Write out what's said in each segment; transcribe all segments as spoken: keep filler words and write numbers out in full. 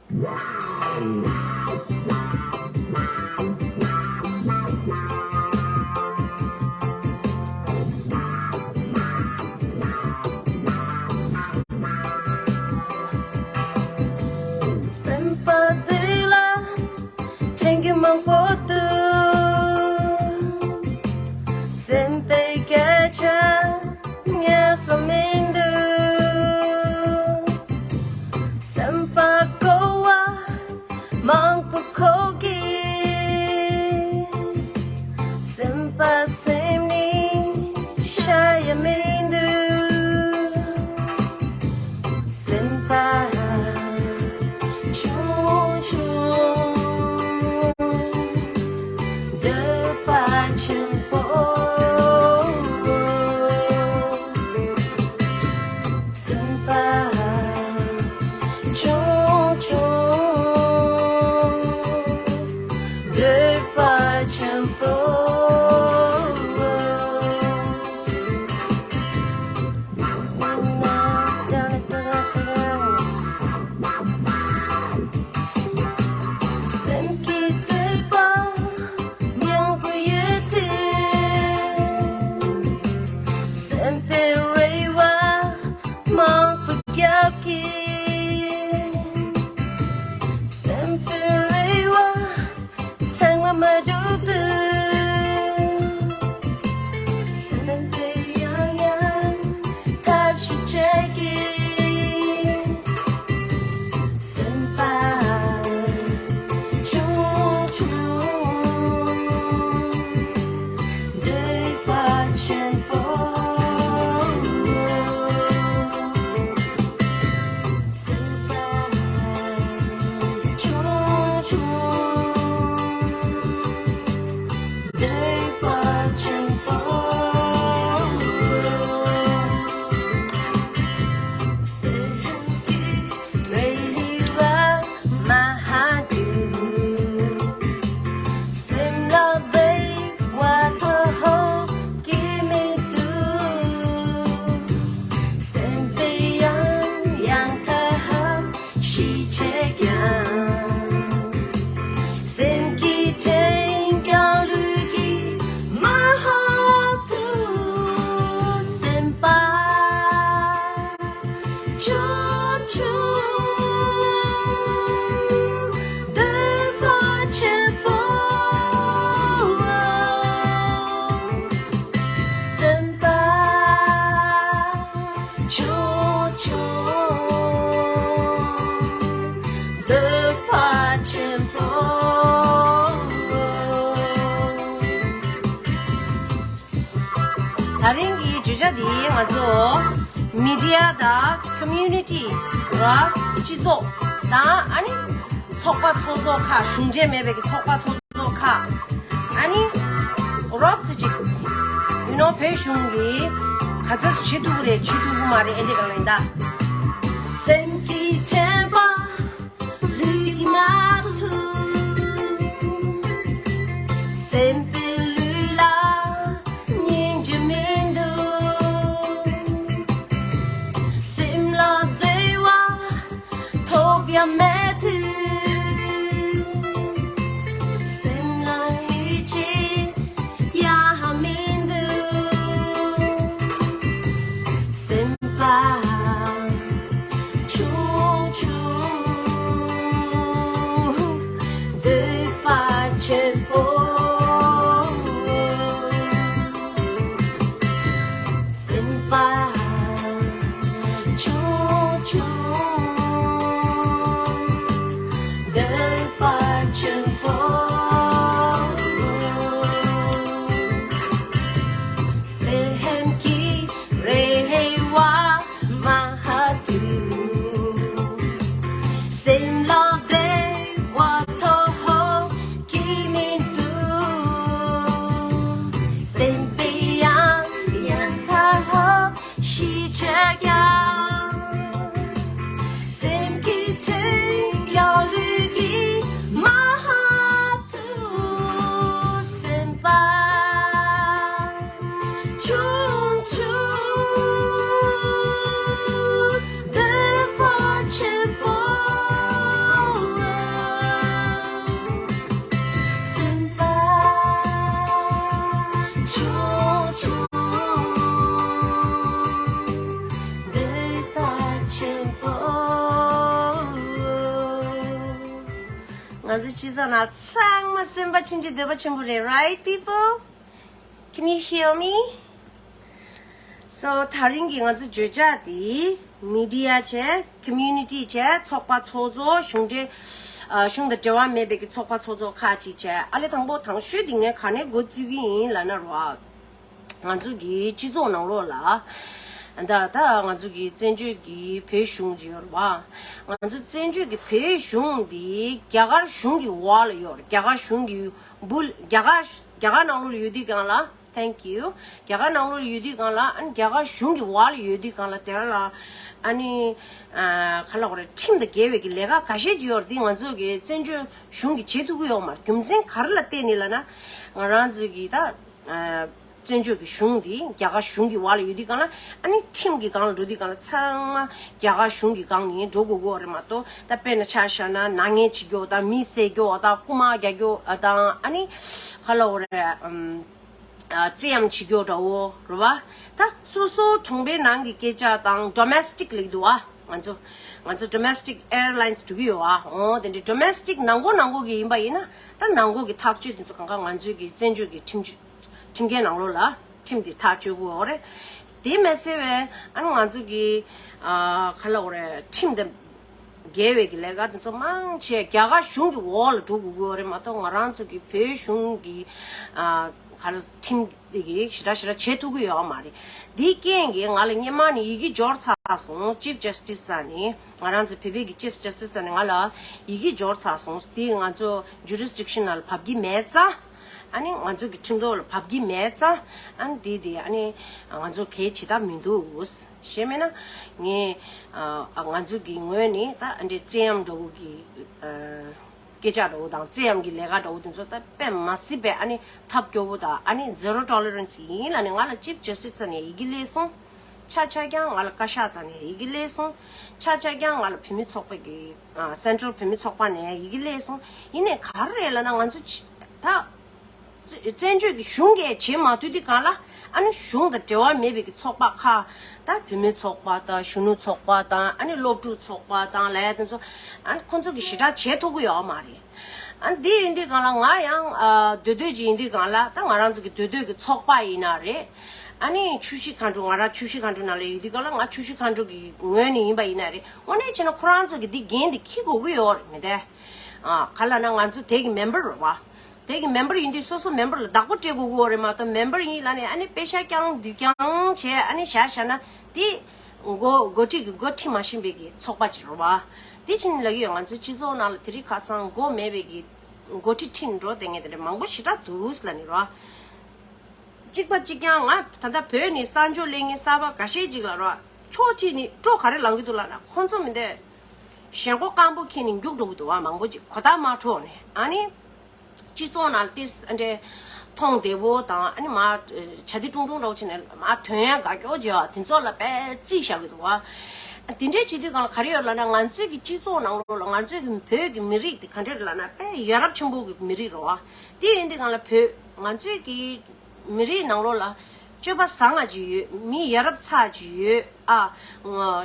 སེམས་པ་འདི་ལ་ཆེན་གྱི་མང་པོ་འདུག་སེམས་པའི་སྐད་ཆ་ངས་བསམ་མི་འདུག་སེམས་པ་གོ་བ་མང་པོ་གོ་གི་སེམས་པ་སེམས་ནི་ཤ་ཡ་མི་འདུག་སེམས་པ་ཆུང་ཆུང་འདོད་པ་ཆེན་པོ། སེམས་པ་ཆུང་ཆུང་འདོད་པ་ཆེན་པོ། སེམས་ཀྱི་འདོད་པ་མང་པོ་ཡོད་དེ། སེམས་པའི་རེ་བ་མང་པོ་རྒྱབ་ཀྱི། སེམས་པའི་རེ་བ་ཚང་མ་མ་འགྲུབ་དུས། སེམས་པའི་ཡང་ཡང་ཐབས་ཤིག་བྱེད་ཀྱི། སེམས་པ་ཆུང་ཆུང་འདོད་པ་ཆེན་པོ། སེམས་པ་ཆུང་ཆུང་འདོད་པ་ཆེན་པོ། སེམས་ཀྱི་རེ་བ་མ་ཧ་གི། སེམས་ལ་བདེ་བ་ཐོབ་ཀྱི་མི་འདུག་སེམས་པའི་ཡང་ཡང་ཐབས་ཤིག་བྱས་ཀྱང་། སེམས་ཀྱི་དྲན་རྒྱ་ལུས་ཀྱིས་མ་ཧ་གི། སེམས་པ་ཆུང་ཆུང་འདོད་པ་ཆེན་པོ། སེམས་པ་ཆུང་ཆུང་འདོད་པ་ཆེན་པོ། ད་རིང་གི་བརྗོད་བྱ་འདི་ང་ཚོ་མི་ཌི་ཡ་དང་ཁོ་མིའུ་ནི་ཊི་ར་སྤྱི་ཚོགས་དང་ཨ་ནི་ཚོགས་པ་ཚོགས་གཙོ་ཁག་གཞུང་འབྲེལ་མེད་པའི་གི་ཚོགས་པ་ཚོགས་གཙོ་ཁག་ཨ་ནི་རོབ་ཙི་ཅིག་ཡུ་ནོ་བོད་གཞུང་གིས་ག་ཚོད་བྱེད་ཐུབ་ཀྱི་རེད་བྱེད་ཐུབ་ཀྱི་མ་རེད་ཨེ་འདྲས་གང་ལ་ཡིན་ད། སེམས་ཀྱི་དྲན་པ་ལུས་ཀྱིས་མ་ཐུབ། སེམས་པའི་ལུས་ལ་སྙིང་རྗེ་མི་འདུག་སེམས་ལ་བདེ་བ་ཐོབ་ཡ་མེད་དུས། སེམས་ལ་ཡིད་ཆེས་ཡ་མི་འདུག་སེམས་པ་ཆུང་ཆུང་འདོད་པ་ཆེན་པོ། སེམས་པ་ཆུང་ཆུང་ ཚོ་སྤྱི་ཚོགས་ནང་ཚང་མ་སེམས་པ་ཆུང་ཆུང་འདོད་པ་ཆེན་པོ་རེད། Right, people? Can you hear me? So, ད་རིང་གི་ང་ཚོ་བརྗོད་བྱ་དེ་མི་ཌི་ཡ་བྱས། ཀོ་མིའུ་ནི་ཊི་བྱས། ཚོགས་པ་ཚོགས་གཙོ། གཞུང་འབྲེལ་ཨ་གཞུང་དང་འབྲེལ་བ་མེད་པའི་གི་ཚོགས་པ་ཚོགས་གཙོ་ཁག་ཅིག་བྱས། ཨ་ལས་དང་པོ་དང་ཤོས་འདི་ངས་ག་ནས་འགོ་བཙུགས་ཀྱི་ཡིན་ལབ་ན་རོ། ང་ཚོ་གི་སྤྱི་ཚོགས་ནང་ལོགས་ལ། ད་ད་ང་ཚོ་གི་བཙན་བྱོལ་གི་བོད་གཞུང་ཅིག་ཡོད་རེད་བ། ང་ཚོ་བཙན་བྱོལ་གི་བོད་གཞུང་འདི་རྒྱ་གར་གཞུང་གི་འོག་ལ་ཡོད་རེད། རྒྱ་གར་གཞུང་གི་འབུ་རྒྱ་གར་རྒྱ་གར་ནང་ལོགས་ལ་ཡོད་དུས་སྒང་ལ། Thank you. རྒྱ་གར་ནང་ལོགས་ལ་ཡོད་དུས་སྒང་ལ། ཨ་ནི་རྒྱ་གར་གཞུང་གི་འོག་ལ་ཡོད་དུས་སྒང་ལ་དེ་ལ་ཨ་ནི་ཨ་ག་ལབ་དགོས་རེད། ཁྲིམས་དང་འགལ་བའི་གི་ལས་ཀ་འགའ་ཤས་ཅིག་ཡོད་རེད། འདི་ང་ཚོ་གི་བཙན་བྱོལ་གཞུང་གིས་བྱེད་ཐུབ་ཀྱི་ཡོད་མ་རེད། རྒྱུ་མཚན་ག་རེ་ལ་བརྟེན་ནས་ལབ་ན། ང་རང་ཚོ་གི་ད་ཨ་བཙན་བྱོལ་གྱི་གཞུང་འདི་རྒྱ་གར་གཞུང་གི་འོག་ལ་ཡོད་དུས་སྒང་ལ། ཨ་ནི་ཁྲིམས་ཀྱི་སྒང་ལ་འགྲོ་དུས་སྒང་ལ་ཚང་མ་རྒྱ་གར་གཞུང་གི་སྒང་ནས་འགྲོ་དགོས་ཀྱི་ཡོད་རེད་མ་གཏོགས། ད་དཔེར་ན་ཆ་བཞག་ན་ནག་ཉེས་བྱེད་རྒྱུ་དང་། མི་བསད་རྒྱུ་དང་། རྐུ་མ་རྒྱག་རྒྱུ་དང་། ཨ་ནི་ག་ལབ་དགོས་རེད། ཨམ། ཨ་བཙན་གཡེམ་བྱེད་རྒྱུ་འདྲ་བོ་རེད་བ། ད་སོ་སོ་གྲོང་པའི་ནང་གི་སྐད་ཆ་དང་། ཌོ་མེ་སི་ཊིག་ལབ་ཀྱི་འདུག་བ། ང་ཚོ་ང་ཚོ་ཌོ་མེ་སི་ཊིག་ཨེར་ལའིན་སི་འགྲོ་གི་ཡོད་བ། འོ་དེ་འདྲའི་ཌོ་མེ་སི་ཊིག་ནང་སྒོ་ནང་སྒོ་གི་ཡིན་པ་ཡིན་ན། ད་ནང་སྒོ་གི་ཐག་གཅོད་དེ་ཚོ་གང་ག་ང་ཚོའི་གི་བཙན་བྱོལ་གི་ཁྲིམས་གཅོད་ཁྲིམས་འགལ་ནང་ལོགས་ལ་ཁྲིམས་དེ་ཐག་གཅོད་དགོས་རེད། དེ་མ་ཟད་པའི་ཨ་ནི་ང་ཚོ་གི་ཨ་ག་ལབ་དགོས་རེད། ཁྲིམས་དང་འགལ་བའི་གི་ལས་ཀ་དེ་ཚོ་མང་ཆེ་རྒྱ་གར་གཞུང་གི་འོག་ལ་འགྲོ་དགོས་ཀྱི་ཡོད་རེད་མ་གཏོགས། ང་རང་ཚོ་གི་བོད་གཞུང་གི་ཨ་ག་ལ་ཁྲིམས་དེ་གི་ཞེ་དྲག་ཞེ་དྲག་བྱེད་ཐུབ་ཀྱི་ཡོད་མ་རེད། འདིའི་རྐྱེན་གྱིས་ང་ལ་སྔོན་མ་ནས་ཡི་གེ་འབྱོར་ཚར་སོང་། ཅིབ་ཇ་སི་ཊི་སི་ས་ནས། ང་རང་ཚོ་བོད་པའི་གི་ཅིབ་ཇ་སི་ཊི་སི་ས་ནས་ང་ལ་ཡི་གེ་འབྱོར་ཚར་སོང་། དེ་ང་ཚོ་ཇུ་རི་སི་ཌིག་ཤན་ནང་ལ་བབས་ཀྱི་མེད་ཙང་། ཨ་ནི་ང་ཚོ་གི་ཁྲིམས་ཐོག་ལ་བབས་ཀྱི་མེད་ཙང་། ཨ་ནི་དེ་དེ་ཨ་ནི་ང་ཚོ་གལ་ཆེ་ད་མི་འདུག་གཞན་མིན་ན་ངས་ཨ་ང་ཚོ་གི་ངོས་ནས་ད་ཨ་འདྲའི་བཙན་གཡེམ་འདྲ་བོ་གི་ཨ་སྐད་ཆ་འདྲ་བོ་དང་། བཙན་གཡེམ་གྱི་ལས་ཀ་འདྲ་བོ་དེ་ཚོ་ད་དཔེ་མ་སྲིད་པའི་ཨ་ནི་ཐབས་སྐྱོ་བོ་དང་། ཨ་ནི་ཛེ་རོ་ཊོ་ལེ་རན་སི་ཡིན་ལབ་ནས་ང་ལ་ཅིབ་ཇ་སི་ཊི་སི་ས་ནས་ཡི་གེ་སླེབས་སོང་། ཆ་ཆ་རྐྱང་ང་ལ་བཀའ་ཤག་ས་ནས་ཡི་གེ་སླེབས་སོང་། ཆ་ཆ་རྐྱང་ང་ལ་བུད་མེད་ཚོགས་པ་གི་ཨ་སེན་ཊྲལ་བུད་མེད་ཚོགས་པ་ནས་ཡི་གེ་སླེབས་སོང་། ཡིན་ནའི་ག་རེ་རེད་ལབ་ན། ང་ཚོ་ཕྱི་ད་བཙན་བྱོལ་གྱི་གཞུང་གིས་བྱེད་མ་ཐུབ་དུས་སྒང་ལ། ཨ་ནི་གཞུང་དང་འབྲེལ་བ་མེད་པའི་གི་ཚོགས་པ་ཁག་ད་བུད་མེད་ཚོགས་པ་དང་། གཞོན་ནུ་ཚོགས་པ་དང་། ཨ་ནི་སློབ་ཕྲུག་ཚོགས་པ་དང་ལབ་ཡ་དེ་ཚོ། ཨ་ནི་ཁོང་ཚོ་གིས་ཞེ་དྲག་བྱེད་ཐུབ་ཀྱི་ཡོད་མ་རེད། ཨ་ནི་དེ་ཡིན་དུས་སྒང་ལ་ང་ཡང་ཨ་སྡོད་སྡོད་ཅིག་ཡིན་དུས་སྒང་ལ། ད་ང་རང་ཚོ་གི་སྡོད་སྡོད་ཀྱི་ཚོགས་པ་ཡིན་ན་རེད། ཨ་ནི་ཆུ་བཞི་མཁའ་འགྲོ། ང་རང་ཆུ་བཞི་མཁའ་འགྲོ་ནང་ལ་ཡོད་དུས་སྒང་ལ། ང་ཆུ་བཞི་མཁའ་འགྲོ་གི་ངོས་ནས་ཡིན་པ་ཡིན་ན་རེད། དངོས་གནས་བྱས་ན་ཁོ་རང་ཚོ་གི་འདི་འགན་འདི་འཁྱེར་དགོས་ཀྱི་ཡོད་རེད། མི་དེ་ཨ་ག་ལབ་ན་ང་ཚོ་དེ་གི་མེམ་བར་རེད་བ། དེ་གི་མེམ་བར་ཡིན་དུས་སོ་སོ་མེམ་བར་ལ་བདག་པོ་སྤྲད་དགོས་ཀྱི་ཡོད་རེད་མ་གཏོགས། མེམ་བར་ཡིན་ལབ་ནས་ཨ་ནི་པེ་ཤ་རྐྱང་བསྡུས་རྐྱང་བྱས། ཨ་ནི་བཞག་བཞག་ན་དེ་འགོ་འགོ་ཁྲིད་ཀྱི་འགོ་ཁྲིད་མ་ཤེས་པའི་གི་ཚོགས་པ་ཅིག་རེད་བ། དེ་ཕྱིན་ལབ་ཀྱི་ཡོད། ང་ཚོའི་སྤྱི་ཚོགས་ནང་ལ་དེ་རིང་ཁ་སང་མགོ་མེད་པའི་གི་འགོ་ཁྲིད་ཁྲིད་འགྲོ་བསྡད་མཁན་དེ་འདྲ་མང་པོ་ཞེ་དྲག་འདུག་ལབ་ནས་རེད་བ། གཅིག་པ་གཅིག་རྐྱང་། ང་ད་ལྟ་བོད་ནས་གསར་འབྱོར་སླེབས་མཁན་གསར་པ་འགའ་ཤས་ཅིག་ལ་རེད་བ། ཕྱོགས་གཅིག་ནས་སྤྲོ་ག་རེ་ལངས་ཀྱི་འདུག་ལབ་ན། ཁོང་ཚོ་མི་འདོད་ཞེན་ཁོག་སྐམ་པོ་འཁྱེར་ནས་རྒྱུགས་འགྲོ་གི་འདུག་བ། མང་པོ་ཅིག་གོ་བརྡ་མ་འཕྲོད་ནས། ཨ་ནི་སྤྱི་ཚོགས་ནང་ལ་ཏིས་ཨ་འདྲས་མཐོང་བདེ་བོ་དང་། ཨ་ནི་མར་བྱ་དེ་ཀྲུང་ཀྲུང་འདྲ་བོ་བྱས་ནས་མར་ཐོན་ཡ་དགའ་སྐྱོ་བྱེད་ཡ་དེ་ཚོ་ལ་དཔེ་རྩིས་བཞག་གི་འདུག་བ། དེ་འདྲས་བྱེད་དུས་སྒང་ལ་ག་རེ་ཡོད་ལབ་ན། ང་ཚོའི་གི་སྤྱི་ཚོགས་ནང་ལོགས་ལ་ང་ཚོའི་གི་བོད་ཀྱི་མི་རིགས་དེ་ག་འདྲས་ལབ་ན་དཔེ་ཡ་རབས་ཆེན་པོ་གི་མི་རིགས་རེད་བ། དེ་ཡིན་དུས་སྒང་ལ་བོད་ང་ཚོའི་གི་མི་རིགས་ནང་ལོགས་ལ་སྤྱོད་པ་བཟང་ང་ཅིག་ཡོད། མི་ཡ་རབས་ཚ་ཅིག་ཡོད། ཨ་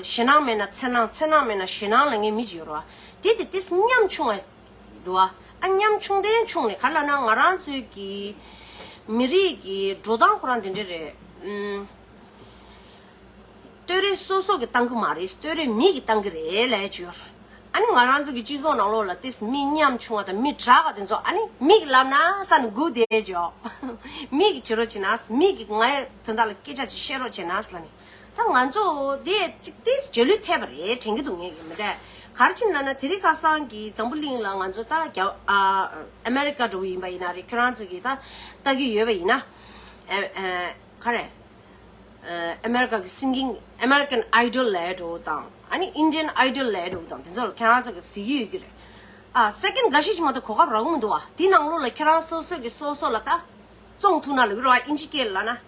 ཞེད་སྣང་མེད་ན་འཚེར་སྣང་། འཚེར་སྣང་མེད་ན་ཞེད་སྣང་ལབ་མཁན་མི་ཅིག་ཡོད་རེད་བ། དེ་དེ་ཏིས་ཉམ་ཆུང་བ་འདུག་བ། ཨ་ཉམ་ཆུང་དེ་ཆུང་ནས་ག་རེ་ལབ་ན། ང་རང་ཚོའི་གི་མི་རིགས་ཀྱི་འགྲོ་སྟངས་ཁོ་རང་དེ་འདྲས་རེད། ཨུམ། བསྟོད་ར་སོ་སོ་གིས་བཏང་གི་མ་རེད། བསྟོད་ར་མི་གིས་བཏང་གི་རེད་ལབ་ཡ་ཅིག་ཡོད་རེད། ཨ་ནི་ང་རང་ཚོ་གི་སྤྱི་ཚོགས་ནང་ལོགས་ལ་ཏིས་མི་ཉམ་ཆུང་བ་དང་མི་དྲག་ག་དེ་ཚོ་ཨ་ནི་མི་གིས་ལབ་ན་ས་ནས་སྒུག་བསྡད་ཅིག་ཡོད། མི་གིས་བྱེད་རོགས་བྱེད་ན། མི་གིས་ང་ཡ་དོན་དག་ལ་སྐད་ཆ་ཅིག་བཤད་རོགས་བྱེད་ན་ལབ་ནས། ད་ང་ཚོ་དེ་ཅིག་ཏིས་འཇའ་ལུས་ཐེབས་པ་རེད་དྲན་གྱི་འདུག་ངས་གི་མི་དེ། ག་རེ་བྱས་ནས་ལབ་ན། དེ་རིང་ཁ་སང་གི་འཛམ་བུ་གླིང་ལ་ང་ཚོ་ད་རྒྱ་ཨ་ཨ་མེ་རི་ཀ་འདྲ་བོ་ཡིན་པ་ཡིན་ན་རེད། ཁྱོད་རང་ཚོ་གིས་ད་ལྟ་གི་ཡོད་པ་ཡིན་ན། ཨ་ཨ་ག་རེ། ཨ་ཨ་མེ་རི་ཀ་གི་སིང་གིང་། American Idol ལབ་འགྲོ་དང་། ཨ་ནི་Indian Idol ལབ་འགྲོ་དང་། དེ་ཚོ་ལ་ཁྱེད་རང་ཚོ་གིས་གཟིགས་ཀྱི་ཡོད་ཀྱི་རེད། ཨ་སེ་ཀེན་འགའ་ཤས་ཤིག་མ་གཏོགས་གོ་སྐབས་རག་གི་མི་འདུག་བ། དེ་ནང་ལོགས་ལ་ཁྱེད་རང་སོ་སོ་གིས་སོ་སོ་ལ་ད་བཙོང་ཐུབ་ན་ལབ་ཀྱི་རེད་བ། ཨིན་ཇི་སྐད་ལ་ལབ་ན།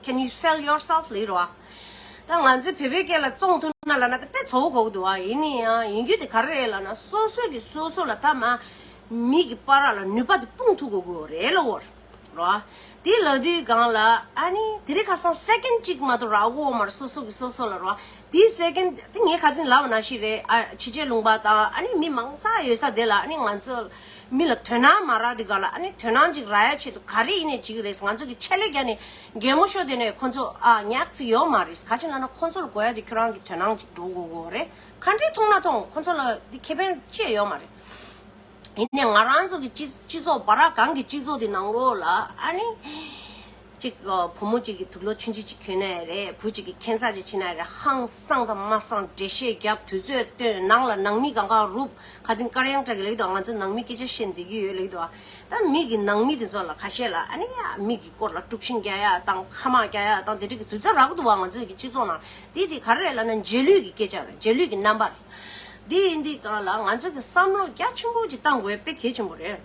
Can you sell yourself ལབ་ཀྱི་རེད་བ། ད་ང་ཚོའི་བོད་པའི་སྐད་ལ་བཙོང་ཐུབ་ན་ལབ་ན་ད་དཔེ་ཚ་བོ་གོ་གི་འདུག་བ། ཡིན་ན་ཡང་ཡིན་རྒྱུ་དེ་ག་རེ་རེད་ལབ་ན། སོ་སོ་གིས་སོ་སོ་ལ་ད་མ་མི་གི་བར་ལ་ནུས་པ་དེ་སྤུངས་ཐུབ་དགོས་ཀྱི་ཡོད་རེད་ལབ་ཀྱི་ཡོད་རེད། རོ། དེ་ལབ་དུས་སྒང་ལ་ཨ་ནི་དེ་རིང་ཁ་སང་སེ་ཀེན་གཅིག་མ་གཏོགས་རག་གི་ཡོད་མ་རེད། སོ་སོ་གིས་སོ་སོ་ལ་རོ། དེའི་སེ་ཀེན་དེ་ངས་ཁ་སང་ལབ་པ་ནང་བཞིན་རེད། ཨ་ཕྱི་རྒྱལ་ལུང་པ་དང་ཨ་ནི་མི་མང་ས་ཡོད་ས་དེ་ལ་ཨ་ནི་ང་ཚོ་མི་ལ་དོ་སྣང་མ་རག་དུས་སྒང་ལ་ཨ་ནི་དོ་སྣང་ཅིག་རག་ཡ་ཆེད་དུ་ག་རེ་ཡིན་ནའི་བྱེད་ཀྱི་རེད། ང་ཚོ་གི་ཆེད་ལས་བརྒྱབ་ནས་གད་མོ་ཤོར་དེ་ནས་ཁོ་ཚོ་ཨ་ཉག་ཅིག་ཡོད་མ་རེད། ག་ཅི་ལབ་ན་ཁོ་ཚོ་ལ་དགོས་ཡ་དེ་ཁྱོད་རང་གི་དོ་སྣང་ཅིག་འགྲོ་དགོས་དགོས་རེད། ག་འདྲས་མཐོང་ན་མཐོང་ཁོ་ཚོ་ལ་དེ་ཁེ་ཕན་ཅི་ཡང་ཡོད་མ་རེད། ཡིན་ནའི་ང་རང་ཚོ་གི་སྤྱི་སྤྱི་ཚོགས་བར་གང་གི་སྤྱི་ཚོགས་དེ་ནང་ལོགས་ལ་ཨ་ནི། གཅིག་བུ་མོ་གཅིག་གིས་དུག་ལོག་ཆུང་ཆུང་གཅིག་གྱོན་ནའི་རེད། བུ་གཅིག་གིས་ཁྱད་མཚར་ཅིག་བྱས་ནའི་རེད། ཧང་སངས་དང་མ་སངས་འགྲེལ་བཤད་རྒྱབ། དུས་ཚོད་བཏོན། ནང་ལ་ནང་མི་གང་ག་རུབ། ཁ་སང་དཀར་ཡང་བཀྲ་གི་ལེགས་འདུག་ང་ཚོ་ནང་མི་སྐད་ཆ་བཤད་བསྡད་ཀྱི་ཡོད་ལེགས་འདུག་ད་མི་གི་ནང་མི་དེ་ཚོ་ལ་ཁ་ཤས་ལ་ཨ་ནི་ཡ་མི་གི་སྐོར་ལ་དཀྲུག་ཤིང་རྒྱག་ཡ་དང་ཁ་དམག་རྒྱག་ཡ་དང་དེ་འདྲ་གི་དུས་ཚོད་རག་གི་འདུག་བ། ང་ཚོ་གི་སྤྱི་ཚོགས་ནང་དེ་དེ་ག་རེ་རེད་ལབ་ན་རྗེས་ལུས་ཀྱི་སྐད་ཆ་རེད། རྗེས་ལུས་ཀྱི་རྣམ་པ་རེད། འདི་ཡིན་དུས་སྒང་ལ་ང་ཚོ་གི་བསམ་བློ་རྒྱ་ཆེན་པོ་ཅིག་བཏང་དགོས་དཔེ་གལ་ཆེན་པོ་རེད།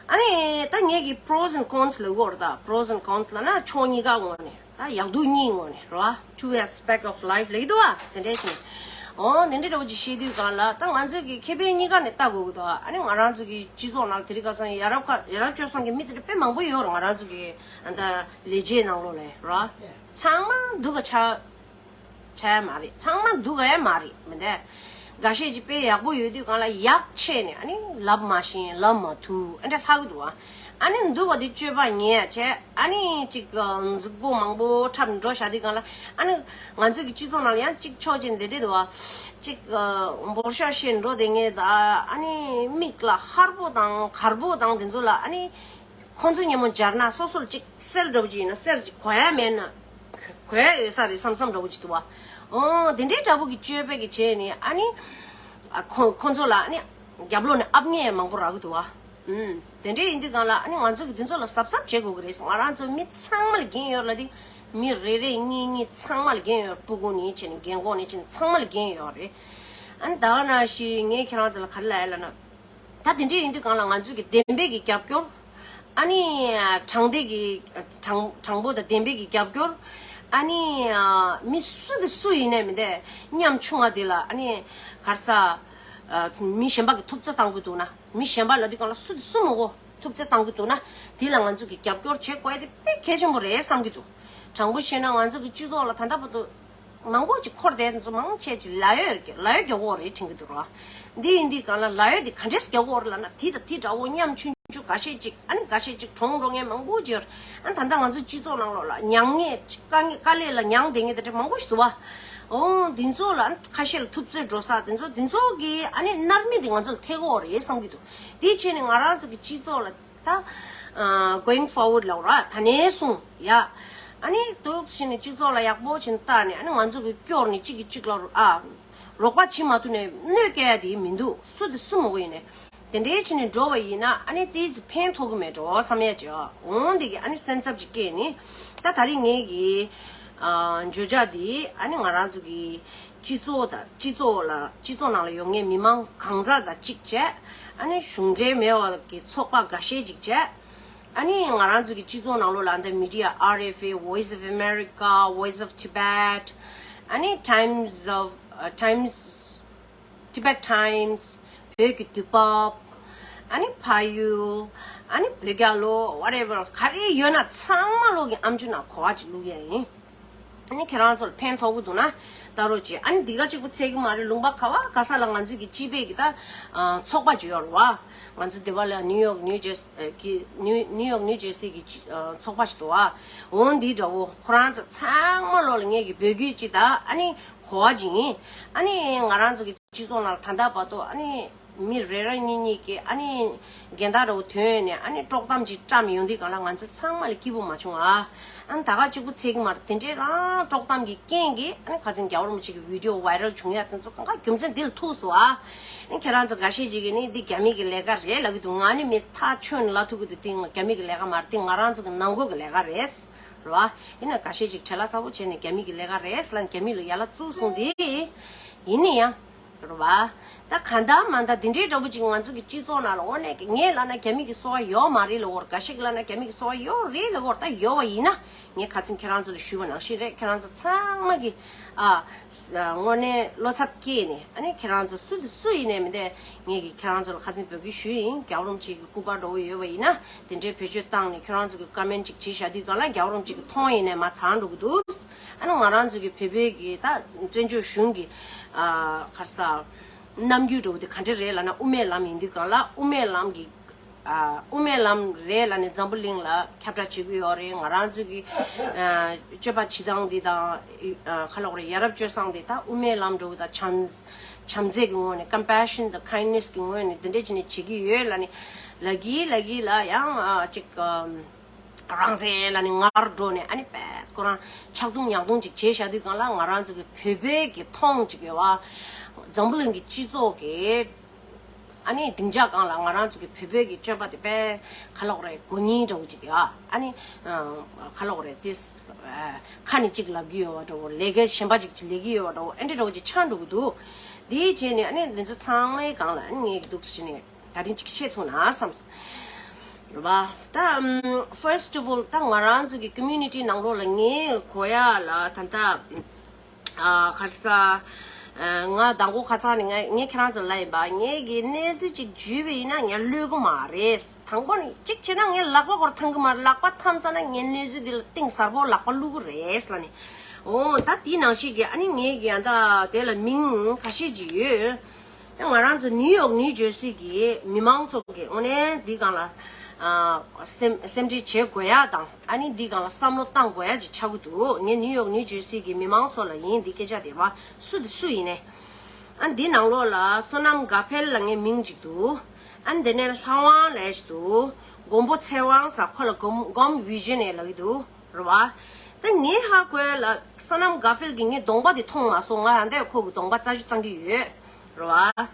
ཨ་ནི་ད་ངས་ཀྱི་pros and cons་ལབ་དགོས་རེད། ད་pros and cons་ལབ་ན་ཕྱོགས་གཉིས་ཀ་ངོས་ནས་ད་ཡག་སྡུག་གཉིས་ངོས་ནས་རེད་བ། Two aspect of life་ལབ་ཀྱི་འདུག་བ། དེ་འདྲས་ཅིག་འོ་དེ་འདྲས་འདྲ་བོ་ཅིག་བཤད་དུས་སྒང་ལ་ད་ང་ཚོས་ཀྱི་ཁེ་ཕན་གཉིས་ཀ་ནས་ལྟ་དགོས་ཀྱི་འདུག་ཨ་ནི་ང་རང་ཚོ་གི་སྤྱི་ཚོགས་ནང་ལ་དེ་རིང་ཁ་སང་ཡ་རབས་ཁ་ཡ་རབས་སྤྱོད་བཟང་གི་མི་དེ་འདྲ་དཔེ་མང་པོ་ཡོད་རེད། ང་རང་ཚོ་གི་ཨ་ད་ལས་བྱེད་ནང་ལོགས་ལ་རེད་བ། ཚང་མ་སྡུག་ག་ཆགས། ཆགས་ཡ་མ་རེད། ཚང་མ་སྡུག་ག་ཡ་མ་རེད་མི་འདུག་འགའ་ཤས་ཀྱི་དཔེ་ཡག་པོ་ཡོད་དུས་སྒང་ལ་ཡག་ཆད་ནས་ཨ་ནི་ལབ་མ་ཤེས། ལབ་མ་ཐུབ། ཨ་འདྲ་ལྷག་གི་འདུག་ཨ་ནི་སྡུག་པ་དེ་སྤྱོད་པ་ངན་ཡ་བྱས། ཨ་ནི་ཅིག་གཟུགས་པོ་མང་པོ་འཁྲབ་འགྲོ་བཞག་དུས་སྒང་ལ་ཨ་ནི་ང་ཚོ་གི་སྤྱི་ཚོགས་ནང་ལ་ཡང་ཅིག་ཕྱོགས་གཅིག་འདི་འདྲས་འདུག་བ། ཅིག་འབོར་ཤོག་བཤད་འགྲོ་དེ་ངས་ད་ཨ་ནི་མིག་ལ་ཧར་པོ་དང་གར་པོ་དང་དེ་ཚོ་ལ་ཨ་ནི། ཁོང་ཚོ་ཉིན་མོ་སྦྱར་ན་སོ་སོར་ཅིག་གསེར་འདྲ་བོ་ཅིག་ཡིན་ན་གསེར་ཅིག་གོན་ཡ་མེད་ན་གོན་ཡ་ཡོད་ས་རེད་བསམ་བསམ་འདྲ་བོ་ཅིག་འདུག་བ། ཨོ་དེ་འདྲའི་འདྲ་བོ་གི་སྤྱོད་པ་གི་བྱས་ནས་ཨ་ནི་ཨ་ཁོ་ཁོང་ཚོ་ལ་ཨ་ནི་རྒྱབ་ལོགས་ནས་ཨབ་ཉེས་མང་པོ་རག་གི་འདུག་བ། ཨུམ། དེ་འདྲའི་ཡིན་དུས་སྒང་ལ་ཨ་ནི་ང་ཚོ་གི་དེ་ཚོ་ལ་གཟབ་གཟབ་བྱེད་དགོས་ཀྱི་རེད། ང་རང་ཚོ་མི་ཚང་མ་ལ་འགན་ཡོད་ལ་དེ་མི་རེ་རེ་གཉིས་གཉིས་ཚང་མ་ལ་འགན་ཡོད། སྤུ་གུ་ནས་བྱས་ནས་རྒན་གོག་ནས་བྱས་ནས་ཚང་མ་ལ་འགན་ཡོད་རེད། ཨ་ནི་ད་ག་ནང་བཞིན་ངས་ཁྱེད་རང་ཚོ་ལ་ག་རེ་ལབ་ཡ་ལབ་ན། ད་དེ་འདྲ་ཡིན་དུས་སྒང་ལ་ང་ཚོས་ཀྱི་བདེན་པའི་གི་རྒྱབ་སྐྱོར། ཨ་ནི་དྲང་བདེན་གི་དྲང་དྲང་པོ་དང་བདེན་པའི་གི་རྒྱབ་སྐྱོར། ཨ་ནི་མི་སུ་དང་སུ་ཡིན་ནའི་མི་འདུག་ཉམ་ཆུང་བ་དེ་ལ་ཨ་ནི་ག་རེ་ཟ། མི་གཞན་པ་གི་ཐུབ་ཚོད་བཏང་གི་འདུག་ན། མི་གཞན་པ་ལབ་དུས་སྒང་ལ་སུ་དང་སུ་མ་གཏོགས་ཐུབ་ཚོད་བཏང་གི་འདུག་ན། དེ་ལ་ང་ཚོས་ཀྱི་རྒྱབ་སྐྱོར་བྱེད་དགོས་ཡ་དེ་དཔེ་གལ་ཆེན་པོ་རེད་བསམ་གྱི་འདུག་དྲང་པོ་བཤད་ན་ང་ཚོ་གི་སྤྱི་ཚོགས་ལ་ད་ལྟ་བར་དུ། མང་པོ་ཅིག་འཁོར་བསྡད་མཚོ་མང་ཆེ་ཅིག་ལ་ཡོད་ཀྱི་ལ་ཡོད་རྒྱག་གོ་རེད་དྲན་གྱི་འདུག་ར། འདི་ཡིན་དུས་སྒང་ལ་ལ་ཡོད་འདི་ག་འདྲས་རྒྱག་གོ་རེད་ལབ་ན། དེ་དང་དེ་འདྲ་བོ་ཉམ་ཆུང་ཆུང་འགའ་ཤས་ཅིག་ཨ་ནི་འགའ་ཤས་ཅིག་གྲོངས་འགྲོ་མཁན་མང་པོ་ཅིག་ཡོད་རེད། ཨ་ནི་ད་ལྟ་ང་ཚོ་སྤྱི་ཚོགས་ནང་ལོགས་ལ་མྱངས་མཁན་དཀའ་ངལ་དཀའ་ལས་ལ་མྱངས་བསྡད་མཁན་དེ་འདྲ་མང་པོ་ཞིག་འདུག་བ། འོ་འདི་ཚོ་ལ་ཨ་ནི་ཁ་ཤས་ལ་ཐུབ་ཚོད་འགྲོ་ས་དེ་ཚོ་དེ་ཚོ་གི་ཨ་ནི་མནར་མེད་འདི་ང་ཚོ་ལ་ཐེབས་ཀྱི་ཡོད་རེད་བསམ་གྱི་འདུག་དེའི་ཆེད་ནས་ང་རང་ཚོ་གི་སྤྱི་ཚོགས་ལ། ད་ཨ་going forward་ལབ་ར་ད་ནས་བཟུང་ཡ། ཨ་ནི་འདུག་བྱས་ནས་སྤྱི་ཚོགས་ལ་ཡག་པོ་བྱས་ནས་བལྟ་ནས་ཨ་ནི་ང་ཚོ་གི་སྐྱོར་ནས་གཅིག་གིས་གཅིག་ལ་ཨ་རོགས་པ་བྱེད་མ་ཐུབ་ནས་གནོད་སྐྱེལ་ཡ་དེ་མི་འདུག་སུ་དེ་སུ་མང་པོ་ཡིན་ནས་དེ་འདྲའི་བྱས་ནས་འགྲོ་བ་ཡིན་ན་ཨ་ནི་དེ་ཕན་ཐོགས་ཀྱི་མེད་འགྲོ་བསམ་ཡ་ཅིག་འོང་དེ་གི་ཨ་ནི་སེམས་འཚབ་ཅིག་སྐྱེས་ནས་ད་ད་རིང་ངེད་ཀྱི་ཨ་བརྗོད་བྱ་དེ་ཨ་ནི་ང་རང་ཚོ་གི་སྤྱི་ཚོགས་དང་སྤྱི་ཚོགས་ལ་སྤྱི་ཚོགས་ནང་ལ་ཡོད་མཁན་མི་མང་གང་ཟག་དང་གཅིག་བྱས། ཨ་ནི་གཞུང་འབྲེལ་མེད་པ་གི་ཚོགས་པ་འགའ་ཤས་ཅིག་བྱས། ཨ་ནི་ང་རང་ཚོ་གི་སྤྱི་ཚོགས་ནང་ལོགས་ལ་འདི་མི་ཌི་ཡ་ཨར་ཨེཕ་ཨེ། Voice of America, Voice of Tibet, ཨ་ནི་Times of uh, Times, Tibet Times, བོད་ཀྱི་དུས་བབ། ཨ་ནི་ཕ་ཡུལ། ཨ་ནི་བོད་རྒྱལ་ལོ། whatever ག་རེ་ཡོད་ན་ཚང་མ་ལོག་གི་ཨམ་ཅོག་ནང་གོ་བ་ཅིག་བླུག་ཡ་ཡིན། ཨ་ནི་ཁྱེད་རང་ཚོར་ཕན་ཐོགས་ཀྱི་འདུག་ན་ལྟ་རོགས་བྱེད། ཨ་ནི་འདི་ག་གཅིག་པུ་ཚད་ཀྱི་མ་རེད། ལུང་པ་ག་བ་ག་ས་ལ་ང་ཚོའི་གི་སྤྱི་པའི་གི་ད་ཨ་ཚོགས་པ་ཅིག་ཡོད་རེད་བ། ང་ཚོ་འདི་བ་ལ་ནིའུ་ཡོག་ནིའུ་ཇར་སི་ཨ་གི་ནིའུ་ནིའུ་ཡོག་ནིའུ་ཇར་སི་གི་ཨ་ཚོགས་པ་ཞིག་འདུག་བ། འོ་འདི་འདྲ་བོ་ཁོ་རང་ཚོ་ཚང་མ་ལོག་ལ་ངས་གི་འབོད་སྐུལ་ཅིག་ད་ཨ་ནི་གོ་བ་ཅིག་ཡིན། ཨ་ནི་ང་རང་ཚོ་གི་སྤྱི་ཚོགས་ནང་ལ་ད་ལྟ་བར་དུ་ཨ་ནི་མི་རེ་རེ་གཉིས་གཉིས་ཀྱིས་ཨ་ནི་འགལ་ཟླ་འདྲ་བོ་ཐོན་ནས་ཨ་ནི་དཀྲོག་གཏམ་ཅིག་བཀྲམ་ཡོང་དུས་སྒང་ལ་ང་ཚོ་ཚང་མ་ལ་སྐྱིད་པོ་མ་བྱུང་ཨ། ཨ་ནི་ད་ག་གཅིག་པུ་ཚད་ཀྱི་མ་རེད། དེ་འདྲའི་རང་དཀྲོག་གཏམ་གྱི་རྐྱེན་གྱིས་ཨ་ནི་ཁ་སང་རྒྱལ་བ་རིན་པོ་ཆེ་གི་བི་ཌི་ཡོ་ཝའི་རལ་བྱུང་ཡ་དེ་ཚོ་གང་ག་རྒྱུ་མཚན་འདི་ལ་ཐུག་སོང་ཨ། ཨ་ནི་ཁྱེད་རང་ཚོ་འགའ་ཤས་ཅིག་གིས་ནི་འདི་རྒྱ་མི་གི་ལས་ཀ་རེད་ལབ་ཀྱི་འདུག་ང་ནི་མི་ཐག་ཆོད་ནས་ལབ་ཐུབ་ཀྱི་འདུག་དེ་རྒྱ་མི་གི་ལས་ཀ་མ་རེད། དེ་ང་རང་ཚོ་གི་ནང་ཁུལ་གི་ལས་ཀ་རེད། རེད་བ། ཡིན་ན་འགའ་ཤས་ཅིག་བྲེལ་བ་ཚ་པོ་བྱས་ནས་རྒྱ་མི་གི་ལས་ཀ་རེད་ལབ་ནས་རྒྱ་མི་ལ་ཡ་ལ་བཙུགས་སོང་དེ། ཡིན་ན་ཡང་། རེད་བ། ད་གང་ལྟར་མ་ལྟར་འདི་འདྲའི་འདྲ་པོ་ཅིག་ང་ཚོ་གི་སྤྱི་ཚོགས་ནང་ལ་འོ་ནས་ངས་ལབ་ན་རྒྱ་མི་གི་སོ་བ་ཡོད་མ་རེད་ལབ་ཀྱི་ཡོད་རེད། འགའ་ཞིག་ལབ་ན་རྒྱ་མི་གི་སོ་བ་ཡོད་རེད་ལབ་ཀྱི་ཡོད་རེད། ད་ཡོད་པ་ཡིན་ན་ངས་ཁ་སང་ཁྱེད་རང་ཚོ་ལ་ཞུས་པ་ནང་བཞིན་རེད། ཁྱེད་རང་ཚོ་ཚང་མ་གི་ཨ་ས་དངོས་གནས་བློ་འཚབ་སྐྱེས་ནས། ཨ་ནི་ཁྱེད་རང་ཚོ་སུ་དང་སུ་ཡིན་ནའི་མི་འདི་ངས་གི་ཁྱེད་རང་ཚོ་ལ་ཁ་སང་འབོད་སྐུལ་ཞུས་ཡིན། རྒྱལ་བ་རིན་པོ་ཆེ་གི་སྐུ་པར་འདྲ་པོ་ཡོད་པ་ཡིན་ན་དེ་འདྲའི་བེད་སྤྱོད་བཏང་ནས་ཁྱེད་རང་ཚོ་གི་ཀོ་མེན་ཅིག་བྱེད་བཞག་དུས་སྒང་ལ་རྒྱལ་བ་རིན་པོ་ཆེ་གི་མཐོང་ཡིན་ནའི་མ་ཚང་འགྲོ་གི་འདུག་ཨ་ནི་ང་རང་ཚོ་གི་བོད་པའི་གི་ད་བཙན་བྱོལ་གཞུང་གི་ཨ་ག་རེ་ཟ་རྣམ་འགྱུར་འདྲ་པོ་དེ་ག་འདྲ་རེད་ལབ་ན། དབུ་མའི་ལམ་ཡིན་དུས་སྒང་ལ་དབུ་མའི་ལམ་གི་ཨ་དབུ་མའི་ལམ་རེད་ལབ་ནས་འཛམ་བུ་གླིང་ལ་ཁྱབ་བསྒྲགས་བྱེད་ཀྱི་ཡོད་རེད། ང་རང་ཚོ་གི་ཨ་སྤྱོད་པ་བྱེད་སྟངས་འདི་དང་ཨ་ག་ལབ་དགོས་རེད། ཡ་རབས་སྤྱོད་བཟང་འདི་ད་དབུ་མའི་ལམ་འདྲ་པོ་དང་བྱམས་བྱམས་བརྩེ་གི་ངོས་ནས། compassion དང་kindness གི་ངོས་ནས་འདི་འདྲ་བྱས་ནས་བྱེད་ཀྱི་ཡོད་ལབ་ནས་ལབ་གི་ལབ་གི་ལ་ཡང་ཨ་ཅིག་ཨ་རང་བཙན་ལབ་ནས་ངར་འགྲོ་ནས། ཨ་ནི་པད་ཁོ་རང་ཆག་རྡུང་ཉག་རྡུང་ཅིག་བྱས་བཞག་དུས་སྒང་ལ་ང་རང་ཚོ་གི་བོད་པའི་གི་མཐོང་ཅིག་ཡོད་པ། འཛམ་བུ་གླིང་གི་སྤྱི་ཚོགས་ཀྱི་ཨ་ནི་སྡིངས་ཆ་སྒང་ལ་ང་རང་ཚོ་གི་བོད་པའི་གི་སྤྱོད་པ་དེ་དཔེ་ག་ལབ་དགོས་རེད། མགོ་རྙིང་འདྲ་པོ་ཅིག་ཡོད། ཨ་ནི་ཨ་ག་ལབ་དགོས་རེད། ཏིས་ཨ་ཁ་ནས་ཅིག་ལབ་ཀྱི་ཡོད་པ་འདྲ་པོ། ལས་ཀ་གཞན་པ་ཅིག་ཅིག་ལས་ཀྱི་ཡོད་པ་འདྲ་པོ། ཨ་འདྲ་འདྲ་པོ་ཅིག་ཆགས་འགྲོ་གི་འདུག་དེ་བྱས་ནས་ཨ་ནི་འདི་ཚོ་ཚང་མའི་སྒང་ལ་ཨ་ནི་ངས་གི་འདུག་ཟེར་ནས་ད་རིང་ཅིག་བཤད་ཐུབ་ན་བསམས། རེད་པ། ད་ཨམ་first of all ད་ང་རང་ཚོ་གི་community ནང་ལོགས་ལ་ངས་གོ་ཡ་ལ་ད་ལྟ་ཨ་ག་རེ་ཟ། ཨ་ང་མདང་དགོང་ཁ་སང་ནས་ང་ངས་ཁྱེད་རང་ཚོ་ལ་ཡིན་པ། ངས་ཀྱི་གནས་ཚུལ་ཅིག་བརྗོད་པ་ཡིན་ན་ངས་གློད་ཀྱི་མ་རེད། དང་པོ་ནས་གཅིག་བྱས་ན་ངས་ལག་པ་སྐོར་འཐེན་གྱི་མ་རེད། ལག་པ་འཐེན་ཚར་ན་ངས་གནས་ཚུལ་འདི་ལ་གཏིང་ཟབ་པོ་ལག་པ་བླུག་གི་རེད་ལབ་ནས། འོ་ད་དེའི་ནང་བཞིན་གྱི་ཨ་ནི་ངས་ཀྱི་ཨ་ད་དེ་ལ་མིང་ཁ་ཤས་ཅིག་ཡོད། ད་ང་རང་ཚོ་ནིའུ་ཡོག་ནིའུ་ཇར་སི་གི་མི་མང་ཚོ་གི་དངོས་གནས་འདི་སྒང་ལ་ཨ་སེམས་སེམས་ཁྲལ་བྱེད་དགོས་ཡ་དང་། ཨ་ནི་འདི་སྒང་ལ་བསམ་བློ་བཏང་དགོས་ཡ་ཅིག་ཆགས་ཀྱི་འདུག་ངས་ནིའུ་ཡོག་ནིའུ་ཇར་སི་གི་མི་མང་ཚོ་ལ་ཡིན། འདི་སྐད་ཆ་དེ་བ་སུ་དེ་སུ་ཡིན་ནའི། ཨ་འདི་ནང་ལོགས་ལ་བསོད་ནམས་དགའ་འཕེལ་ལབ་མཁན་མིང་ཅིག་འདུག་ཨ་འདི་ནས་ལྷ་དབང་ལབ་ཡ་ཅིག་འདུག་མགོན་པོ་ཚེ་དབང་ཟེར། ཁོ་ལ་གོམ་གོམ་བི་ཞན་ནས་ལབ་ཀྱི་འདུག་རེད་བ། ད་ངས་ཧ་གོ་ཡ་ལ་བསོད་ནམས་དགའ་འཕེལ་གྱི་ངས་གདོང་པ་དེ་མཐོང་མ་སོང་། ང་ད་ལྟ་ཁོ་གི་གདོང་པ་རྩད་ཞིབ་བཏང་གི་ཡོད། རེད་བ།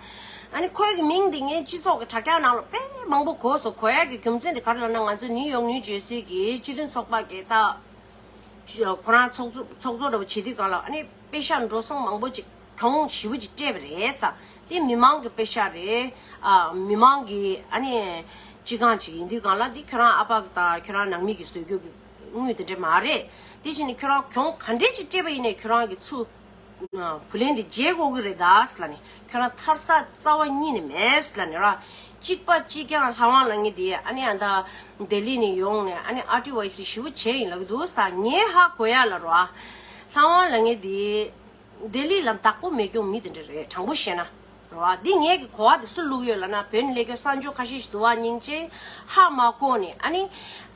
ཨ་ནི་ཁོའི་གི་མིང་འདི་ངས་སྤྱི་ཚོགས་ཀྱི་དྲ་རྒྱ་ནང་ལ་དཔེ་མང་པོ་གོ་སོང་། གོ་ཡ་གི་རྒྱུ་མཚན་དེ་ག་རེ་ལབ་ན། ང་ཚོ་ནིའུ་ཡོག་ནིའུ་ཇར་སི་གི་སྤྱི་མཐུན་ཚོགས་པ་གི་ད་ཁོ་རང་ཚོགས་གཙོ་ཚོགས་གཙོ་འདྲ་པོ་བྱེད་དུས་སྒང་ལ་ཨ་ནི་པེ་ཤག་འགྲོ་སོང་མང་པོ་ཅིག་གྱོང་ཞེ་པོ་ཅིག་སྤྲད་པ་རེད་ས། དེ་མི་མང་གི་པེ་ཤག་རེད། ཨ་མི་མང་གི་ཨ་ནི་སྤྱི་ཁང་ཅིག་ཡིན་དུས་སྒང་ལ་འདི་ཁྱོད་རང་ཨ་ཕ་དང་ཁྱོད་རང་ནང་མི་གི་བཟོ་རྒྱུ་གི་དངུལ་དེ་འདྲ་མ་རེད། དེ་བྱས་ནས་ཁྱོད་རང་གྱོང་ག་འདྲས་ཅིག་སྤྲད་པ་ཡིན་ནའི་ཁྱོད་རང་གི་ཚུར་བུ་ལོན་དེ་འཇལ་དགོས་ཀྱི་རེད་ད་ཟེར་ལབ་ནས། ཁྱོད་རང་ཐར་ས་རྩ་བ་ཉིད་ནས་མེད་ཟེར་ལབ་ནས་ར། གཅིག་པ་གཅིག་རྐྱང་ལྷ་དབང་ལབ་མཁན་དེ་ཨ་ནི་ཨ་ད་ལྡི་ལི་ནས་ཡོང་ནས་ཨ་ནི་ཨར་ཊི་ཝའི་སི་ཞེ་པོ་བྱས་ཡིན་ལབ་ཀྱི་འདུག་ས། ངས་ཧ་གོ་ཡ་ལ་ར། ལྷ་དབང་ལབ་མཁན་དེ་ལྡི་ལི་ལ་བདག་པོ་མེད་རྒྱུ་མི་དེ་འདྲ་རེད། དྲང་པོ་བཤད་ན། རེད་བ། འདི་ངས་ཀྱི་གོ་བ་དེ་སུ་བླུགས་ཡོད་ལབ་ན། བོད་ནས་སླེབས་མཁན་གསར་འབྱོར་ཁ་ཤས་ཤིག་འདུག་བ། སྙིང་རྗེ་ཧ་མ་གོ་ནས་ཨ་ནི་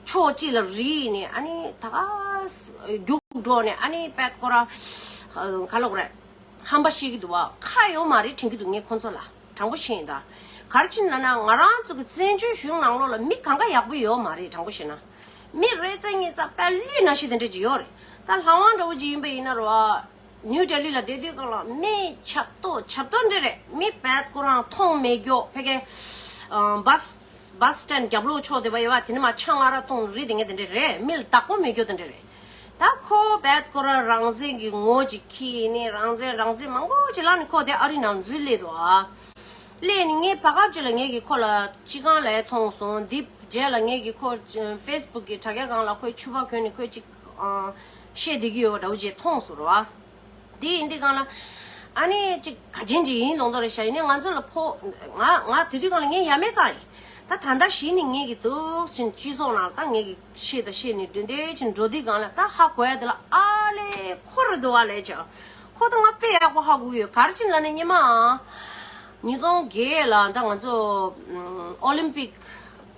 ཕྱོགས་གཅིག་ལ་རིལ་ནས་ཨ་ནི་ད་ག་རྒྱུགས་འགྲོ་ནས་ཨ་ནི་པད་ཁོ་རང་ག་ལབ་དགོས་རེད། ཧམ་པ་བཤད་ཀྱི་འདུག་བ། ཁ་ཡོད་མ་རེད་དྲན་གྱི་འདུག་ངས་ཁོ་ཚོ་ལ། དྲང་པོ་བཤད་ཡིན་ད། ག་རེ་བྱས་ནས་ལབ་ན་ང་རང་ཚོ་གི་བཙན་བྱོལ་གཞུང་ནང་ལོགས་ལ་མི་གང་ག་ཡག་པོ་ཡོད་མ་རེད། དྲང་པོ་བཤད་ན། མི་རེ་རྩེ་གཉིས་རྩ་པད་ལུད་ནང་བཞིན་དེ་འདྲ་ཅིག་ཡོད་རེད། ད་ལྷ་དབང་འདྲ་བོ་ཅིག་ཡིན་པ་ཡིན་ན་རེད་བ། ནིའུ་ལྡི་ལི་ལ་བསྡད་དུས་སྒང་ལ་མི་ཆབ་ཏོ་ཆབ་ཏོ་འདྲ་རེད། མི་པད་ཁོ་རང་མཐོང་མེད་རྒྱུ། ཕ་གི་ཨ་བྷ་སི་བྷ་སི་སི་ཊེན་རྒྱབ་ལོགས་ཕྱོགས་དེ་བ་ཡོད་བ། དེ་ནས་མར་ཆང་ང་ར་འཐུང་རེད། དེ་ངས་དེ་འདྲ་རེད། མི་ལ་བདག་པོ་མེད་རྒྱུ་དེ་འདྲ་རེད། ད་ཁོ་པད་ཁོ་རང་རང་བཙན་གྱི་ངོ་ཅིག་ཁྱེར་ནས་རང་བཙན་རང་བཙན་མང་པོ་ཅིག་ལབ་ནས་ཁོ་དེ་ཨ་རི་ནང་འཛུལ་སླེབས་འདུག་ཨ། སླེབས་ནས་ངས་བར་སྐབས་ཅིག་ལ་ངས་ཀྱིས་ཁོ་ལ་སྤྱི་ཁང་ལ་མཐོང་སོང་། འདི་རྗེས་ལ་ངས་ཀྱིས་ཁོ་ཕེ་སི་བུག་གི་དྲ་རྒྱ་སྒང་ལ་ཁོའི་ཕྱུ་པ་གོན་ནས་ཁོས་ཅིག་ཨ་བཤད་བསྡད་ཀྱི་ཡོད་པ་འདྲ་བོ་ཅིག་མཐོང་སོང་རེད་བ། དེ་ཡིན་དུས་སྒང་ལ་ཨ་ནི་ཅིག་ག་ཅན་ཅིག་ཡིན་ལོང་དོ་རེད་ཤག་ཡིན་ནའི་ང་ཚོ་ལ་ཕོ་ང་ང་དེ་དུས་སྒང་ལ་ངས་ཡ་མེད་བཏང་ཡིན། ད་ད་ལྟ་གཞི་ནས་ངས་ཀྱིས་འདུག་ཕྱིན་སྤྱི་ཚོགས་ནང་ལ་ད་ངས་ཀྱིས་བཤད་ད་བཤད་ནས་འདྲེ་འདྲེ་ཕྱིན་འགྲོ་དུས་སྒང་ལ་ད་ཧ་གོ་ཡ་དེ་ལ་ཨ་ལས་ཁོ་རེད་འདུག་བ་ལས་ཅག་ཁོ་ད་ང་དཔེ་ཡག་པོ་ཧ་གོ་གི་ཡོད། ག་རེ་ཕྱིན་ལབ་ན་སྔོན་མ་ཉིས་སྟོང་བརྒྱད་ལ་ད་ང་ཚོ་ཨོ་ལིམ་པིག་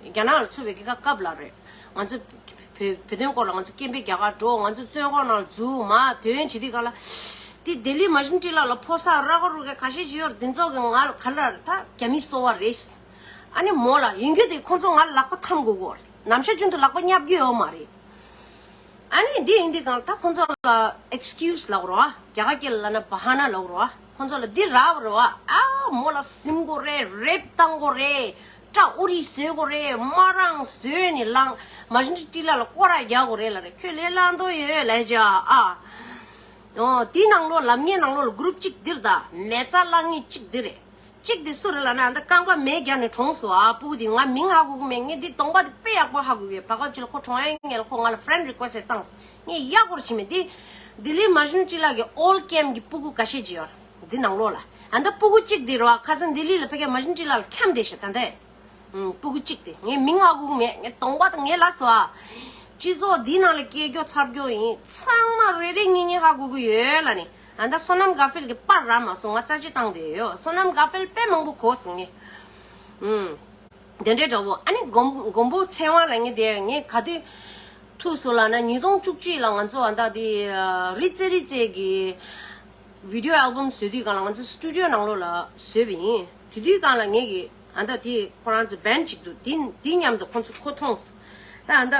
རྒྱ་ནག་ལ་ཚུད་པའི་གི་སྐབས་ལ་རེད། ང་ཚོ་བོད་བོད་དོན་སྐོར་ལ་ང་ཚོ་སྐད་འབོད་རྒྱག་གར་འགྲོ། ང་ཚོ་བཙོན་ཁང་ནང་འཛུལ་མར་ཐོན་བྱེད་དུས་སྒང་ལ། དེ་ལྡི་ལི་མ་ཤིན་ཊི་ལ་ལ་ཕོ་གསར་ར་ཁ་རུ་ཁ་ཁ་ཤས་ཤིག་ཡོད་རེད། འདི་ཚོ་གི་ང་ལ་ག་ལ་རེད། ད་རྒྱ་མི་སོ་བ་རེད། ཨ་ནི་མོ་ལ་ཡིན་རྒྱུ་དེ་ཁོ་ཚོ་ང་ལ་ལག་པ་འཐམ་དགོས་གོ་རེད། ནམ་ཞག་རྒྱུན་དུ་ལག་པ་བརྙབ་རྒྱུ་ཡོད་མ་རེད། ཨ་ནི་འདི་ཡིན་དུས་སྒང་ད་ཁོ་ཚོ་ལ་ཨེག་སི་ཀིའུ་སི་ལབ་དགོས་རེད་བ། རྒྱ་གར་སྐད་ལ་ལབ་ན་བ་ཧ་ན་ལབ་དགོས་རེད་བ། ཁོ་ཚོ་ལ་འདི་རག་པ་རེད་བ། ཨ་མོ་ལ་ཟིན་དགོས་རེད། རེབ་བཏང་དགོས་རེད། སྐྲ་ཨོ་རི་བཟོས་དགོས་རེད། མ་རང་བཟོས་ནས་ལངས་མ་ཤིན་ཊི་ལ་ལ་སྐོར་ར་རྒྱག་དགོས་རེད་ལབ་རེད། ཁྱོད་ལས་སླ་མདོག་ཡོད་ལབ་བྱས་ཨ། ཨོ་དེའི་ནང་ལོགས་ལབ་མཁན་ནང་ལོགས་ལ་གུ་རུབ་གཅིག་འདིར་ད་མེ་བཙའ་བླངས་མཁན་གཅིག་འདི་རེད། གཅིག་འདི་སུ་རེད་ལབ་ན་ཨ་ད་རྐང་པ་མེ་བརྒྱབ་ནས་གྲོངས་སོང་ཨ། སྤུ་གུ་འདི་ང་མིང་ཧ་གོ་གི་མེད། ངས་འདི་གདོང་པ་འདི་དཔེ་ཡག་པོ་ཧ་གོ་གི། བར་སྐབས་ཅིག་ལ་ཁོ་གྲོངས་ཡ་ངས་ལ་ཁོ་ང་ལ་friend request་བཏང་། ངས་ཡག་པོ་ཞིག་མེད་འདི། ལྡི་ལི་མ་ཇུ་ནུ་ཅི་ལགས་ཀྱི་old camp་གི་སྤུ་གུ་ཁ་ཤས་ཅིག་ཡོད་འདི་ནང་ལོགས་ལ། ཨ་ད་སྤུ་གུ་གཅིག་འདི་རེད་བ། ཁ་སང་ལྡི་ལི་ལ་ཕ་གིར་མ་ཇུ་ནུ་ཅི་ལགས་ལ་འཁྱམས་བསྡད་ཤག་ད་ལྟ། ཨུམ། སྤུ་གུ་གཅིག་དེ་ངས་མིང་ཧ་གོ་གི་མེད། ངས་གདོང་པ་དང་ངས་ལབ་སོང་ཨ། སྤྱི་ཚོགས་འདི་ནང་ལ་སྐད་སྐྱོ་ཚབ་སྐྱོ་ཡིན། ཚང་མ་རེ་རེ་གཉིས་གཉིས་ཧ་གོ་གི་ཡོད་ལབ་ནས། ཨ་ད་བསོད་ནམས་དགའ་འཕེལ་གྱི་པར་རག་མ་སོང་། ང་རྩད་གཅོད་བཏང་བསྡད་ཡོད། བསོད་ནམས་དགའ་འཕེལ་དཔེ་མང་པོ་གོ་སོང་ངས། ཨུམ། དེ་འདྲའི་འདྲ་བོ། ཨ་ནི་མགོན་མགོན་པོ་ཚེ་དབང་ལབ་མཁན་དེ་ངས་ག་དུས་ཐུག་སོང་ལབ་ན་ཉིས་སྟོང་བཅུ་གཅིག་ལ་ང་ཚོ་ཨ་ད་དེ་རི་རྩེ་རི་རྩེ་གི་video album་བཟོ་དུས་སྒང་ལ་ང་ཚོ་studio་ནང་ལོགས་ལ་བཟོས་པ་ཡིན། དེ་དུས་སྒང་ལ་ངེད་ཀྱི་ཨ་ད་དེ་ཁོ་རང་ཚོ་band་ཅིག་འདུག་དེ་དེ་མཉམ་དུ་ཁོ་ཚོ་ཁོ་མཐོང་སོང་། ད་ཨ་ད་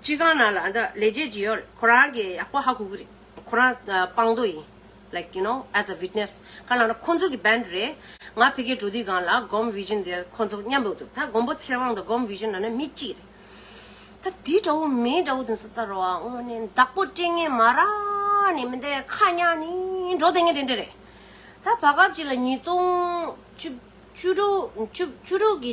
སྤྱི་ཁང་ནང་ལ་ཨ་ད་ལས་བྱེད་ཅིག་ཡོད་རེད། ཁོ་རང་གིས་ཡག་པོ་ཧ་གོ་གི་རེད། ཁོ་རང་ཨ་པང་རྡོ་ཡིན། Like, you know, as a witness. ག་ལ་ན་ཁོ་ཚོ་གི་band་རེད། ང་ཕ་གིར་འགྲོ་དུས་སྒང་ལ་སྒོམ་vision་དེ་ཁོ་ཚོ་མཉམ་དུ་འདུག་ད་མགོན་པོ་ཚེ་དབང་དང་སྒོམ་vision་ལབ་ན་མི་གཅིག་རེད། ད་འདི་འདྲ་བོ་མི་འདྲ་བོ་དེ་ཚོ་ལྟ་རོགས་ཨ། དངོས་གནས་བདག་པོ་སྤྲད་མཁན་མ་རག་ནས་མི་འདའི་ཁ་ཉག་ནི་འགྲོ་བསྡད་མཁན་དེ་འདྲ་རེད། ད་བར་སྐབས་ཅིག་ལ་ཉིས་སྟོང་བཅུ་བཅུ་དྲུག་བཅུ་བཅུ་དྲུག་གི་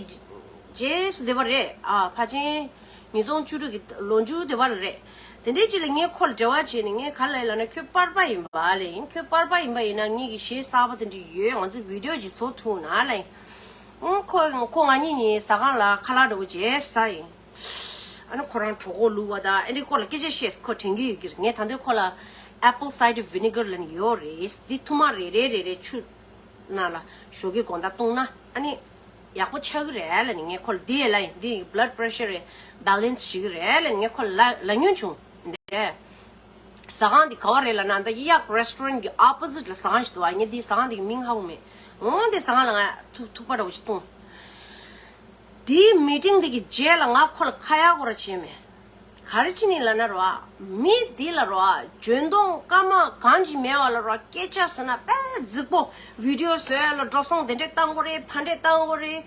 རྗེས་སུ་བསྡད་པ་རེད་ཨ། ཕལ་ཆེར་ཉིས་སྟོང་བཅུ་དྲུག་གི་ལོ་མཇུག་བསྡད་པ་རེད། དེ་འདྲའི་ཅིག་ལ་ངས་ཁོ་ལ་འབྲེལ་བ་བྱས་ནས་ངས་ག་རེ་ལབ་ཡིན་ལབ་ན། ཁྱོད་པར་པ་ཡིན་པ་ལབ་ཡིན། ཁྱོད་པར་པ་ཡིན་པ་ཡིན་ན་ངེད་ཀྱི་གཞས་གསར་པ་དེ་འདྲ་ཡོད། ང་ཚོ་video་ཅིག་བཟོ་ཐུབ་ན་ལབ་ཡིན། ཨང་ཁོ་ཁོ་ང་གཉིས་གཉིས་ཟ་ཁང་ལ་ཁ་ལག་འདྲ་བོ་བྱས་ཟ་ཡིན། ཨ་ནི་ཁོ་རང་གྲོད་ཁོག་ལུས་པ་དང་ཨ་འདྲའི་སྐོར་ལ་སྐད་ཆ་བཤད། ཁོ་དྲན་གྱི་ཡོད་ཀྱི་རེད། ངས་ད་དུང་ཁོ་ལ་apple cider vinegar་ལབ་ནས་ཡོད་རེད། འདི་ཐུར་མ་རེ་རེ་རེ་རེ་ཆུ་ནང་ལ་ཞོགས་ཀས་དགོང་དག་བཏུང་ན་ཨ་ནི་ཡག་པོ་ཆགས་ཀྱི་རེད་ལབ་ནས་ངས་ཁོ་ལ་འདི་ལབ་ཡིན། འདི་blood pressure་རེད། balance་བྱེད་ཀྱི་རེད་ལབ་ནས་ངས་ཁོ་ལ་ལབ་མྱོང་བྱུང་། འདི་ཟ་ཁང་འདི་ག་བ་རེད་ལབ་ན། འདི་གཡག་restaurant་གི་opposite་ལ་ཟ་ཁང་ཞིག་འདུག་བ། ངས་འདི་ཟ་ཁང་འདི་གི་མིང་ཧ་གོ་མེད། འོ་འདི་ཟ་ཁང་ལ་ང་ཐུག་ཐུག་པ་འདྲ་བོ་ཞིག་བཏུང་། དེའི་meeting་དེ་གི་རྗེས་ལ་ང་ཁོ་ལ་ཁ་ཡག་པོ་ར་བྱས་མེད། ག་རེ་བྱས་ནས་ལབ་ན་རོ། མི་འདི་ལ་རོ། འཇོན་ཐང་སྐར་མ་གང་ཅི་མེད་པ་ལ་རོ། སྐད་ཆ་ཟེར་ན་དཔེ་རྫིག་པོ། video་བཟོ་ཡ་ལ་འགྲོ་སོང་དེ་འདྲས་བཏང་དགོས་རེད། ཕ་འདྲས་བཏང་དགོས་རེད།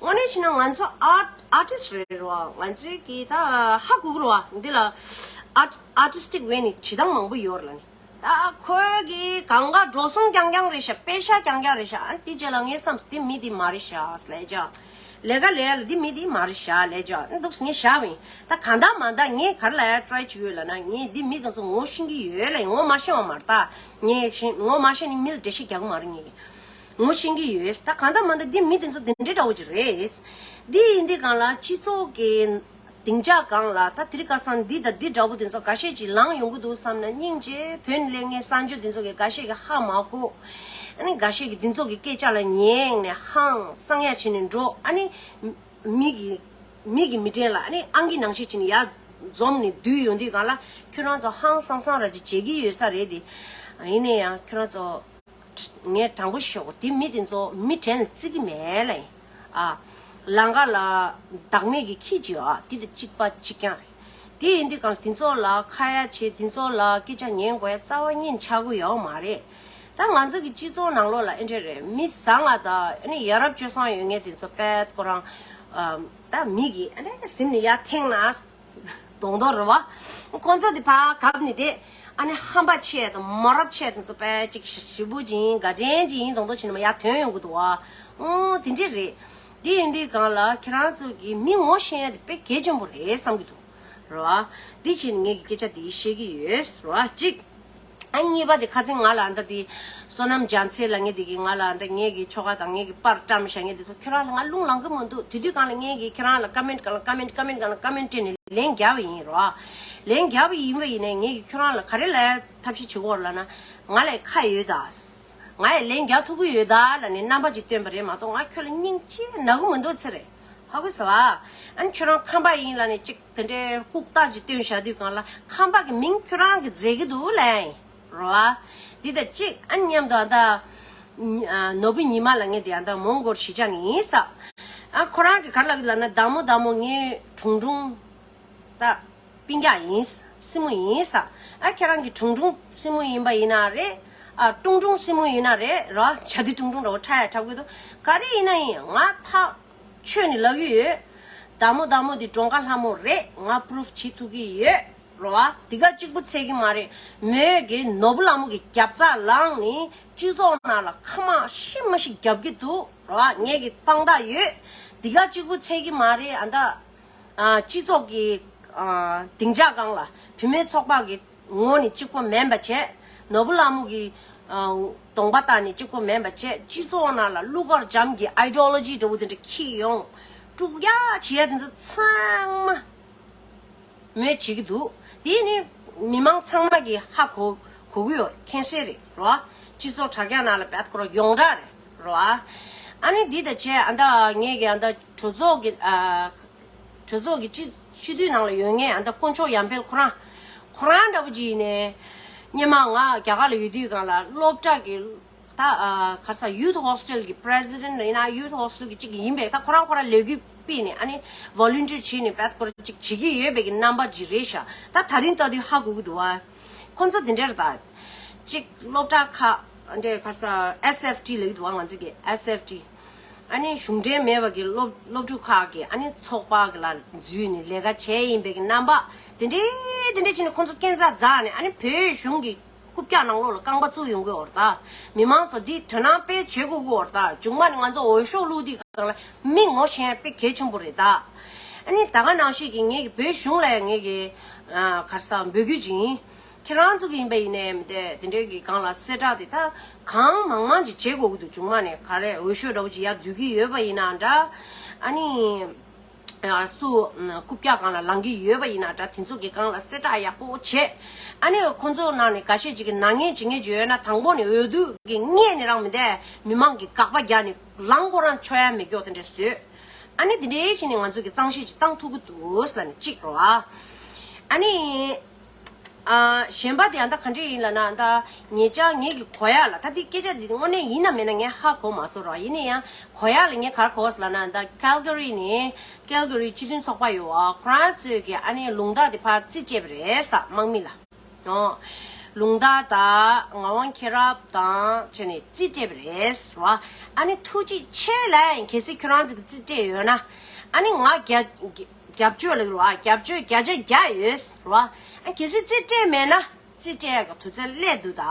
དངོས་གནས་བྱས་ན་ང་ཚོ་art artist་རེད་རོ། ང་ཚོའི་གི་ད་ཧ་གོ་གི་རོ། འདི་ལ་art artistic way་ནས་བྱེད་སྟངས་མང་པོ་ཡོད་རེད་ལ་ནི། ད་ཁོས་གི་གང་ག་འགྲོ་སོང་རྐྱང་རྐྱང་རེད་ཤག་པེ་ཤ་རྐྱང་རྐྱང་རེད་ཤག་ཨ་དེ་རྗེས་ལ་ངས་བསམས། དེ་མི་དེ་མ་རེད་ཤག་ལས་ཀྱང་། ལས་ཀ་ལས་ཡ་ལ་དེ་མི་དེ་མ་རེད་ཤག་ལས་ཀྱང་། འདུག་ངས་བཞག་པ་ཡིན། ད་གང་ལྟར་མ་ལྟར་ངས་ག་རེ་ལབ་ཡ་try་བྱེད་ཀྱི་ཡོད་ལབ་ན། ངས་འདི་མི་དེ་ཚོ་ངོ་ཤེས་ཀྱི་ཡོད་ལ། ངོ་མ་ཤེས་པ་མ་རེད་ད། ངས་ཤེས་ངོ་མ་ཤེས་ནས་མི་ལ་འགྲེལ་བཤད་རྒྱག་གི་མ་རེད། ངས་ངོ་ཤེས་ཀྱི་ཡོད། ད་གང་ལྟར་མ་ལྟར་འདི་མི་དེ་ཚོ་དེ་འདྲའི་འདྲ་བོ་ཅིག་རེད། འདི་ཡིན་དུས་སྒང་ལ་སྤྱི་ཚོགས་ཀྱི་སྡིངས་ཆ་སྒང་ལ་ད་དེ་རིང་ཁ་སང་འདི་དང་འདི་འདྲ་བོ་དེ་ཚོ་འགའ་ཤས་ཅིག་ལངས་ཡོང་གི་འདུག་བསམ་ན། སྙིང་རྗེ། བོད་ནས་སླེབས་མཁན་གསར་འབྱོར་དེ་ཚོ་གིས་འགའ་ཤས་ཀྱིས་ཧ་མ་གོ། ཨ་ནི་འགའ་ཤས་ཀྱིས་དེ་ཚོ་གི་སྐད་ཆ་ལ་ཉན་ནས་ཧང་སང་ཡ་བྱས་ནས་འགྲོ། ཨ་ནི་མི་གི་མི་གི་མི་དྲན་ལ་ཨ་ནི་ཨང་ཀི་ནང་བཞིན་བྱས་ནས་ཡར་འཛོམས་ནས་བསྡུས་ཡོང་དུས་སྒང་ལ་ཁྱོད་རང་ཚོ་ཧང་སང་སང་ར་ཅིག་བྱེད་ཀྱི་ཡོད་ས་རེད་དེ། ཡིན་ན་ཡང་ཁྱོད་རང་ཚོ། ངས་དྲང་པོ་ཤོད། དེ་མི་དེ་ཚོ་མི་དྲན་ལ་བརྩི་གི་མེད་ལ་ཡིན། ཨ། ལང་ཀ་ལ་བདག་མེད་ཀྱི་ཁྱི་ཅིག་ཡོད་ཨ། དེ་དང་གཅིག་པ་གཅིག་རྐྱང་རེད། དེ་ཡིན་དུས་གང་དེ་ཚོ་ལ་ཁ་ཡ་བྱེད། དེ་ཚོ་ལ་སྐད་ཆ་ཉན་དགོས་ཡ་རྩ་བ་ཉིད་ཆགས་ཀྱི་ཡོད་མ་རེད། ད་ང་ཚོ་གི་སྤྱི་ཚོགས་ནང་ལོགས་ལ་ཨེ་འདྲ་རེད། མི་བཟང་ང་དང་ཨ་ནི་ཡ་རབས་སྤྱོད་བཟང་ཡོད་མཁན་དེ་ཚོ་དཔེ་ཁོ་རང་ཨ། ད་མི་གི་ཨ་ནི་གཟིམ་ནས་ཡར་འཐེན་ན། མདོག་མདོག་རེད་བ། ཁོང་ཚོ་དེ་ཕར་གབ་ནས་དེ་ཨ་ནི་ཧམ་པ་ཆེ་དང་མ་རབས་ཆེ་དང་ཚོ་དཔེ་ཅིག་ཞེ་པོ་ཅིག་ཡིན། དགའ་ཅན་ཅིག་ཡིན་མདོག་མདོག་བྱས་ནས་མར་ཡར་ཐོན་ཡོང་གི་འདུག་བ། ཨོ་དེ་འདྲས་རེད། དེ་ཡིན་དུས་སྒང་ལ་ཁྱེད་རང་ཚོ་གིས་མི་ངོ་ཤེས་ཡ་དེ་དཔེ་གལ་ཆེན་པོ་རེད་བསམ་གྱི་འདུག་རེད་བ། དེ་བྱས་ནས་ངས་ཀྱི་སྐད་ཆ་དེ་བཤད་ཀྱི་ཡོད་རེད་བ། གཅིག་ཨ་གཉིས་པ་དེ་ཁ་སང་ང་ལ་ཨ་ད་དེ་བསོད་ནམས་རྒྱ་མཚོ་ལབ་མཁན་དེ་གིས་ང་ལ་ཨ་ད་ངེད་ཀྱི་ཁྱོ་ག་དང་ངེད་ཀྱི་པར་བཀྲམ་བཞག་མཁན་དེ་ཚོ་ཁྱོད་རང་ལ་ང་རླུང་ལངས་གི་མི་འདུག་དེ་དུས་སྒང་ལ་ངེད་ཀྱིས་ཁྱོད་རང་ལ་ཀ་མེན་ཊི་སྒང་ལ་ཀ་མེན་ཊི་ཀ་མེན་ཊི་སྒང་ལ་ཀ་མེན་ཊི་སྤྲད་ནས་ལན་བརྒྱབ་པ་ཡིན་རོ། ལན་བརྒྱབ་པ་ཡིན་པ་ཡིན་ནའི་ངེད་ཀྱིས་ཁྱོད་རང་ལ་ག་རེ་ལབ་ཐབས་ཤེས་བྱེད་དགོས་རེད་ལབ་ན། ང་ལ་ཁ་ཡོད་ད། ང་ཡི་ལན་རྒྱག་ཐུབ་ཀྱི་ཡོད་ད་ལབ་ནས་རྣམ་པ་ཅིག་སྟོན་པ་རེད་མ་གཏོགས་ང་ཁྱོད་ལ་སྙིང་རྗེ་ན་གི་མི་འདུག་ཚེ་རེད། ཧ་གོ་སོང་ཨ། ཨ་ནི་ཁྱོད་རང་ཁམས་པ་ཡིན་ལབ་ནས་ཅིག་དེ་འདྲའི་ལྐུགས་རྟགས་ཅིག་སྟོན་བཞག་དུས་སྒང་ལ་ཁམས་པ་གི་མིང་ཁྱོད་རང་གིས་བརྫད་ཀྱི་འདུག་ལབ་ཡིན་རོ་ཨ། འདི་དང་གཅིག་ཨ་ནི་མཉམ་དུ་ཨ་ད་ནོར་བུ་ཉི་མ་ལབ་མཁན་དེ་ཨ་ད་མོན་གྷོར་གཞིས་ཆགས་ནས་ཡིན་ས། ཨ་ཁོ་རང་གིས་ག་རེ་ལབ་ཀྱི་ལབ་ན། བདག་མོ་བདག་མོ་ངའི་དྲུང་དྲུང་ད་སྤུན་ཀྱག་ཡིན། སྲིང་མོ་ཡིན་ས། ཨ་ཁྱེད་རང་གི་དྲུང་དྲུང་སྲིང་མོ་ཡིན་པ་ཡིན་ན་རེད། ཨ་ཀྲུང་ཀྲུང་སྲིང་མོ་ཡིན་ན་རེད་རོ། བྱ་དེ་ཀྲུང་ཀྲུང་འདྲ་བོ་ཁྲ་ཡ་ཁྲ་གི་འདུག་ག་རེ་ཡིན་ན་ཡིན་ང་ཐག་ཆོད་ནས་ལབ་ཀྱི་ཡོད། བདག་མོ་བདག་མོ་འདི་འབྲོང་ཁ་ལྷ་མོ་རེད། ང་པུ་རུབ་བྱེད་ཐུབ་ཀྱི་ཡོད། རོ་བ། འདི་ག་གཅིག་པུ་ཚད་ཀྱི་མ་རེད། མོས་གི་ནོར་བུ་ལྷ་མོ་གི་རྒྱབ་རྩ་ལངས་ནས་སྤྱི་ཚོགས་ནང་ལ་ཁ་མ་ཤི་མ་ཤི་རྒྱབ་ཀྱི་འདུག་རོ་བ། ངས་གི་དཔང་རྟགས་ཡོད། འདི་ག་གཅིག་པུ་ཚད་ཀྱི་མ་རེད། ཨ་ད། ཨ། སྤྱི་ཚོགས་ཀྱི། ཨ། སྡིངས་ཆ་སྒང་ལ་བུད་མེད་ཚོགས་པ་གི་ངོ་ནས་གཅིག་པོ་མིན་པ་བྱས། ནོར་བུ་ལྷ་མོ་གི། ཨ། གདོང་པ་བལྟས་ནས་གཅིག་པོ་མིན་པ་བྱས། སྤྱི་ཚོགས་ནང་ལ་གླུ་གར་འཇམ་གྱི་ཨའི་ཌི་ཡོ་ལོ་ཇི་འདྲ་བོ་དེ་འདྲ་འཁྱེར་ཡོང་། དཀྲུག་ཡ་བྱེད་ཡ་དེ་ཚོ་ཚང་མ་མོས་བྱེད་ཀྱི་འདུག་དེ་ནི་མི་མང་ཚང་མ་གི་ཧ་གོ་གོ་གི་ཡོད། མཁྱེན་གསལ་རེད་རོ། སྤྱི་ཚོགས་དྲ་རྒྱ་ནང་ལ་བད་ཁོ་རང་ཡོངས་གྲགས་རེད་རོ། ཨ་ནི་འདི་ད་བྱས། ཨ་ད་ངས་གི་ཨ་ད་གྲོས་ཚོགས་ཀྱི། ཨ། གྲོས་ཚོགས་ཀྱི་སྤྱི་སྤྱི་འཐུས་ནང་ལ་ཡོད་མཁན་ཨ་ད་དཀོན་མཆོག་ཡར་འཕེལ་ཁོ་རང་། ཁོ་རང་འདྲ་པོ་ཅིག་ཡིན་ནས། སྔོན་མ་ང་རྒྱ་གར་ལ་ཡོད་དུས་སྒང་ལ་སློབ་གྲྭ་གི། ད། ཨ། ག་རེ་ཟེར། ཡུ་ཐི་ཧོ་སི་ཊེལ་གི་པི་རེ་སི་ཌེན་ཊི་ཡིན་ན་ཡུ་ཐི་ཧོ་སི་ཊེལ་གི་གཅིག་ཡིན་པས། ད་ཁོ་རང་ཁོ་རང་ལས་འགུལ་སྤེལ་ནས་ཨ་ནི་ཝོ་ལུན་ཊི་ཡར་བྱས་ནས་བད་ཁོ་རང་གཅིག་བྱེད་ཀྱི་ཡོད་པའི་གི་རྣམ་པ་ཅིག་རེད་ཤག་ད་དེ་རིང་ལྟ་དུས་ཧ་གོ་གི་འདུག་བ། ཁོ་ཚོ་དེ་འདྲ་རེད་ད། གཅིག་སློབ་གྲྭ་ཁག་འདྲ། ག་རེ་ཟེར། ཨེས་ཨེཕ་ཊི་ལབ་ཀྱི་འདུག་བ། ང་ཚོ་གི་ཨེས་ཨེཕ་ཊི། ཨ་ནི་གཞུང་འབྲེལ་མེད་པ་གི་སློབ་སློབ་ཕྲུག་ཁག་གི་ཨ་ནི་ཚོགས་པ་གི་ལ་འཛུལ་ནས་ལས་ཀ་བྱས་ཡིན་པའི་གི་རྣམ་པ་དེ་འདྲའི་དེ་འདྲའི་བྱས་ནས་ཁོ་ཚོ་སྐས་འཛེག་འཛེགས་ནས། ཨ་ནི་བོད་གཞུང་གི་རྐུབ་བཀྱག་ནང་ལོགས་ལ་རྐང་པ་བཙུགས་ཡོང་གི་ཡོད་རེད་ད། མི་མང་ཚོ་འདི་དོ་སྣང་དཔེ་བྱེད་དགོས་ཀྱི་ཡོད་རེད་ད། མཇུག་མ་ནས་ང་ཚོ་འོས་ཤོག་བླུགས་དུས་སྒང་ལ་མིག་ངོ་ཤེས་ཡ་དཔེ་གལ་ཆེན་པོ་རེད་ད། ཨ་ནི་ད་ག་ནང་བཞིན་གི་ངེད་ཀྱི་བོད་གཞུང་ལ་ངེད་ཀྱི། ཨ། ག་རེ་ཟེར། འབོད་སྐུལ་ཅིག་ཡིན། ཁྱེད་རང་ཚོ་གི་ཡིན་པ་ཡིན་ནའི་མི་དེ་དེ་འདྲའི་གི་སྒང་ལ་གསལ་བསྒྲགས་དེ་ད་གང་མང་མང་ཅིག་བྱེད་དགོས་ཀྱི་འདུག་མཇུག་མ་ནས་ག་རེ་འོས་ཤོག་འདྲ་བོ་ཅིག་ཡར་བསྡུ་གི་ཡོད་པ་ཡིན་ན་འདྲ། ཨ་ནི། ཨ། སུ་རྐུབ་བཀྱག་སྒང་ལ་ལངས་ཀྱི་ཡོད་པ་ཡིན་ན་འདྲ། དེ་ཚོ་གི་སྒང་ལ་གསལ་བསྒྲགས་ཡག་པོ་བྱེད། ཨ་ནི་ཁོ་ཚོ་ནང་ནས་འགའ་ཤས་ཅིག་གི་ནག་ཉེས་ཇི་སྙེད་ཅིག་ཡོད་ན་དང་པོ་ནས་འོས་བསྡུ་གི་སྔས་ནས་རང་མི་དེ་མི་མང་གི་དགག་པ་རྒྱག་ནས་ལངས་ཁོ་རང་ཆོག་ཡ་མེད་མཁན་དེ་འདྲ་བཟོས། ཨ་ནི་དེ་འདྲའི་བྱས་ནས་ང་ཚོ་གི་གཙང་བཤེར་ཅིག་བཏང་ཐུབ་ཀྱི་འདུག་ཟེར་ལབ་ནས་གཅིག་རེད་བ། ཨ་ནི། ཨ། གཞན་པ་དེ་ཨ་ད་ག་འདྲ་ཡིན་ལབ་ན། ཨ་ད་ངེད་ཅག་ངེད་ཀྱི་གོ་ཡག་ལ། ད་དེ་སྐད་ཆ་དེ་དངོས་གནས་ཡིན་ན་མིན་ན་ངས་ཧ་གོ་མ་སོང་ར། ཡིན་ན་ཡང་གོ་ཡག་ལ་ངས་ག་རེ་གོ་ཟེར་ལབ་ན། ཨ་ད་ཀལ་ག་རི་ནས། ཀལ་ག་རི་སྤྱི་མཐུན་ཚོགས་པ་ཡོད་བ། ཁོ་རང་ཚོས་ཀྱི་ཨ་ནི་ལུང་རྟགས་དེ་ཕར་རྩིས་སྤྲད་པ་རེད་ཟེར། དམག་མི་ལ། ཨོ། ལུང་རྟགས་དང་ངག་དབང་མཁྱེན་རབ་དང་བྱས་ནས་རྩིས་སྤྲད་པ་རེད་ཟེར་བ། ཨ་ནི་ཐུགས་རྗེ་ཆེ་ལབ་ཡིན། གལ་སྲིད་ཁྱོད་རང་ཚོ་གི་རྩིས་སྤྲད་ཡོད་ན། ཨ་ནི་ང་རྒྱ་རྒྱབ་སྐྱོར་ལབ་ཀྱི་རེད་བ། རྒྱབ་སྐྱོར་བརྒྱ་ཆ་བརྒྱ་ཡོད་ཟེར་བ། ཨ། གལ་སྲིད་རྩིས་སྤྲད་མེད་ན་རྩིས་སྤྲད་ཡག་གི་དུས་ཚོད་སླེབས་འདུག་ད།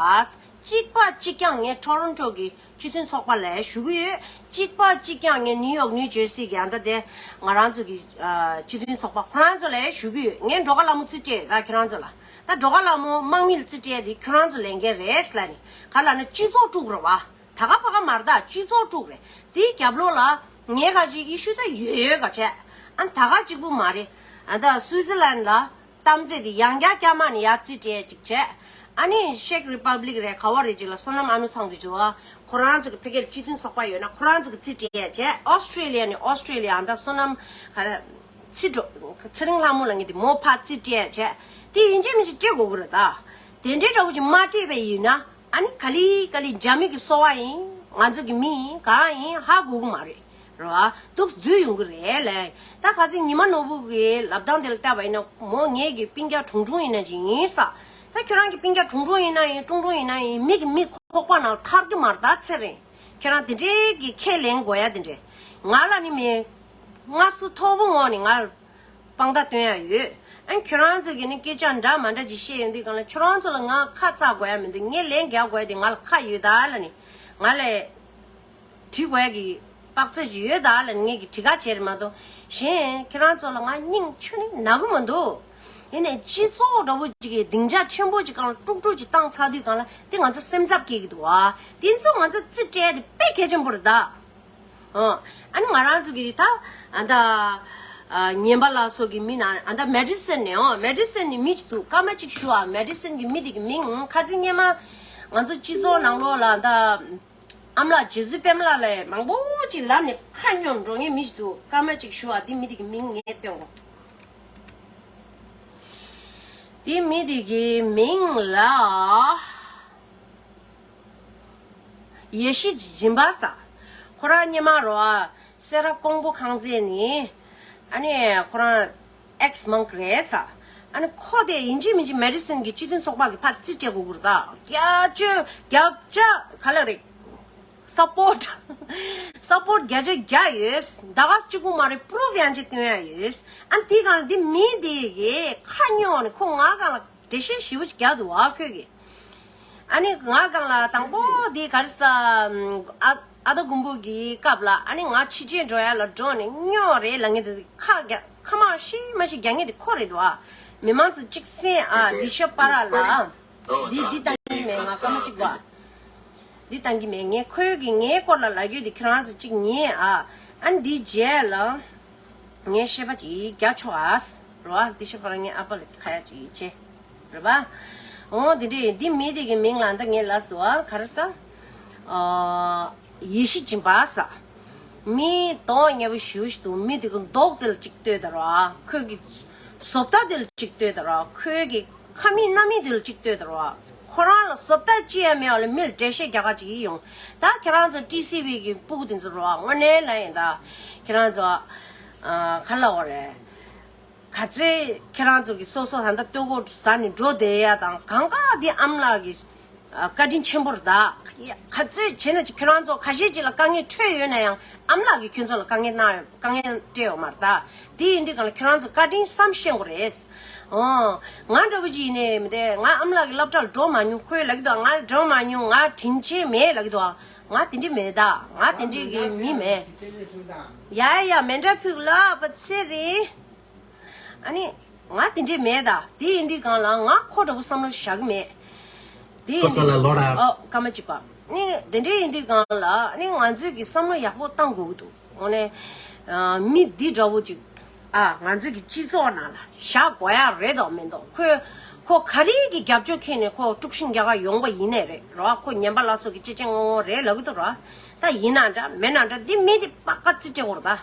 གཅིག་པ་གཅིག་རྐྱང་ངས་ཊོ་རོན་ཊོ་གི་སྤྱི་མཐུན་ཚོགས་པ་ལ་ཞུ་གི་ཡོད། གཅིག་པ་གཅིག་རྐྱང་ངས་ནིའུ་ཡོག་ནིའུ་ཇར་སི་གི་ཨ་ད་དེ་ང་རང་ཚོ་གི། ཨ། སྤྱི་མཐུན་ཚོགས་པ་ཁོ་རང་ཚོ་ལ་ཞུ་གི་ཡོད། ངས་འགྲོ་ཁ་ལྷ་མོ་རྩིས་སྤྲད་ཡོད་ད་ཁྱོད་རང་ཚོ་ལ། ད་འགྲོ་ཁ་ལྷ་མོ་དམག་མི་ལ་རྩིས་སྤྲད་དེ་ཁྱོད་རང་ཚོ་ལས་འགན་རེད་ལབ་ནས། ག་ལབ་ན་སྤྱི་ཚོགས་དཀྲུག་རེད་བ། ད་ག་ཕ་ག་མ་རེད་ད། སྤྱི་ཚོགས་དཀྲུག་རེད། དེའི་རྒྱབ་ལོགས་ལ་ངས་ཁ་ཅིག་ཨི་ཤུ་ད་ཡོད་ཡོད་ག་བྱས། ཨ། ད་ག་གཅིག་པུ་མ་རེད། ཨ། ད་སུའི་ཛི་ལན་ལ་གཏམ་ཚེ་དེ་ཡང་བསྐྱར་བསྐྱར་མ་ནས་ཡར་རྩིས་སྤྲད་ཅིག་བྱས། ཨ་ནི་ཤེག་རི་པབ་ལིག་རེད། ག་བ་རེད་ཅིག་ལ་བསོད་ནམས་ཨ་ནུ་ཐང་དུ་འཇུ་བ། ཁོ་རང་ཚོ་གི་ཕ་གིར་སྤྱི་མཐུན་ཚོགས་པ་ཡོད་ན་ཁོ་རང་ཚོ་གི་རྩིས་སྤྲད་བྱས། ཨོ་སི་ཀྲེ་ལི་ཡ་ནས་ཨོ་སི་ཀྲེ་ལི་ཡ་ཨ་ད་བསོད་ནམས་ག་རེ། ཚེ་སྒྲོ། ཚེ་རིང་ལྷ་མོ་ལབ་མཁན་དེ་མོ་ཕར་རྩིས་སྤྲད་བྱས། དེ་ཡིན་གཅིག་མིན་གཅིག་སྤྲད་དགོས་ཀྱི་རེད་ད། དེ་འདྲའི་འདྲ་བོ་ཅིག་མ་སྤྲད་པ་ཡིན་ན། ཨ་ནི་ག་ལེ་ག་ལེ་རྒྱ་མི་གི་སོ་པ་ཡིན། ང་ཚོ་གི་མི་ཡིན། གང་ཡིན་ཧ་གོ་གི་མ་རེད། རེད་བ། འདུག་འཛུལ་ཡོང་གི་རེད་ལས། ད་ཁ་སང་ཉི་མ་ནོར་བུ་གི་ལབ་སྟངས་དེ་ལ་བལྟས་པ་ཡིན་ན། མོ་ངེད་ཀྱི་སྤུན་ཀྱག་ཁྲུང་ཁྲུང་ཡིན་ན་ཅིག་ཡིན་ས། ད་ཁྱོད་རང་གི་སྤུན་ཀྱག་ཁྲུང་ཁྲུང་ཡིན་ན་ཡིན། ཁྲུང་ཁྲུང་ཡིན་ན་ཡིན། མི་གི་མི་ཁོག་པ་ནང་ཐར་གི་མ་རེད་ད་ཚེ་རིང་། ཁྱོད་རང་དེ་འདྲའི་གི་ཁས་ལེན་དགོས་ཡ་དེ་འདྲའི་ང་ལ་ནི་མེད། ང་སུ་མཐོ་པོ་ངོ་ནས་ང་དཔང་རྟགས་སྟོན་ཡ་ཡོད། ཨ། ཁྱོད་རང་ཚོ་གིས་ནི་སྐད་ཆ་འདྲ་མ་འདྲ་ཅིག་བཤད་ཡོང་དུས་སྒང་ལ་ཁྱོད་རང་ཚོ་ལ་ང་ཁ་བཙག་དགོས་ཡ་མི་འདུག་ངས་ལན་རྒྱག་དགོས་ཡ་དེ་ང་ལ་ཁ་ཡོད་ད་ལབ་ནས། ང་ལ་དྲི་དགོས་ཡ་གི་དཔག་ཚད་ཅིག་ཡོད་ད་ལབ་ནས་ངས་ཀྱི་དྲི་ག་བྱས་རེད་མ་གཏོགས། གཞན་ཁྱོད་རང་ཚོ་ལ་ང་སྙིང་ཆུ་ནས་ན་གི་མི་འདུག་ཡིན་ནའི་སྤྱི་ཚོགས་འདྲ་བོ་ཅིག་གི་སྡིངས་ཆ་ཆེན་པོ་ཅིག་སྒང་ལ་དཀྲུག་དཀྲུག་ཅིག་བཏང་ཚར་དུས་སྒང་ལ་དེ་ང་ཚོ་སེམས་འཚབ་སྐྱེ་གི་འདུག་ཨ། དེ་ཚོ་ང་ཚོ་རྩིས་སྤྲད་དེ་དཔེ་གལ་ཆེན་པོ་རེད་ད། ཨོ། ཨ་ནི་ང་རང་ཚོ་གི་ད། ཨ་ད། ཨ། ཉན་པ་ལགས་སོགས་ཀྱི་མི་ནང་ཨ་ད་མེ་ཌི་སན་ནས། ཨོ། མེ་ཌི་སན་ནས་མི་ཅིག་འདུག་སྐར་མ་གཅིག་ཞུ་ཨ། མེ་ཌི་སན་གྱི་མི་དེ་གི་མིང་། ཁ་སང་སྔོན་མ་ང་ཚོ་སྤྱི་ཚོགས་ནང་ལོགས་ལ་ད་ཨ་མ་ལགས་རྗེ་བཙུན་པད་མ་ལགས་ལ་མང་པོ་ཅིག་ལབ་ནས་ཁ་སྙོམས་འགྲོ་མཁན་མི་ཅིག་འདུག་སྐར་མ་གཅིག་ཞུ་ཨ། དེ་མི་དེ་གི་མིང་ངས་སྟོན་གོ། དེ་མི་དེ་གི་མིང་ལ། ཡེ་ཤེས་སྦྱིན་པ་ཟེར། ཁོ་རང་སྔོན་མ་རོ་ཨ། སེ་ར་ཀོང་པོ་ཁང་ཚན་ནས། ཨ་ནི་ཁོ་རང་ཨེག་སི་མོང་ཀི་རེད་ཟེར། ཨ་ནི་ཁོ་དེ་ཡིན་གཅིག་མིན་གཅིག་མེ་ཌི་སན་གྱི་སྤྱི་མཐུན་ཚོགས་པ་གི་ཕར་རྩིས་སྤྲད་དགོས་ཀྱི་རེད་ད། བརྒྱ་ཆ་བརྒྱ་ཆ་ག་ལ་རེད། སཔོརྚ། སཔོརྚ་བརྒྱ་ཆ་བརྒྱ་ཡོད། ད་ག་གཅིག་པུ་མ་རེད། པུ་རུབ་ཡང་ཅིག་སྟོན་ཡ་ཡོད། ཨ་ནི་དེའི་སྒང་ལ་འདི་མི་དེ་གི་ཁ་སྙོག་ནས་ཁོ་ང་སྒང་ལ་འགྲེལ་བཤད་ཞིབ་པོ་ཞིག་རྒྱག་འདུག་ཨ། ཁོས་གི། ཨ་ནི་ང་སྒང་ལ་དང་པོ་དེ་ག་རེ་ཟ། ཨ་ཨ་ད་གུང་པོ་གི་སྐབས་ལ་ཨ་ནི་ང་ཕྱི་རྒྱལ་འགྲོ་ཡ་ལ་འགྲོ་ནས་སྙོག་རེད་ལབ་མཁན་དེ་ཁ་རྒྱ་ཁ་མ་ཤི་མ་ཤི་རྒྱག་མཁན་དེ་ཁོ་རེད་འདུག་ཨ། མི་མང་ཚོ་གཅིག་གསན་ཨ། དི་ཤ་པ་ར་ལ། འདི་འདི་བཏང་གི་མེད། ང་སྐར་མ་གཅིག་པ། འདི་བཏང་གི་མེད། ངས་ཁོའི་གི་ངའི་སྐོར་ལ་ལབ་རྒྱུ་དེ་ཁྱེད་རང་ཚོ་གཅིག་ཉན་ཨ། ཨ་ནི་འདི་རྗེས་ལ་ངས་བཤད་པ་ཅིག་རྒྱག་ཆོག་ཨ། རེད་བ། འདི་བཤད་པ་ལ་ངའི་ཨ་ཕ་ལ་ཁ་ཡ་ཅིག་བྱེད། རེད་བ། འོ་དེ་འདྲས་འདི་མི་དེ་གི་མིང་ལ་ད་ངས་ལབ་སོང་ཨ། ག་རེ་ཟ། ཨ། ཡེ་ཤེས་སྦྱིན་པ་ཟ། མི་གདོང་ཉེ་པོ་ཞེ་པོ་ཞིག་འདུག་མི་དེ་གི་མདོག་དེ་ལ་ཅིག་ལྟོས་དང་ར། ཁོས་གི་བཟོ་ལྟ་དེ་ལ་ཅིག་ལྟོས་དང་ར། ཁོས་གི་ཁ་མིག་སྣ་མིག་དེ་ལ་ཅིག་ལྟོས་དང་ར། ཁོ་རང་ལ་བཟོ་ལྟ་ཅི་ཡང་མེད་པ་ལ་མི་ལ་འགྲེལ་བཤད་རྒྱག་ག་ཅིག་ཡིན་ཡོང་། ད་ཁྱེད་རང་ཚོ་ཊི་སི་ཝི་གི་སྤུ་གུ་དེ་ཚོ་ར། དངོས་གནས་ལ་ཡིན་ད། ཁྱེད་རང་ཚོ་ཨ། ག་ལབ་དགོས་རེད། ག་ཚོད་ཁྱེད་རང་ཚོ་གི་སོ་སོ་ད་ལྟ་ལྟོ་གོས་ཟ་ནས་འགྲོ་བསྡད་ཡ་དང་གང་ག་དེ་ཨམ་ལགས་ཀྱི་ཨ། བཀའ་དྲིན་ཆེན་པོ་རེད་ད། ག་ཚོད་བྱས་ན་ཅིག་ཁྱོད་རང་ཚོ་ཁ་ཤས་ཅིག་ལ་དཀའ་ངལ་འཕྲད་ཡོད་ན་ཡང་ཨམ་ལགས་ཀྱིས་ཁྱོད་ཚོ་ལ་དཀའ་ངལ་གནང་ཡོད། དཀའ་ངལ་སྤྲད་ཡོད་མ་རེད་ད། དེ་ཡིན་དུས་གང་ལ་ཁྱོད་རང་ཚོ་བཀའ་དྲིན་བསམ་ཤེས་དགོས་རེད། ཨོ། ང་འདྲ་པོ་ཅིག་ཡིན་ནའི་མི་དེ་ང་ཨམ་ལགས་ཀྱི་སློབ་གྲྭ་ལ་འགྲོ་མ་མྱོང་། ཁོས་ལབ་ཀྱི་འདུག་ང་འགྲོ་མ་མྱོང་། ང་དྲིན་ཆེན་མེད་ལབ་ཀྱི་འདུག་ང་དེ་འདྲས་མེད་ད། ང་དེ་འདྲས་ཀྱི་མི་མེད། ཡ་ཡ་མེ་འདྲ་ཕུག་ལ་པ་ཚེ་རིང་། ཨ་ནི། ང་དེ་འདྲས་མེད་ད། དེ་ཡིན་དུས་གང་ལ་ང་ཁོ་འདྲ་པོ་བསམ་བློ་བཞག་གི་མེད། དེ་ཡིན་ཁོ་ས་ལ་ལོ་ར། ཨོ་སྐར་མ་གཅིག་པ། ནི་དེ་འདྲས་ཡིན་དུས་གང་ལ་ནི་ང་ཚོས་ཀྱི་བསམ་བློ་ཡག་པོ་བཏང་དགོས་ཀྱི་འདུག་འོ་ནས། ཨ། མི་འདི་འདྲ་པོ་ཅིག་ཨ། ང་ཚོས་ཀྱི་སྤྱི་ཚོགས་ནང་ལ་བཞག་དགོས་ཡ་རེད་དོ་མི་འདུག་ཁོས་ཁོ་ག་རེ་གི་རྒྱབ་སྐྱོར་ཁྱེར་ནས་ཁོ་དཀྲུག་ཤིང་རྒྱག་ག་ཡོང་པ་ཡིན་ནའི་རེད་རོ། ཁོ་ངན་པ་ལ་སོགས་ཀྱི་ཅི་ཅི་ངོ་ངོ་རེད་ལབ་ཀྱི་འདུག་རོ། ད་ཡིན་ན་འདྲ་མེད་ན་འདྲ་འདི་མི་འདི་པ་ཀ་རྩིས་སྤྲད་དགོས་རེད་ད།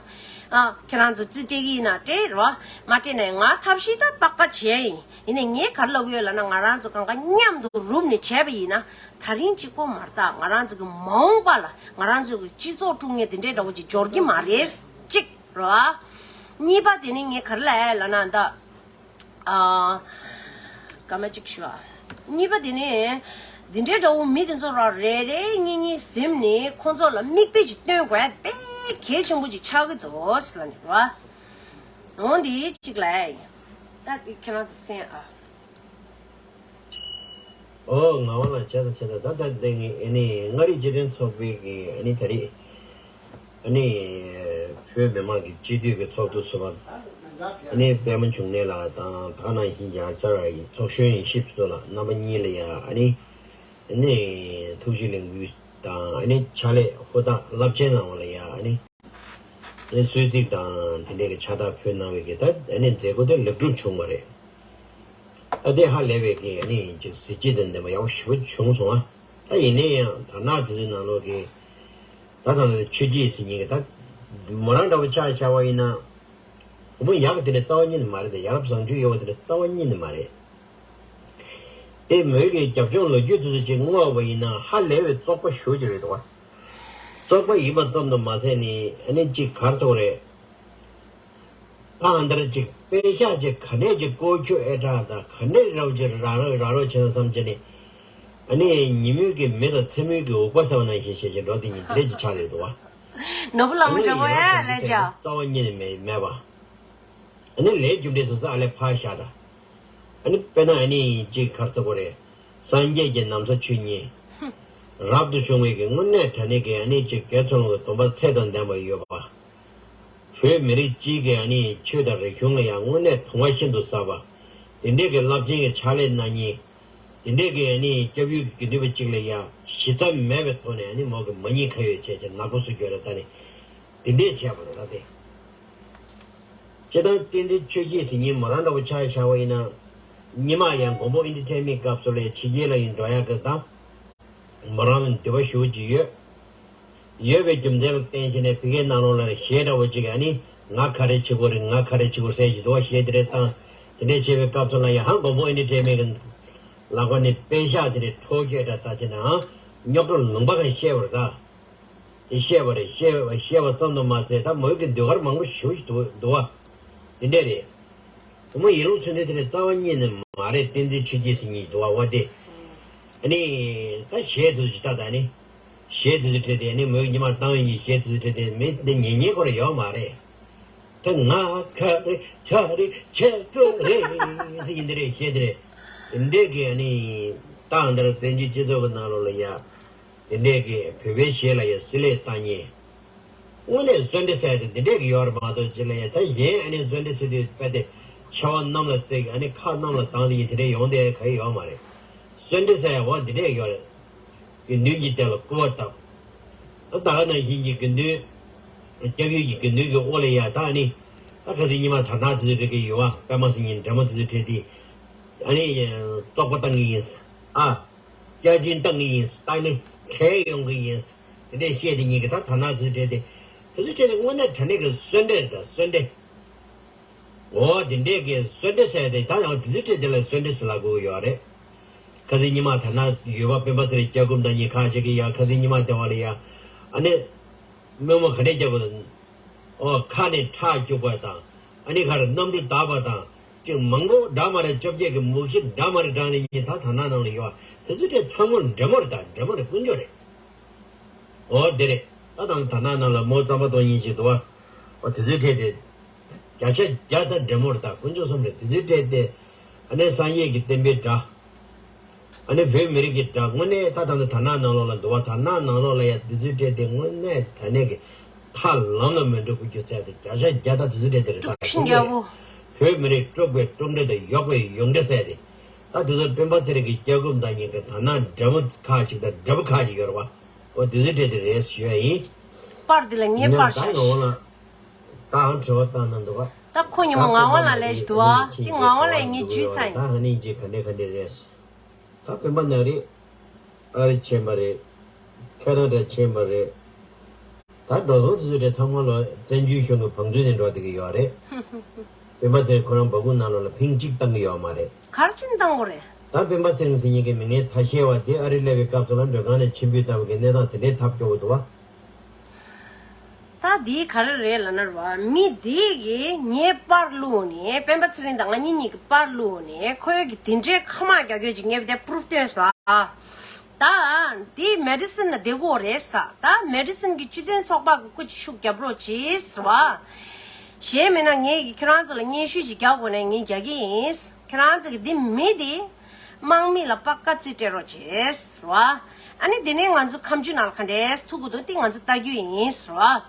ཨ། ཁྱེད་རང་ཚོ་རྩིས་སྤྲད་ཀྱི་ཡིན་ན་སྤྲད་རོ། མ་སྤྲད་ན་ང་ཐབས་ཤེས་ད་པ་ཀ་བྱས་ཡིན། ཡིན་ནའི་ངས་ག་རེ་ལབ་ཀྱི་ཡོད་ལབ་ན་ང་རང་ཚོ་གང་ག་མཉམ་དུ་རུབ་ནས་བྱས་པ་ཡིན་ན་ད་རིང་གཅིག་པོ་མ་རེད་ད། ང་རང་ཚོ་གི་མ་འོངས་པ་ལ་ང་རང་ཚོ་གི་སྤྱི་ཚོགས་དཀྲུག་མཁན་དེ་འདྲའི་འདྲ་བོ་ཅིག་འབྱོར་གྱི་མ་རེད། གཅིག་རོ། གཉིས་པ་དེ་ནི་ངས་ག་རེ་ལབ་ཡ་ལབ་ན་ད། ཨ། སྐར་མ་གཅིག་ཞུ་ཨ། གཉིས་པ་དེ་ནི། འདི་འདྲའི་འདྲ་བོ་མི་དེ་ཚོ་ར་རེ་རེ་གཉིས་གཉིས་ཟིན་ནས་ཁོང་ཚོ་ལ་མིག་དཔེ་ཅིག་སྟོན་དགོས་ཡ་དཔེ་གལ་ཆེན་པོ་ཅིག་ཆགས་ཀྱི་འདུག་ཟེར་ལབ་ནས་རོ། འོ་འདི་གཅིག་ལབ་ཡ་ཡིན། ད་འདི་ཁྱེད་རང་ཚོ་གསན་ཨ། ཨོ་ངག་དབང་ལགས་བྱས་ཙང་བྱས་ཙང་ད་ལྟ་འདི་ངས་ཨ་ནི་མངའ་རིས་སྤྱི་མཐུན་ཚོགས་པའི་གི་ཨ་ནི་ད་རེས་ཨ་ནི་བོད་མི་མང་གི་སྤྱི་འཐུས་ཀྱི་ཚོགས་གཙོ་ཟུར་པ་ཨ་ནི་པད་མ་འབྱུང་གནས་ལགས་དང་ད་ག་ནང་བཞིན་རྒྱ་ཆེ་བའི་ཚོགས་གཞོན་ཡེ་ཤེས་ཕུན་ཚོགས་ལགས་རྣམ་པ་གཉིས་ལ་ཡ་ཨ་ནི་ཨ་ནི་ཐུགས་རྗེ་ལེགས་འབུལ་དང་ཨ་ནི་ཕྱག་ལས་ཧུར་ཐག་རླབས་ཆེན་གནང་བ་ལ་ཡ་ཨ་ནི། ཨ་ནི་གསོལ་ཚིགས་དང་དེ་འདྲའི་གི་ཕྱག་རྟགས་ཕུལ་གནང་བའི་གི་ད་ཨ་ནི་མཛད་སྒོ་དེ་ལེགས་གྲུབ་བྱུང་བ་རེད། ཨ་དེ་ཧ་ལས་པའི་གི་ཨ་ནི་ཅིག་གཟི་བརྗིད་དང་ལྡན་པ་ཡག་པོ་ཞེ་པོ་བྱུང་སོང་ཨ། ད་ཡིན་ནའི་ཡང་དར་ནག་དེ་ཚོའི་ནང་ལོགས་གི་ད་ད་ཆོས་བརྒྱུད་ཟེར་མཁན་གི་ད་མོ་རང་འདྲ་པོ་ཆ་བཞག་པ་ཡིན་ན། བུ་མོ་ཡག་དེ་འདྲ་རྩ་བ་ཉིད་ནས་མ་རེད་དེ། ཡ་རབས་བཟང་སྤྱོད་ཡོད་པ་དེ་འདྲ་རྩ་བ་ཉིད་ནས་མ་རེད། དེ་མོའི་གི་རྒྱབ་ལྗོངས་ལོ་རྒྱུས་དེ་ཚོ་ཅིག་བསྔོགས་པ་ཡིན་ན་ཧ་ལས་པའི་བཙོག་པ་ཞེ་པོ་ཅིག་རེད་འདུག་བ། བཙོག་པ་ཡིན་པ་ཙམ་དུ་མ་ཟད་ནི་ཨ་ནི་ཅིག་ག་རེ་ཟེར་དགོས་རེད། ད་ཨ་འདིར་ཅིག་པད་ཤག་ཅིག་ག་ནས་ཅིག་ཀོ་ཁྱུ་ཨེ་དྲག་དང་ག་ནས་རབ་ཅིག་ར་རོ་ར་རོ་བྱས་ན་བསམ་བྱས་ནི། ཨ་ནི་ཉིན་མོའི་གི་མེ་དང་མཚན་མོའི་གི་འུག་པ་ཟེར་བ་ནང་བཞིན་བྱས་བྱས་འགྲོ་དེ་ཉིད་འདི་འདྲས་ཅིག་ཆགས་རེད་འདུག་བ། ནོར་བུ་ལྷ་མོ་འདྲ་པོ་ཨེ་ལས་ཅག་རྩ་བ་ཉིད་ནས་མེད་མེད་པ། ཨ་ནི་ལས་རྒྱུ་འབྲས་སོ་སོ་ཨ་ལས་ཕར་བཞག་ད། ཨ་ནི་དཔེར་ན་ཨ་ནི་ཅིག་ག་རེ་ཟེར་དགོས་རེད། སངས་རྒྱས་ཀྱི་ན་བཟའ་ཆོས་ཉིད། རབ་ཏུ་བྱུང་བའི་གི་དངོས་གནས་དྲང་གནས་ཀྱི་ཨ་ནི་ཅིག་དགེ་ཚུལ་སློང་གི་སྡོམ་པ་ཚད་དང་ལྡན་པ་ཡོད་པ། བོད་མི་རིགས་སྤྱིའི་གི་ཨ་ནི་ཆོས་དང་རིག་གཞུང་ལ་ཡང་དངོས་གནས་དུང་བ་ཤིན་ཏུ་ཟབ་པ། དེ་འདྲའི་གི་རླབས་ཆེན་གྱི་ཕྱག་ལས་གནང་མཁན། དེ་འདྲའི་གི་ཨ་ནི་སྐྱབས་ཡུལ་གྱི་དགེ་འདུན་པ་གཅིག་ལ་ཡང་གཞི་རྩ་མེད་པའི་ཐོག་ནས་ཨ་ནི་མོ་གི་མ་ཉེས་ཁ་གཡོགས་བྱས་བྱས་ནག་པོ་བཟོ་རྒྱུ་རེད་ད་ནི། དེ་འདྲས་བྱས་པ་རེད་ད་དེ། སྤྱིར་བཏང་བསྟན་འཛིན་ཆོས་རྒྱལ་ཟེར་མཁན་མོ་རང་འདྲ་པོ་ཆ་བཞག་པ་ཡིན་ན། སྔོན་མ་ཡང་མགོན་པོ་ཨེ་འདི་ཐེ་མིའི་སྐབས་སུ་ལ་ཕྱི་རྒྱལ་ལ་ཡིན་འགྲོ་ཡག་གི་ད། མོ་རང་ལ་འདོད་པ་ཞེ་པོ་ཅིག་ཡོད། ཡོད་པའི་རྒྱུ་མཚན་ལ་བརྟེན་བྱས་ནས་ཕ་གིའི་ནང་ལོགས་ལ་གཞས་འདྲ་པོ་ཅིག་ཨ་ནི་ང་ག་རེ་བྱེད་དགོས་རེད། ང་ག་རེ་བྱེད་དགོས་ཟེར་བཞིན་འདུག་བ། གཞས་དེ་འདྲས་བཏང་། དེ་འདྲས་བྱེད་པའི་སྐབས་སུ་ལ་ཡང་ཧང་མགོན་པོ་ཨེ་འདི་ཐེ་མི་གི་ལག་པ་ནས་པད་ཤག་དེ་འདྲས་འཕྲོག་རྒྱུ་འདྲ་ད་བྱས་ནའང་རྙོག་དྲ་ལུང་པ་གང་བཤད་པ་རེད་ད། དེ་བཤད་པ་རེད། བཤད་བཤད་པ་ཙམ་དུ་མ་ཟད་ད་མོ་གི་ཟློས་གར་མང་པོ་ཞེ་པོ་ཞིག་འདུག་འདུག་བ། དེ་འདྲས་རེད། བུ་མོ་ཡིད་འོང་ཚུལ་འདི་དེ་ནས་རྩ་བ་ཉིད་ནས་མ་རེད། བསྟན་འཛིན་ཆོས་རྒྱལ་ཟེར་མཁན་ཞིག་འདུག་བ། འོ་དེ། ཨ་ནི། ད་གཞས་དེ་ཚོ་ཅིག་ལྟ་ད་ནི། གཞས་དེ་ཚོ་ཁྲིད་དེ་ནི་མོས་ཉི་མ་བཏང་ཡིན་གྱི་གཞས་དེ་ཚོ་ཁྲིད་དེ་མི་འདི་ཉན་ཉན་ཁོ་ར་ཡོད་མ་རེད། ད་ང་ཁ་རེ་ཆ་རེ་ཆེ་ཀོ་རེ་ཟེར་གྱི་འདི་རེད། གཞས་དེ་རེད། འདི་གི་ནི་ཏང་འདིར་བཙན་བྱོལ་སྤྱི་ཚོགས་ཀྱི་ནང་ལོགས་ལ་ཡ། དེ་འདྲས་ཀྱི་བོད་པའི་གཞས་ལ་ཡང་བསྲེ་ལྷད་བཏང་མཁན། དངོས་གནས་གསོལ་འདྲེ་ཟེར་དེ་འདི་འདྲས་ཀྱི་ཡོད་རེད་མ་གཏོགས་ཅི་ལ་ཡང་ད་གཞན་ཨ་ནི་གསོལ་འདྲེ་ཟེར་དུས་དཔེ་དེ་ཆེ་བ་གནམ་ལ་བརྩེགས། ཨ་ནི་ཁ་གནམ་ལ་བཏང་དེ་ཡིན་དེ་འདྲས་ཡོང་དེ་ག་ཡི་ཡོད་མ་རེད། གསོལ་འདྲེ་ཟེར་ཡང་འོ་འདི་འདྲས་ཡོད་རེད། དགེ་འདུན་གྱི་སྡེ་ལ་སྐུར་བ་བཏབ། ད་ད་ག་ནང་བཞིན་གྱི་དགེ་འདུན། སྐྱབས་ཡུལ་གྱི་དགེ་འདུན་གྱི་དབུ་ལ་ཡང་ད་ཨ་ནི། ད་ག་ཚོད་ཉི་མ་དར་ནག་ཚོད་ཚོད་རེ་གི་ཡོད་བ། པད་མ་སེང་གེ་འདྲ་མོ་ཚོད་ཚོད་ཁྲིད་དེ། ཨ་ནི། བཙོག་པ་བཏང་གི་ཡིན། ཨ། བརྒྱ་བྱིན་བཏང་གི་ཡིན། ད་ནི་བྲལ་ཡོང་གི་ཡིན། དེ་འདྲས་བཤད་དེ་ཉིན་གྱི་ད་དར་ནག་ཚོས་བྲལ་ཏེ། དེ་ཚོ་བྲལ་ཏེ་དངོས་གནས་དྲང་གནས་ཀྱི་གསོལ་འདྲེ་དང་གསོལ་འདྲེ། འོ་དེ་འདྲས་ཀྱི་གསོལ་འདྲེ་ཟེར་ཏེ་ད་ཡང་དེ་ཚོ་བྲལ་དེ་ལ་གསོལ་འདྲེ་ཟེར་ལབ་དགོས་ཀྱི་ཡོད་རེད། ཁ་སང་ཉི་མ་དར་ནག་ཡོད་པ་སྤེན་པ་ཚེ་རིང་སྐྱབས་མགོན་དང་གཉིས་ཁ་ཅིག་གིས་ཡང་ཁ་སང་ཉི་མ་དེ་བ་ལ་ཡང་། ཨ་ནི། དམོད་མོ་ག་འདྲས་རྒྱབ་དགོས། ཨོ་ཁ་ནས་ཁྲག་སྐྱུག་པ་དང་། ཨ་ནི་ཁར་གནམ་གྲུ་བརྡབས་པ་དང་། ཅིག་མང་པོ་འདྲ་མ་རེད། བཅོ་བརྒྱད་ཀྱི་མུ་གེ་འདྲ་མ་རེད་དྲངས་ནས་ཉིན་ད་དར་ནག་ནང་ལ་ཡོད་ཨ། དེ་ཚོ་དེ་ཚང་མ་འདྲེ་མོ་རེད། ད་འདྲེ་མོ་རེད། དཀོན་མཆོག་རེད། ཨོ་དེ་རེད། ད་དང་དར་ནག་ནང་ལ་མོ་རྩམ་པ་གཏོང་ཉིན་ཞིག་འདུག་ཨ། ཨོ་དེ་ཚོ་དེ་དེ། བརྒྱ་ཆ་བརྒྱ་ད་འདྲེ་མོ་རེད། ད་དཀོན་མཆོག་གསུམ་རེད། དེ་ཚོའི་གྲས་དེ། ཨ་ནི་སངས་རྒྱས་ཀྱི་བསྟན་པའི་དགྲ། ཨ་ནི་བོད་མི་རིགས་ཀྱི་དགྲ། དངོས་གནས་ད་ད་ལྟ་དར་ནག་ནང་ལོགས་ལ་འདུག་བ། དར་ནག་ནང་ལོགས་ལ་ཡ་དེ་ཚོའི་གྲས་དེ་དངོས་གནས་དྲང་གནས་ཀྱི་ཐར་ལམ་ལ་མི་འགྲོ་དགོས་རྒྱུ་ཟེར་དེ་བརྒྱ་ཆ་བརྒྱ་ད་དེ་ཚོའི་གྲས་དེ་རེད། ད་དཀྲུག་ཤིང་རྒྱལ་པོ། བོད་མི་རིགས་དཀྲུག་པའི་དཀྲུག་འདྲེ་དང་ཡོག་པའི་ཡོག་འདྲེ་ཟེར་དེ། ད་དེ་ཚོ་སྤེན་པ་ཚེ་རིང་གི་སྐྱབས་མགོན་དང་གཉིས་ཀྱི་དར་ནག་འདྲ་མོ་ཁ་ཅིག་དང་འདྲ་པོ་ཁ་ཅིག་ཡོད་རེད་བ། འོ་དེ་ཚོའི་གྲས་དེ་རེད་ཞུ་ཡ་ཡིན། པར་འདི་ལ་ངས་ཡིན་ནའང་པར་ད་བཞག་ཡོང་ལ། ད་ཨང་དྲི་བ་བཏང་ན་འདུག་ག་ད་ཁོ་ཉི་མ་ད་ངག་དབང་ལགས་ལས་ཞིག་འདུག་ཨ། དེ་ངག་དབང་ལགས་ངས་ཇུས་ཚ་ཡིན། ད་ཧ་ནིང་ཅིག་ག་འདྲས་ག་འདྲས་རེད། ད་སྤེན་པ་ན་རེད། ཨ་རི་ཆེན་པ་རེད། ཁ་ན་ཌ་ཆེན་པ་རེད། ད་འགྲོ་སོང་དེ་ཚོ་དེ་ཚང་མ་ལོ་བཙན་བྱོལ་གཞུང་གི་བང་མཛོད་ནས་འགྲོ་བསྡད་ཀྱི་ཡོད་རེད། སྤེན་པ་ཚེ་ཁོ་རང་སྦ་ཁུག་ནང་ལོགས་ལ་ཕིང་གཅིག་བཏང་གི་ཡོད་མ་རེད། གར་ཕྱིན་བཏང་དགོས་རེད། ད་སྤེན་པ་ཚེ་རིང་ཟེར་མཁན་གྱི་མི་ངན་ཐ་ཤལ་བ་དེ་ཨ་རི་སླེབས་པའི་སྐབས་སུ་ལ་མགྲོན་ཁང་ནས་ཕྱིར་འབུད་བཏང་བའི་གནས་སྟངས་དེ་འདྲའི་ཐབས་སྐྱོ་བོ་འདུག་བ། ད་འདི་ག་རེ་རེད་ལབ་ན་རེད་བ། མི་འདི་གིས་ངའི་པར་བླུགས་ནས། སྤེན་པ་ཚེ་རིང་དང་ང་གཉིས་གཉིས་ཀྱི་པར་བླུགས་ནས་ཁོའི་གི་དེ་འདྲའི་ཁ་མ་རྒྱག་རྒྱུ་ཅིག་ངས་དེ་པུ་རུབ་སྟོན་ས། ད་འདི་མེ་ཌི་སིན་ལ་བསྡད་དགོས་རེད་ས། ད་མེ་ཌི་སིན་གྱི་སྤྱི་མཐུན་ཚོགས་པ་གི་སྐུ་ཅིག་ཤུགས་རྒྱབ་རོགས་གྱིས་ཟེར་བ། གཞན་མིན་ན་ངས་ཀྱི་ཁྱེད་རང་ཚོ་ལ་སྙན་ཞུ་ཞིག་རྒྱག་དགོས་ནས་ངས་རྒྱག་གི་ཡིན། ཁྱེད་རང་ཚོ་གི་འདི་མི་འདི་དམག་མི་ལ་པ་ཀ་རྩིས་སྤྲད་རོགས་བྱེད་ཟེར་བ། ཨ་ནི་དེ་ནས་ང་ཚོ་ཁ་མཆུ་ནང་ལ་ག་འདྲས་ཐུག་གི་འདུག་དེ་ང་ཚོ་ལྟ་རྒྱུ་ཡིན་ཟེར་བ།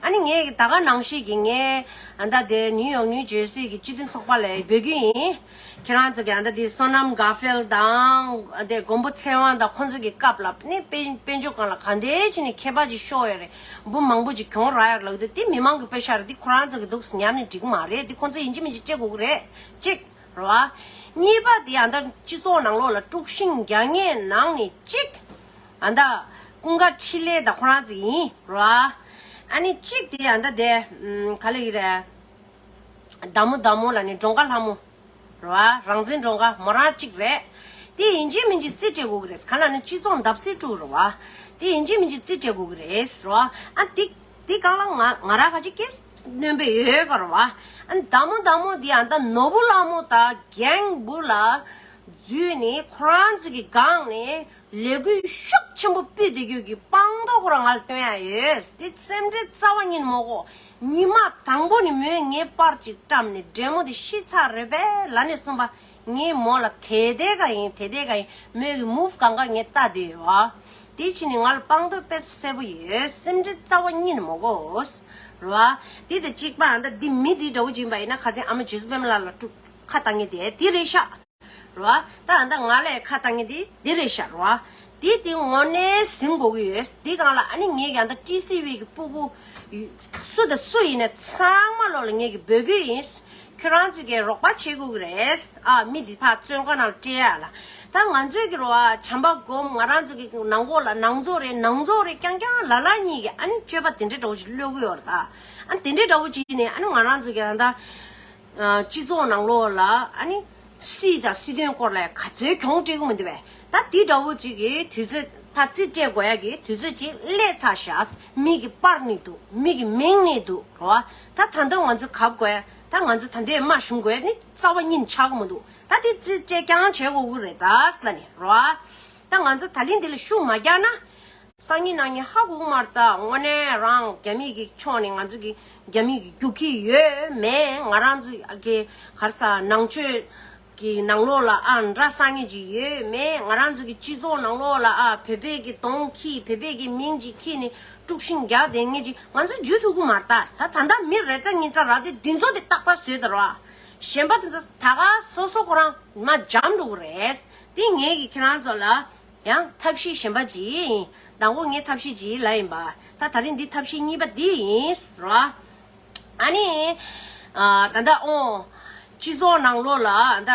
ཨ་ནི་ངས་ད་ག་ནང་བཞིན་གྱི་ངས་ཨ་ད་དེ་ནིའུ་ཡོག་ནིའུ་ཇར་སི་གི་སྤྱི་མཐུན་ཚོགས་པ་ལ་འབོད་རྒྱུ་ཡིན། ཁྱེད་རང་ཚོ་གི་ཨ་ད་དེ་བསོད་ནམས་གྷ་ཧྥེལ་དང་ཨ་དེ་མགོན་པོ་ཚེ་དབང་དང་ཁོང་ཚོ་གི་སྐབས་ལ་ནི་དཔལ་དཔལ་འབྱོར་སྒང་ལ་ག་འདྲས་བྱས་ནས་ཁྱད་པར་ཅིག་ཤོར་ཡོད་རེད། འབུམ་མང་པོ་ཅིག་གྱོང་རག་ཡོད་ལབ་ཀྱི་འདུག་དེ་མི་མང་གི་པེ་ཤ་རེད། དེ་ཁོ་རང་ཚོ་གི་འདུག་ཉར་ནས་འགྲིག་གི་མ་རེད། དེ་ཁོང་ཚོ་ཡིན་གཅིག་མིན་གཅིག་སྤྲད་དགོས་ཀྱི་རེད། གཅིག་རེད་བ། གཉིས་པ་དེ་ཨ་ད་སྤྱི་ཚོགས་ནང་ལོགས་ལ་དཀྲུག་ཤིང་རྒྱག་མཁན་ནང་ནས་གཅིག་ཨ་ད་ཀུན་དགའ་འཕྲིན་ལས་དང་ཁོ་རང་ཚོ་ཡིན་རེད་བ། ཨ་ནི་གཅིག་དེ་ཨ་ད་དེ་ཨམ་ག་ལབ་ཀྱི་རེད། བདག་མོ་བདག་མོ་ལ་ནི་འབྲོང་དཀར་ལྷ་མོ་རེད་བ། རང་བཙན་འབྲོང་དཀར་མོ་རང་གཅིག་རེད། དེ་ཡིན་གཅིག་མིན་གཅིག་རྩིས་སྤྲད་དགོས་ཀྱི་རེད། ག་ལ་ནི་སྤྱི་ཚོགས་བརྡབ་གསིག་འགྲོ་གི་རེད་བ། དེ་ཡིན་གཅིག་མིན་གཅིག་རྩིས་སྤྲད་དགོས་ཀྱི་རེད་རེད་བ། ཨ་དེ་དེ་གང་ལ་ང་ང་རང་ག་ཅིག་སྐད་སྣོན་པའི་ཡོད་ག་རེད་བ། ཨ་ནི་བདག་མོ་བདག་མོ་དེ་ཨ་ད་ནོར་བུ་ལྷ་མོ་དང་གེང་བུ་ལ་འཛུལ་ནས་ཁོ་རང་ཚོ་གི་སྒང་ནས་ལས་འགུལ་ཤུགས་ཆེན་པོ་སྤེལ་བསྡད་རྒྱུ་གི་དཔང་རྟགས་ཁོ་རང་ང་ལ་སྟོན་ཡ་ཡོད། དེ་སེམས་ཁྲལ་རྩ་བ་ཉིད་མ་དགོས། ཉི་མ་དང་པོ་ནས་མོས་ངའི་པར་ཅིག་བཀྲམ་ནས་འདྲེ་མོ་དེ་ཤི་ཚར་རེད་པས་ལབ་ནས་གསུངས་པ། ངས་མོ་ལ་དེ་དེ་ག་ཡིན་དེ་དེ་ག་ཡིན། མོས་གི་མུབ་གང་ག་ངས་ལྟ་བསྡད་ཡོད་བ། དེ་ཕྱིན་ནས་ང་ལ་དཔང་རྟགས་དཔེ་གསལ་པོ་ཡོད། སེམས་ཁྲལ་རྩ་བ་ཉིད་ནས་མ་དགོས། རེད་བ། དེ་དང་གཅིག་པ་ཨ་ད་འདི་མི་འདི་འདྲ་བོ་ཅིག་ཡིན་པ་ཡིན་ན་ཁ་སང་ཨ་མ་རྗེ་བཙུན་པད་མ་ལགས་ལ་དཀྲུག་ཁ་བཏང་མཁན་དེ་དེ་རེད་ཤག་རེད་བ། ད་ཨ་ད་ང་ལ་ཁ་བཏང་མཁན་དེ་དེ་རེད་ཤག་རེད་བ། དེ་དེ་དངོས་གནས་ཟིན་དགོས་ཀྱི་ཡོད། དེ་སྒང་ལ་ཨ་ནི་ངས་ཀྱང་ད་ཊི་སི་ཝི་གི་སྤུ་གུ་སུ་དང་སུ་ཡིན་ན་ཚང་མ་ལོག་ལ་ངས་ཀྱི་འབོད་སྐུལ་ཡིན། ཁྱོད་རང་ཚོས་ཀྱི་རོགས་པ་བྱེད་དགོས་ཀྱི་རེད། ཨ་མི་འདི་ཕར་བཙོན་ཁང་ནང་ལ་སྤྲད་ཡ་ལ། ད་ང་ཚོས་ཀྱི་རོ་ཨ་བྱམས་པ་སྒོམ། ང་རང་ཚོ་གི་ནང་ཁོག་ལ་ནང་ཚོགས་རེད། ནང་ཚོགས་རེད། རྐྱང་རྐྱང་ལ་ལ་གཉིས་ཀྱི་ཨ་ནི་སྤྱོད་པ་དེ་འདྲ་འདྲ་བོ་ཅིག་གློད་ཀྱི་ཡོད་རེད། ད་ཨ་ནི་དེ་འདྲ་འདྲ་བོ་ཅིག་ནས་ཨ་ནི་ང་རང་ཚོ་གི་ད་ལྟ་སྤྱི་ཚོགས་ནང་ལོགས་ལ་ཨ་ནི་སྲིད་དང་སྲིད་དོན་སྐོར་ལ་ག་ཚོད་གྱོང་སྤྲད་ཀྱི་མི་འདུག་པས། ད་དེ་འདྲ་བོ་ཅིག་གི་དུས་ཚོད་ཕར་རྩིས་སྤྲད་དགོས་ཡ་གི་དུས་ཚོད་ཅིག་སླེབས་ཚར་ཤག་མི་གི་པར་ནི་འདུག་མི་གི་མིང་ནི་འདུག་རོ། ད་ད་དུང་ང་ཚོ་གབ་དགོས་ཡ། ད་ང་ཚོ་ད་འདོད་མ་ཞུམ་དགོས་ནི་རྩ་བ་ཉིད་ཆགས་ཀྱི་མི་འདུག་ད་དེ་རྩིས་སྤྲད་རྐྱང་བྱེད་དགོས་ཀྱི་རེད་ད་ཟེར་ལབ་ནི་རོ། ད་ང་ཚོ་ད་ལན་འདི་ལ་ཤུགས་མ་རྒྱག་ན། སང་ཉིན་གནངས་ཉིན་ཧ་གོ་གི་མ་རེད་ད། དངོས་གནས་རང་རྒྱ་མི་གི་ཕྱོགས་ནས་ང་ཚོ་གི་རྒྱ་མི་གི་རྒྱུག་གི་ཡོད་མེད། ང་རང་ཚོ་གི་ག་རེ་ཟ་ནང་ཆོས་གི་ནང་ལོགས་ལ་ཨ་འདྲ་ཟ་མཁན་ཅིག་ཡོད་མེད། ང་རང་ཚོ་གི་སྤྱི་ཚོགས་ནང་ལོགས་ལ་ཨ་བོད་པའི་གི་གདོང་ཁྱེར། བོད་པའི་གི་མིང་ཅིག་ཁྱེར་ནས་དཀྲུག་ཤིང་རྒྱག་བསྡད་མཁན་ཅིག་ང་ཚོ་འཇུ་ཐུབ་ཀྱི་མ་རེད་ད། ད་ད་ལྟ་མི་རེ་ཙམ་གཉིས་ཙམ་རག་དུས་འདི་ཚོ་དེ་ཏག་ཏག་བཟོས་དང་ར། གཞན་པ་དེ་ཚོ་ད་ག་སོ་སོ་ཁོ་རང་མར་འཇམ་འགྲོ་གི་རེད། དེ་ངས་གི་ཁྱེད་རང་ཚོ་ལ་ཡང་ཐབས་ཤེས་གཞན་པ་ཅིག་ཡིན། དང་པོ་ངས་ཐབས་ཤེས་ཅིག་ལབ་ཡིན་པ། ད་ད་རིང་འདི་ཐབས་ཤེས་གཉིས་པ་འདི་ཡིན་ར། ཨ་ནི། ཨ། ད་ལྟ་ཨོ། སྤྱི་ཚོགས་ནང་ལོགས་ལ་ད་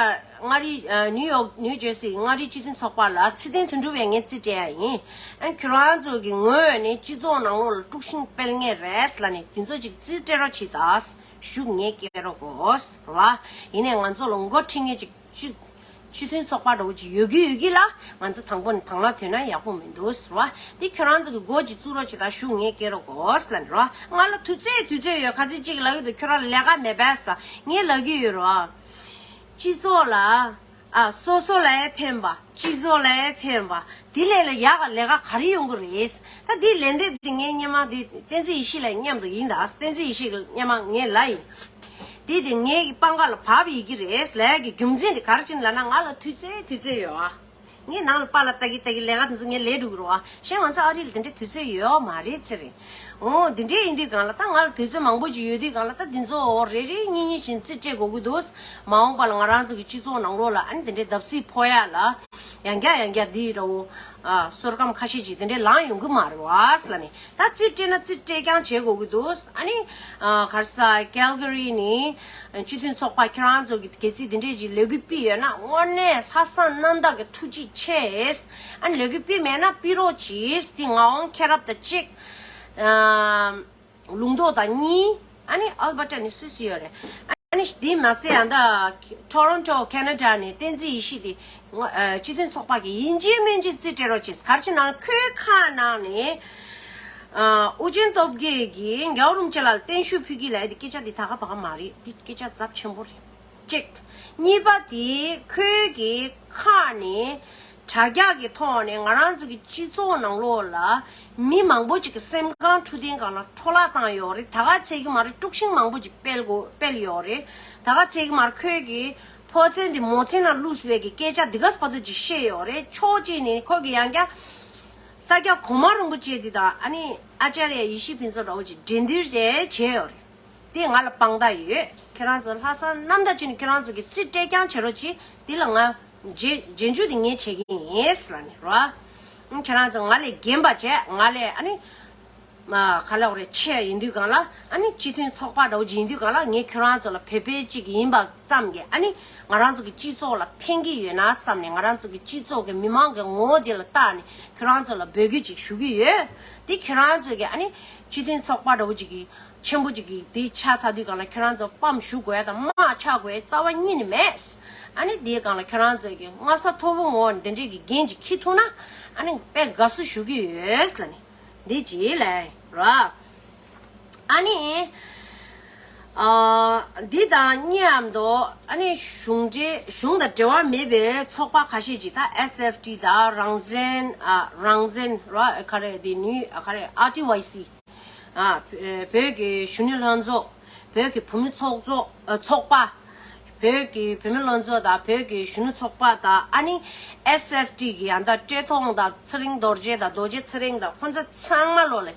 མངའ་རིས་ཨ་ནིའུ་ཡོག་ནིའུ་ཇར་སི་མངའ་རིས་སྤྱི་མཐུན་ཚོགས་པ་ལ་ཚེ་བརྟན་དོན་གྲུབ་པས་ངས་རྩིས་སྤྲད་ཡ་ཡིན། ཨ་ནི་ཁྱོད་རང་ཚོ་གི་ངོས་ནས་སྤྱི་ཚོགས་ནང་ལོགས་ལ་དཀྲུག་ཤིང་སྤེལ་མཁན་རེད་ལབ་ནས་དེ་ཚོ་ཅིག་རྩིས་སྤྲད་རོགས་བྱེད་ད། ཤུགས་ངས་སྐྱེལ་རོགས་གོ། རེད་བ། ཡིན་ནའི་ང་ཚོ་ལ་མགོ་ཁྲིད་མཁན་ཅིག་སྤྱི་སྤྱི་མཐུན་ཚོགས་པ་འདྲ་བོ་ཅིག་ཡོད་ཀྱི་ཡོད་ཀྱི་ལ། ང་ཚོ་དང་པོ་ནས་དང་བླངས་ཐོན་ན་ཡག་པོ་མི་འདུག་ཟེར་བ། དེ་ཁྱོད་རང་ཚོ་གི་མགོ་ཅིག་བཙུགས་རོགས་བྱེད་ད། ཤུགས་ངས་སྐྱེལ་རོགས་གོ་ཟེར་ལབ་ནས་རོ། ང་ལ་དུས་ཚོད་དུས་ཚོད་ཡོད། ཁ་ཚིག་གཅིག་ལབ་ཀྱི་འདུག་ཁྱོད་རང་ལས་ཀ་མེད་པས་ཟ། ངས་ལབ་ཀྱི་ཡོད་རོ། སྤྱི་ཚོགས་ལ་ཨ་སོ་སོ་ལ་ཕན་པ། སྤྱི་ཚོགས་ལ་ཕན་པ། དེ་ལས་ལ་ཡག་ག་ལས་ཀ་ག་རེ་ཡོང་གི་རེད། ད་དེ་ལན་འདེབས་དེ་ངས་སྔོན་མ་དེ་བསྟན་འཛིན་ཡེ་ཤེས་ལ་མཉམ་དུ་ཡིན་ད། བསྟན་འཛིན་ཡེ་ཤེས་ལ་སྔོན་མ་ངས་ལབ་ཡིན། དེ་དེ་ངའི་གི་པང་ཁ་ལ་བབས་ཡི་གི་རེད་ལབ་ཡ་གི་རྒྱུ་མཚན་དེ་ག་རེ་ཅིག་ལབ་ན། ང་ལ་དུས་ཚོད་དུས་ཚོད་ཡོད་ཨ། ངས་ནང་ལ་པཱ་ལགས་ལྟ་གི་ལྟ་གི་ལས་ཀ་དེ་ཚོ་ངས་ལས་འགྲོ་གི་རེད་བ། གཞན་ང་ཚོ་ཨ་རི་ལ་དེ་འདྲའི་དུས་ཚོད་ཡོད་མ་རེད་ཟེར་རེད། འོ་དེ་འདྲའི་ཡིན་དུས་གང་ལ་ད་ང་ལ་དུས་ཚོད་མང་པོ་ཅིག་ཡོད་དུས་གང་ལ་ད་དེ་ཚོ་འོ་རེ་རེ་གཉིས་གཉིས་བཞིན་རྩིས་སྤྲད་དགོས་ཀྱི་འདུག་མ་འོངས་པ་ལ་ང་རང་ཚོ་གི་སྤྱི་ཚོགས་ནང་ལོགས་ལ་ཨ་ནི་དེ་འདྲའི་བརྡབ་གསིག་ཕོག་ཡ་ལ་ཡང་བསྐྱར་ཡང་བསྐྱར་དེ་འདྲ་བོ་ཨ་བསོད་སྐམ་ཁ་ཤས་ཅིག་དེ་འདྲའི་ལངས་ཡོང་གི་མ་རེད་བ་ཟེར་ལབ་ནས། ད་རྩིས་སྤྲད་ན་རྩིས་སྤྲད་རྐྱང་བྱེད་དགོས་ཀྱི་འདུག་ཨ་ནི། ཨ་ག་རེ་ཟ། ཀལ་ག་རི་ནས་སྤྱི་མཐུན་ཚོགས་པ་ཁྱེད་རང་ཚོ་གི་གལ་སྲིད་དེ་འདྲས་ཀྱི་ལས་འགུལ་སྤེལ་ཡོད་ན་དངོས་གནས་ལྷག་བསམ་རྣམ་དག་གི་ཐུགས་རྗེ་ཆེ། ཨ་ནི་ལས་འགུལ་སྤེལ་མེད་ན་སྤེལ་རོགས་གྱིས། དེ་ངག་དབང་མཁྱེན་རབ་དང་གཅིག་ཨ་ལུང་རྟོགས་དང་གཉིས། ཨ་ནི་ཨལ་བྷར་ཊ་ནས་སུ་སུ་ཡོད་རེད། ཨ་ནི་དེ་མ་ཟད་ཡང་ད་ཊོ་རོན་ཊོ་ཁེ་ན་ཌ་ནས་བསྟན་འཛིན་ཡེ་ཤེས་དེ་ངོ་ཨ་སྤྱི་མཐུན་ཚོགས་པ་གི་ཡིན་གཅིག་མིན་གཅིག་རྩིས་སྤྲད་རོགས་གྱིས། ག་རེ་བྱས་ན་ཁོའི་ཁ་ནང་ནས་ཨ་ཨུ་རྒྱན་སྟོབས་རྒྱལ་གྱིས་རྒྱལ་བ་རིན་པོ་ཆེ་ལ་བརྟན་བཞུགས་ཕུལ་གྱི་ལབ་ཡ་དེ་སྐད་ཆ་དེ་ད་ག་བ་ག་མ་རེད། དེ་སྐད་ཆ་ཚབས་ཆེན་པོ་རེད། གཅིག་གཉིས་པ་དེ་ཁོའི་གི་ཁ་ནས་དྲ་རྒྱ་གི་ཐོག་ནས་ང་རང་ཚོ་གི་སྤྱི་ཚོགས་ནང་ལོགས་ལ་མི་མང་པོ་ཅིག་གི་སེམས་ཁམས་འཕྲོད་བསྟེན་སྒང་ལ་འཕྲོ་བརླག་བཏང་ཡོད་རེད། ད་ག་ཚད་ཀྱི་མ་རེད། དཀྲུག་ཤིང་མང་པོ་ཅིག་སྤེལ་དགོས་སྤེལ་ཡོད་རེད། ད་ག་ཚད་ཀྱི་མ་རེད། ཁོའི་གི་ཕོ་མཚན་དེ་མོ་མཚན་ལ་བླུགས་པའི་གི་སྐད་ཆ་འདི་ག་ས་བར་དུ་ཅིག་བཤད་ཡོད་རེད། ཕྱོགས་གཅིག་ནས་ཁོ་གི་ཡང་བསྐྱར་ས་སྐྱ་གོང་མ་རིན་པོ་ཆེ་འདི་དང་ཨ་ནི་ཨ་ཅཱརྱ་ཡེ་ཤེས་ཕུན་ཚོགས་འདྲ་བོ་ཅིག་འགྲན་བསྡུར་བྱས་བྱས་ཡོད་རེད། དེ་ང་ལ་དཔང་རྟགས་ཡོད། ཁྱེད་རང་ཚོ་ལྷག་བསམ་རྣམ་དག་བྱས་ནས་ཁྱེད་རང་ཚོ་གི་རྩིས་སྤྲད་རྐྱང་བྱེད་རོགས་གྱིས། དེ་ལ་ང་རྗེས་རྗེས་འཇུག་དེ་ངས་བྱེད་ཀྱི་ཡིན་ཟེར་ལབ་ནས་རོ། ཁྱེད་རང་ཚོ་ང་ལས་རྒན་པ་བྱས། ང་ལས་ཨ་ནི། མ་ག་ལ་འོ་རེ་ཆེ་ཡིན་དུས་གང་ལ། ཨ་ནི་སྤྱི་མཐུན་ཚོགས་པ་འདྲ་བོ་ཅིག་ཡིན་དུས་གང་ལ། ངས་ཁྱོད་རང་ཚོ་ལ་བོད་པའི་གཅིག་ཡིན་པ་ཙམ་གྱིས་ཨ་ནི་ང་རང་ཚོ་གི་སྤྱི་ཚོགས་ལ་ཕན་གྱི་ཡོད་ན་བསམ་ནས། ང་རང་ཚོ་གི་སྤྱི་ཚོགས་ཀྱི་མི་མང་གི་ངོ་བོ་དེ་ལ་བལྟས་ནས་ཁྱོད་རང་ཚོ་ལ་འབོད་སྐུལ་ཅིག་ཞུ་གི་ཡོད། དེ་ཁྱོད་རང་ཚོ་གི་ཨ་ནི་སྤྱི་མཐུན་ཚོགས་པ་འདྲ་བོ་ཅིག་གི་ཆེན་པོ་ཅིག་གི་དེ་ཆགས་ཚར་དུས་གང་ལ་ཁྱོད་རང་ཚོ་དཔའ་ཞུམ་དགོས་ཡ་དང་དམག་འཆའ་དགོས་ཡ་རྩ་བ་ཉིད་ནས་མེད། ཨ་ནི་དེའི་སྒང་ལ་ཁྱོད་རང་ཚོ་གི་སྔ་ས་མཐོ་པོ་ངོ་འདི་འདྲས་ཀྱི་འགན་ཅིག་འཁྱེར་ཐུབ་ན་ཨ་ནི་དཔེ་དགའ་བསུ་ཞུ་གི་ཡོད་ལབ་ནས་འདི་ཅིག་ལབ་ར། ཨ་ནི་ཨ་འདི་དང་མཉམ་དུ་ཨ་ནི་གཞུང་འབྲེལ་གཞུང་དང་འབྲེལ་བ་མེད་པའི་ཚོགས་པ་ཁ་ཤས་ཅིག་ད་ཨེས་ཨེཕ་ཊི་དང་རང་བཙན་ཨ་རང་བཙན་ར་ག་རེ་དེ་ནི་ཨ་ག་རེ་ཨར་ཊི་ཝའི་སི། ཨ་བོད་ཀྱི་གཞོན་ནུ་ལྷན་ཚོགས། བོད་ཀྱི་བུད་མེད་ཚོགས་གཙོ་ཨ་ཚོགས་པ། བོད་ཀྱི་བུད་མེད་ལྷན་ཚོགས་དང་བོད་ཀྱི་གཞོན་ནུ་ཚོགས་པ་དང་ཨ་ནི་ཨེས་ཨེཕ་ཊི་གི་ཡང་ད་བཀྲས་མཐོང་དང་ཚེ་རིང་རྡོ་རྗེ་དང་རྡོ་རྗེ་ཚེ་རིང་དང་ཁོང་ཚོ་ཚང་མ་ལོ་ལེ།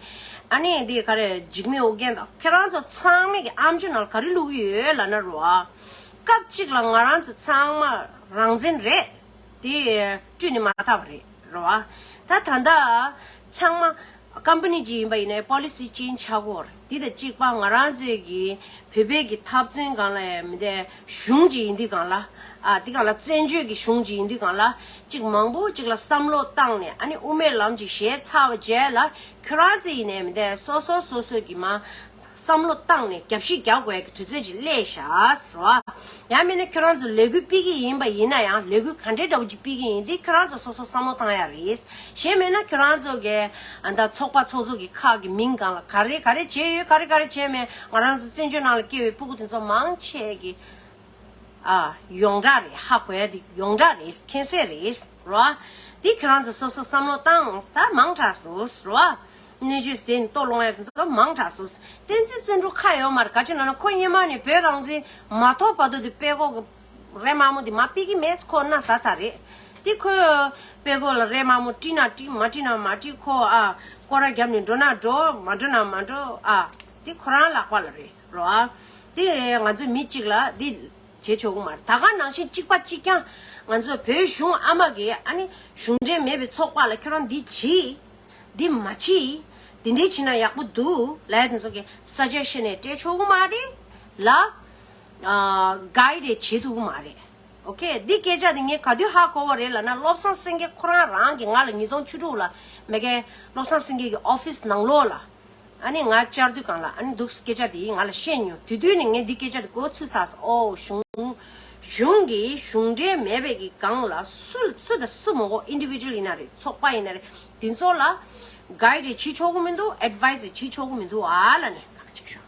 ཨ་ནི་འདི་ག་རེ་འཇིགས་མེད་ཨོ་རྒྱན་དང་ཁྱེད་རང་ཚོ་ཚང་མས་ཀྱི་ཨམ་ཅོག་ནང་ལ་ག་རེ་བླུགས་ཀྱི་ཡོད་ལབ་ན་རོ། སྐབས་གཅིག་ལ་ང་རང་ཚོ་ཚང་མ་རང་བཙན་རེད། དེ་བསྐྲུན་ནས་མ་ཐག་པ་རེད་རེད་བ། ད་ད་ལྟ་ཚང་མ་ཀམ་པ་ནི་ཅིག་ཡིན་པ་ཡིན་ནའི་པོ་ལི་སི་ཅན་ཆགས་ཀྱི་ཡོད་རེད། དེ་དང་གཅིག་པ་ང་རང་ཚོའི་གི་བོད་པའི་གི་འཐབ་རྩོད་སྒང་ལ་མི་དེ་གཞུང་ཅིག་ཡིན་དུས་སྒང་ལ། ཨ་དེ་སྒང་ལ་བཙན་བྱོལ་གི་གཞུང་ཅིག་ཡིན་དུས་སྒང་ལ་ཅིག་མང་པོ་ཅིག་ལ་བསམ་བློ་བཏང་ནས་ཨ་ནི་དབུ་མའི་ལམ་ཅིག་བཞེས་ཚར་བ་རྗེས་ལ་ཁྱོད་རང་ཚོ་ཡིན་ནའི་མི་དེ་སོ་སོ་སོ་སོའི་གི་མ། བསམ་བློ་བཏང་ནས་རྒྱབ་བཤིག་རྒྱག་དགོས་ཀྱི་དུས་ཚོད་ཅིག་སླེབས་ཤག་ཟེར་བ། ཡང་མིན་ན་ཁྱོད་རང་ཚོ་ལས་འགུལ་སྤེལ་གྱི་ཡིན་པ་ཡིན་ན་ཡང་ལས་འགུལ་ག་འདྲའི་འདྲ་བོ་ཅིག་སྤེལ་གྱི་ཡིན་འདི་ཁྱོད་རང་ཚོ་སོ་སོ་བསམ་བློ་བཏང་ཡ་རེད། གཞན་མིན་ན་ཁྱོད་རང་ཚོ་གི་ཨ་ད་ཚོགས་པ་ཚོགས་གཙོ་གི་ཁག་གི་མིང་སྒང་ལ་ག་རེ་ག་རེ་བྱས་ཡོད་ག་རེ་ག་རེ་བྱས་མེད་ང་རང་ཚོ་བཙན་བྱོལ་ནང་ལ་སྐྱེས་པའི་སྤུ་གུ་དེ་ཚོ་མང་ཆེ་གི་ཨ་ཡོངས་གྲགས་རེད། ཧ་གོ་ཡ་འདི་ཡོངས་གྲགས་རེད། མཁྱེན་གསལ་རེད་རོ། འདི་ཁྱོད་རང་ཚོ་སོ་སོ་བསམ་བློ་བཏང་ད། མང་དྲགས་སོ་རོ། སྣོད་བཅུད་ཟས་ནས་ལྟོ་སློང་ཡག་དེ་ཚོ་མང་དྲགས་སོ། བསྟན་འཛིན་བརྩོན་འགྲུས་ཁ་ཡོད་མ་རེད། ག་ཅི་ན་ན་ཁོ་སྔོན་མ་ནས་བོད་རང་བཙན་མ་ཐོབ་བར་དུ་དེ་དཔྲལ་མགོ་གི་རས་དམར་མོ་དེ་མར་ཕུད་ཀྱི་མེད། ཁོ་མནའ་ཟ་ཚར་རེད། དེ་ཁོའི་དཔྲལ་མགོ་ལ་རས་དམར་མོ་དཀྲིས་ན་དཀྲིས། མ་དཀྲིས་ན་མ་དཀྲིས། ཁོ་ཨ་སྐོར་ར་བརྒྱབ་ནས་འགྲོ་ན་འགྲོ། མ་འགྲོ་ན་མ་འགྲོ། ཨ་དེ་ཁོ་རང་ལག་པ་ལ་རེད་རོ། ཨ་དེ་ང་ཚོ་མི་གཅིག་ལ་དེ་བྱེད་ཆོག་གི་མ་རེད། ད་ག་ནང་བཞིན་གཅིག་པ་གཅིག་རྐྱང་ང་ཚོ་བོད་གཞུང་ཨ་མ་གིས་ཨ་ནི་གཞུང་འབྲེལ་མེད་པའི་ཚོགས་པ་ལ་ཁྱོད་རང་འདི་བྱེད། འདི་མ་བྱེད། འདི་འདྲའི་བྱེད་ན་ཡག་པོ་འདུག་ལབ་ཡ་དེ་ཚོ་གི་སཱ་ཇེ་ཤན་ནས་སྤྲད་ཆོག་གི་མ་རེད་ལ། ཨ་གའི་རེ་བྱེད་ཐུབ་གི་མ་རེད། ཨོ་ཁེ། འདི་སྐད་ཆ་དེ་ངས་ག་དུས་ཧ་གོ་བ་རེད་ལབ་ན། བློ་བཟང་སེང་གེ་ཁོ་རང་རང་གིས་ང་ལ་ཉིས་སྟོང་བཅུ་དྲུག་ལ་མེ་ཀའི་བློ་བཟང་སེང་གེ་གི་ཨོ་ཕིས་ནང་ལོགས་ལ་ཨ་ནི་ང་བཅར་དུས་སྒང་ལ་ཨ་ནི་འདུག་སྐད་ཆ་དེ་ང་ལ་བཤད་མྱོང་། དེ་དུས་ནས་ངས་འདི་སྐད་ཆ་དེ་གོ་ཚོད་ཚར་སོང་། ཨོ་གཞུང་གཞུང་གིས་གཞུང་འབྲེལ་མེད་པའི་གི་སྒང་ལ་སུ་སུ་དང་སུ་མ་གོ། ཨིན་ཌི་བི་ཇུ་ཨལ་ཡིན་ན་རེད། ཚོགས་པ་ཡིན་ན་རེད། དེ་ཚོ་ལ་གའི་རེ་བྱེད་ཆོག་གི་མི་འདུག་ཨེ་ཌི་ཝའི་སི་བྱེད་ཆོག་གི་མི་འདུག་ཨ་ལབ་ནས་ག་ཅིག་ཤོག་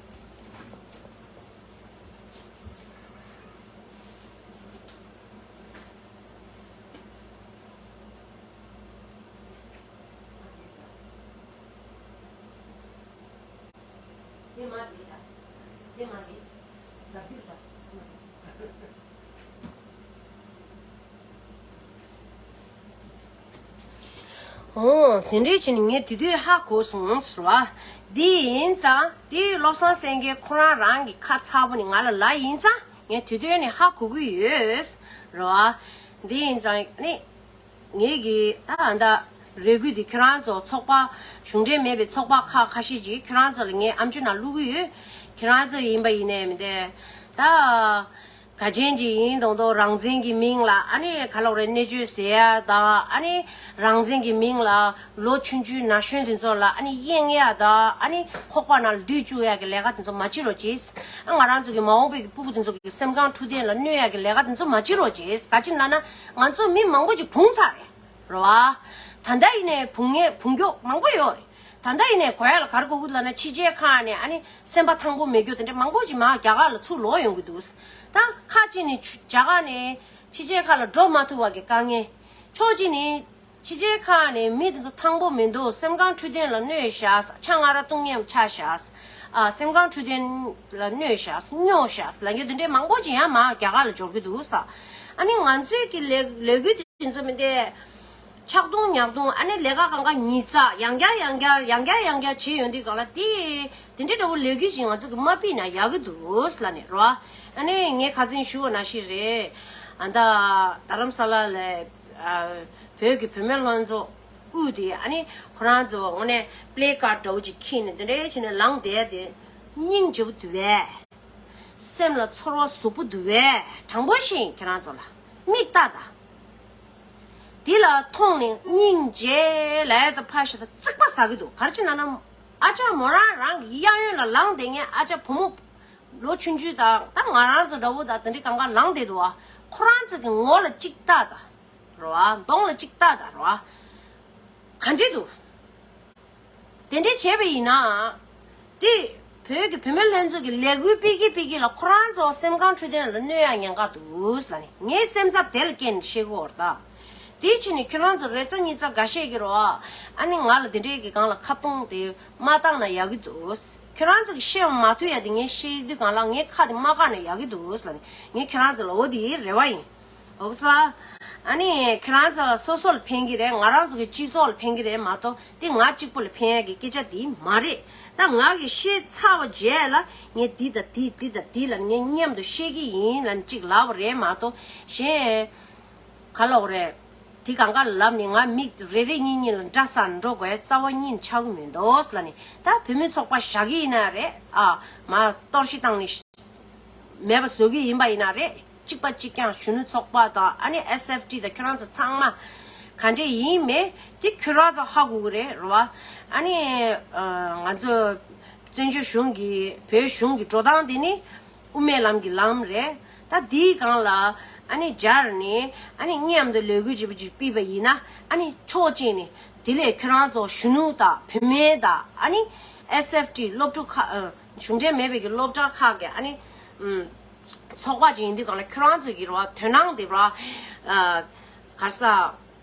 ཨོ། དེ་འདྲའི་བྱས་ནས་ངས་དེ་དུས་ཧ་གོ་སོང་ཟེར་བ། འདི་ཡིན་ཙང་དེ་བློ་བཟང་སེང་གེ་ཁོ་རང་རང་གི་ཁ་ཚ་པོ་ནས་ང་ལ་ལབ་ཡིན་ཙང་ངས་དེ་དུས་ནས་ཧ་གོ་གི་ཡོད་རེད་བ། འདི་ཡིན་ཙང་ནི་ངས་གི་ད་ཨ་ད་རེ་སྐུལ་འདི་ཁྱོད་རང་ཚོ་ཚོགས་པ་གཞུང་འབྲེལ་མེད་པའི་ཚོགས་པ་ཁག་ཁ་ཤས་ཅིག་ཁྱོད་རང་ཚོ་ལ་ངས་ཨམ་ཅོག་ནང་བླུག་གི་ཡོད། ཁྱོད་རང་ཚོ་ཡིན་པ་ཡིན་ནའི་མི་འདུག་ད། ག་ཅན་གྱི་ཡིན་མདོག་མདོག་རང་བཙན་གྱི་མིང་ལ་ཨ་ནི་ག་ལབ་རེད། གནས་མཆོད་ཟེར་ཡ་དང་། ཨ་ནི་རང་བཙན་གྱི་མིང་ལ་ལོ་ཆུང་ཆུང་ན་གཞོན་དེ་ཚོ་ལ་ཨ་ནི་གཡེང་ཡ་དང་། ཨ་ནི་ཁོག་པ་ནང་ལ་བསྡུས་བཅུག་ཡ་གི་ལས་ཀ་དེ་ཚོ་མ་བྱེད་རོགས་བྱེད། ཨ་ང་རང་ཚོ་གི་མ་འོངས་པའི་གི་ཕྲུ་གུ་དེ་ཚོ་གི་སེམས་ཁམས་འཕྲོད་བསྟེན་ལ་གནོད་ཡ་གི་ལས་ཀ་དེ་ཚོ་མ་བྱེད་རོགས་བྱེད། ག་ཅི་ན་ན་ང་ཚོ་མི་མང་པོ་ཅིག་བུང་ཚར་རེད། རེད་བ། ད་ལྟ་ཡིན་ནའི་བུང་ངེ་བུང་སྐྱོ་མང་པོ་ཡོད་རེད། ད་ལྟ་ཡིན་ནའི་གོ་ཡ་ལ་ག་རེ་གོ་གི་ལབ་ན། ཕྱི་རྒྱལ་ཁག་ནས་ཨ་ནི་སེམས་པ་ཐང་པོ་མེད་རྒྱུ་དེ་འདྲ་མང་པོ་ཅིག་མར་རྒྱ་གར་ལ་ཚུར་ལོག་ཡོང་གི་འདུག་ད་ཁ་ཅིག་ནི་ཆུ་རྒྱ་གར་ནས་ཕྱི་རྒྱལ་ཁག་ལ་འགྲོ་མ་ཐུབ་པ་གི་དཀའ་ངལ། ཕྱོགས་གཅིག་ནི་ཕྱི་རྒྱལ་ཁག་ནས་མི་དེ་ཚོ་ཐང་པོ་མི་འདུག་སེམས་ཁམས་འཕྲོད་བསྟེན་ལ་གནོད་བཞག་ཆ་ང་ར་བཏུང་ཉམས་ཆགས་བཞག་ཨ་སེམས་ཁམས་འཕྲོད་བསྟེན་ལ་གནོད་བཞག་སྨྱོ་བཞག་ལབ་མཁན་དེ་འདྲའི་མང་པོ་ཅིག་ཡང་མར་རྒྱ་གར་ལ་འབྱོར་གི་འདུག་ས། ཨ་ནི་ང་ཚོའི་གི་ལས་ལས་འགུལ་དེ་ཚོ་མི་འདུག་ཆག་རྡུང་ཉག་རྡུང་། ཨ་ནི་ལས་ཀ་གང་ག་ཉིས་བརྩེགས་ཡང་བསྐྱར་ཡང་བསྐྱར་ཡང་བསྐྱར་ཡང་བསྐྱར་བྱེད་ཡོང་དུས་སྒང་ལ་དེ་དེ་འདྲའི་འདྲ་བོ་ལས་འགུལ་ཞིག་ང་ཚོ་གི་མ་སྤེལ་ན་ཡག་གི་འདུག་ལབ་ནས་རོ། ཨ་ནི་ངས་ཁ་སང་ཞུ་བ་ནང་བཞིན་རེད། ཨ་ད་རྡ་རམ་ས་ལ་ལ་ཨ་བོད་ཀྱི་བུད་མེད་ལྷན་ཚོགས་དབུས་དེ་ཨ་ནི་ཁོ་རང་ཚོ་དངོས་གནས་པི་ལེ་ཀར་ཌི་འདྲ་བོ་ཅིག་འཁྱེར་ནས་དེ་འདྲའི་བྱས་ནས་ལངས་བསྡད་དེ་སྙིང་རྗེ་པོ་འདུག་པས། སེམས་ལ་ཚོར་བ་ཟབ་པོ་འདུག་པས། དྲང་པོ་བཤད་ཡིན། ཁྱེད་རང་ཚོ་ལ་མིག་ལྟ་ད། འདི་ལ་མཐོང་ནས་སྙིང་རྗེ་ལབ་ཡ་ད་ཕར་ཞོག་ད་རྩིག་པ་ཟ་གི་འདུག་ག་རེ་བྱས་ན་ན་ཨ་ཅག་མོ་རང་རང་གི་གཡས་གཡོན་ལ་ལངས་བསྡད་མཁན་ཨ་ཅག་བུ་མོ་ལོ་ཆུང་ཆུང་དང་ད་ང་རང་ཚོ་འདྲ་བོ་དང་དེ་འདྲའི་གང་ག་ལངས་བསྡད་འདུག་པ། ཁོ་རང་ཚོ་གི་ངོ་ལ་གཅིག་ལྟ་ད་རོ། གདོང་ལ་གཅིག་ལྟ་ད་རོ། ག་འདྲས་འདུག་དེ་འདྲས་བྱས་པ་ཡིན་ན། དེ་བོད་ཀྱི་བུད་མེད་ལྷན་ཚོགས་ཀྱི་ལས་འགུལ་སྤེལ་གྱིན་སྤེལ་གྱིན་ལ་ཁོ་རང་ཚོ་སེམས་ཁམས་འཕྲོད་བསྟེན་ལ་གནོད་ཡ་ཉེན་ཁ་འདུག་ལབ་ནས་ངའི་སེམས་འཚབ་དེ་ལ་སྐྱེས་ནས་བཤད་གི་ཡོད་རེད་ད། དེའི་ཕྱིར་ནས་ཁྱོད་རང་ཚོ་རེ་ཙམ་གཉིས་ཙམ་འགའ་ཤས་ཀྱིས་རོ། ཨ་ནི་ང་ལ་དེ་འདྲས་ཀྱི་སྒང་ལ་ཁ་བརྡུང་དེ་མ་བཏང་ན་ཡག་གི་འདུག་ཁྱོད་རང་ཚོ་གིས་བཤད་པ་མ་ཐུབ་ཡ་དེ་ངས་བཤད་དུས་སྒང་ལ་ངའི་ཁ་དེ་མ་བཀག་ན་ཡག་གི་འདུག་ལབ་ནས་ངས་ཁྱོད་རང་ཚོ་ལ་འོ་དེའི་རེ་བ་ཡིན། འོ་ས། ཨ་ནི་ཁྱེད་རང་ཚོ་སོ་སོ་ལ་ཕན་གྱི་རེད། ང་རང་ཚོ་གི་སྤྱི་ཚོགས་ལ་ཕན་གྱི་རེད་མ་གཏོགས་དེ་ང་གཅིག་པུ་ལ་ཕན་ཡ་གི་སྐད་ཆ་དེ་མ་རེད། ད་ང་གིས་བཤད་ཚར་བ་རྗེས་ལ་ངས་འདི་དང་འདི་འདི་དང་འདི་ལ་ངས་མཉམ་དུ་བཤད་ཀྱི་ཡིན་ལབ་ནས་གཅིག་ལབ་པ་རེད་མ་གཏོགས་གཞན་ག་ལབ་རེད། དེ་གང་ག་ལབ་ནས་ང་མིག་རེ་རེ་གཉིས་གཉིས་ལ་འདྲ་ས་འགྲོ་དགོས་རྩ་བ་ཉིད་ཆགས་ཀྱི་མི་འདུག་ལབ་ནས། ད་བུད་མེད་ཚོགས་པ་བཞག་གི་ཡིན་ན་རེད། ཨ་མ་གཏོར་བཤིག་བཏང་ནས་མེད་པ་བཟོ་གི་ཡིན་པ་ཡིན་ན་རེད། གཅིག་པ་གཅིག་རྐྱང་གཞོན་ནུ་ཚོགས་པ་དང་ཨ་ནི་ཨེས་ཨེཕ་ཊི་དང་ཁྱོད་རང་ཚོ་ཚང་མ་ག་འདྲས་ཡིན་མེད་དེ་ཁྱོད་རང་ཚོ་ཧ་གོ་གི་རེད་རེད་བ། ཨ་ནི་ང་ཚོ་བཙན་བྱོལ་གཞུང་གི་བོད་གཞུང་གི་འགྲོ་སྟངས་དེ་ནི་དབུ་མའི་ལམ་གྱི་ལམ་རེད། ད་དེའི་སྒང་ལ་ཨ་ནི་སྦྱར་ནས་ཨ་ནི་མཉམ་དུ་ལས་འགུལ་བྱེད་པ་ཅིག་སྤེལ་བ་ཡིན་ན་ཨ་ནི་ཕྱོགས་གཅིག་ནས་དེ་ལས་ཁྱོད་རང་ཚོ་གཞོན་ནུ་དང་བུད་མེད་དང་ཨ་ནི་ཨེས་ཨེཕ་ཊི་སློབ་ཕྲུག་ཁག་གཞུང་འབྲེལ་མེད་པའི་གི་སློབ་གྲྭ་ཁག་གི་ཨ་ནི་ཚོགས་པ་ཅིག་ཡིན་དུས་སྒང་ལ་ཁྱོད་རང་ཚོ་གི་རེད་བ་དོ་སྣང་དེ་རེད་བ་ག་རེ་ཟ།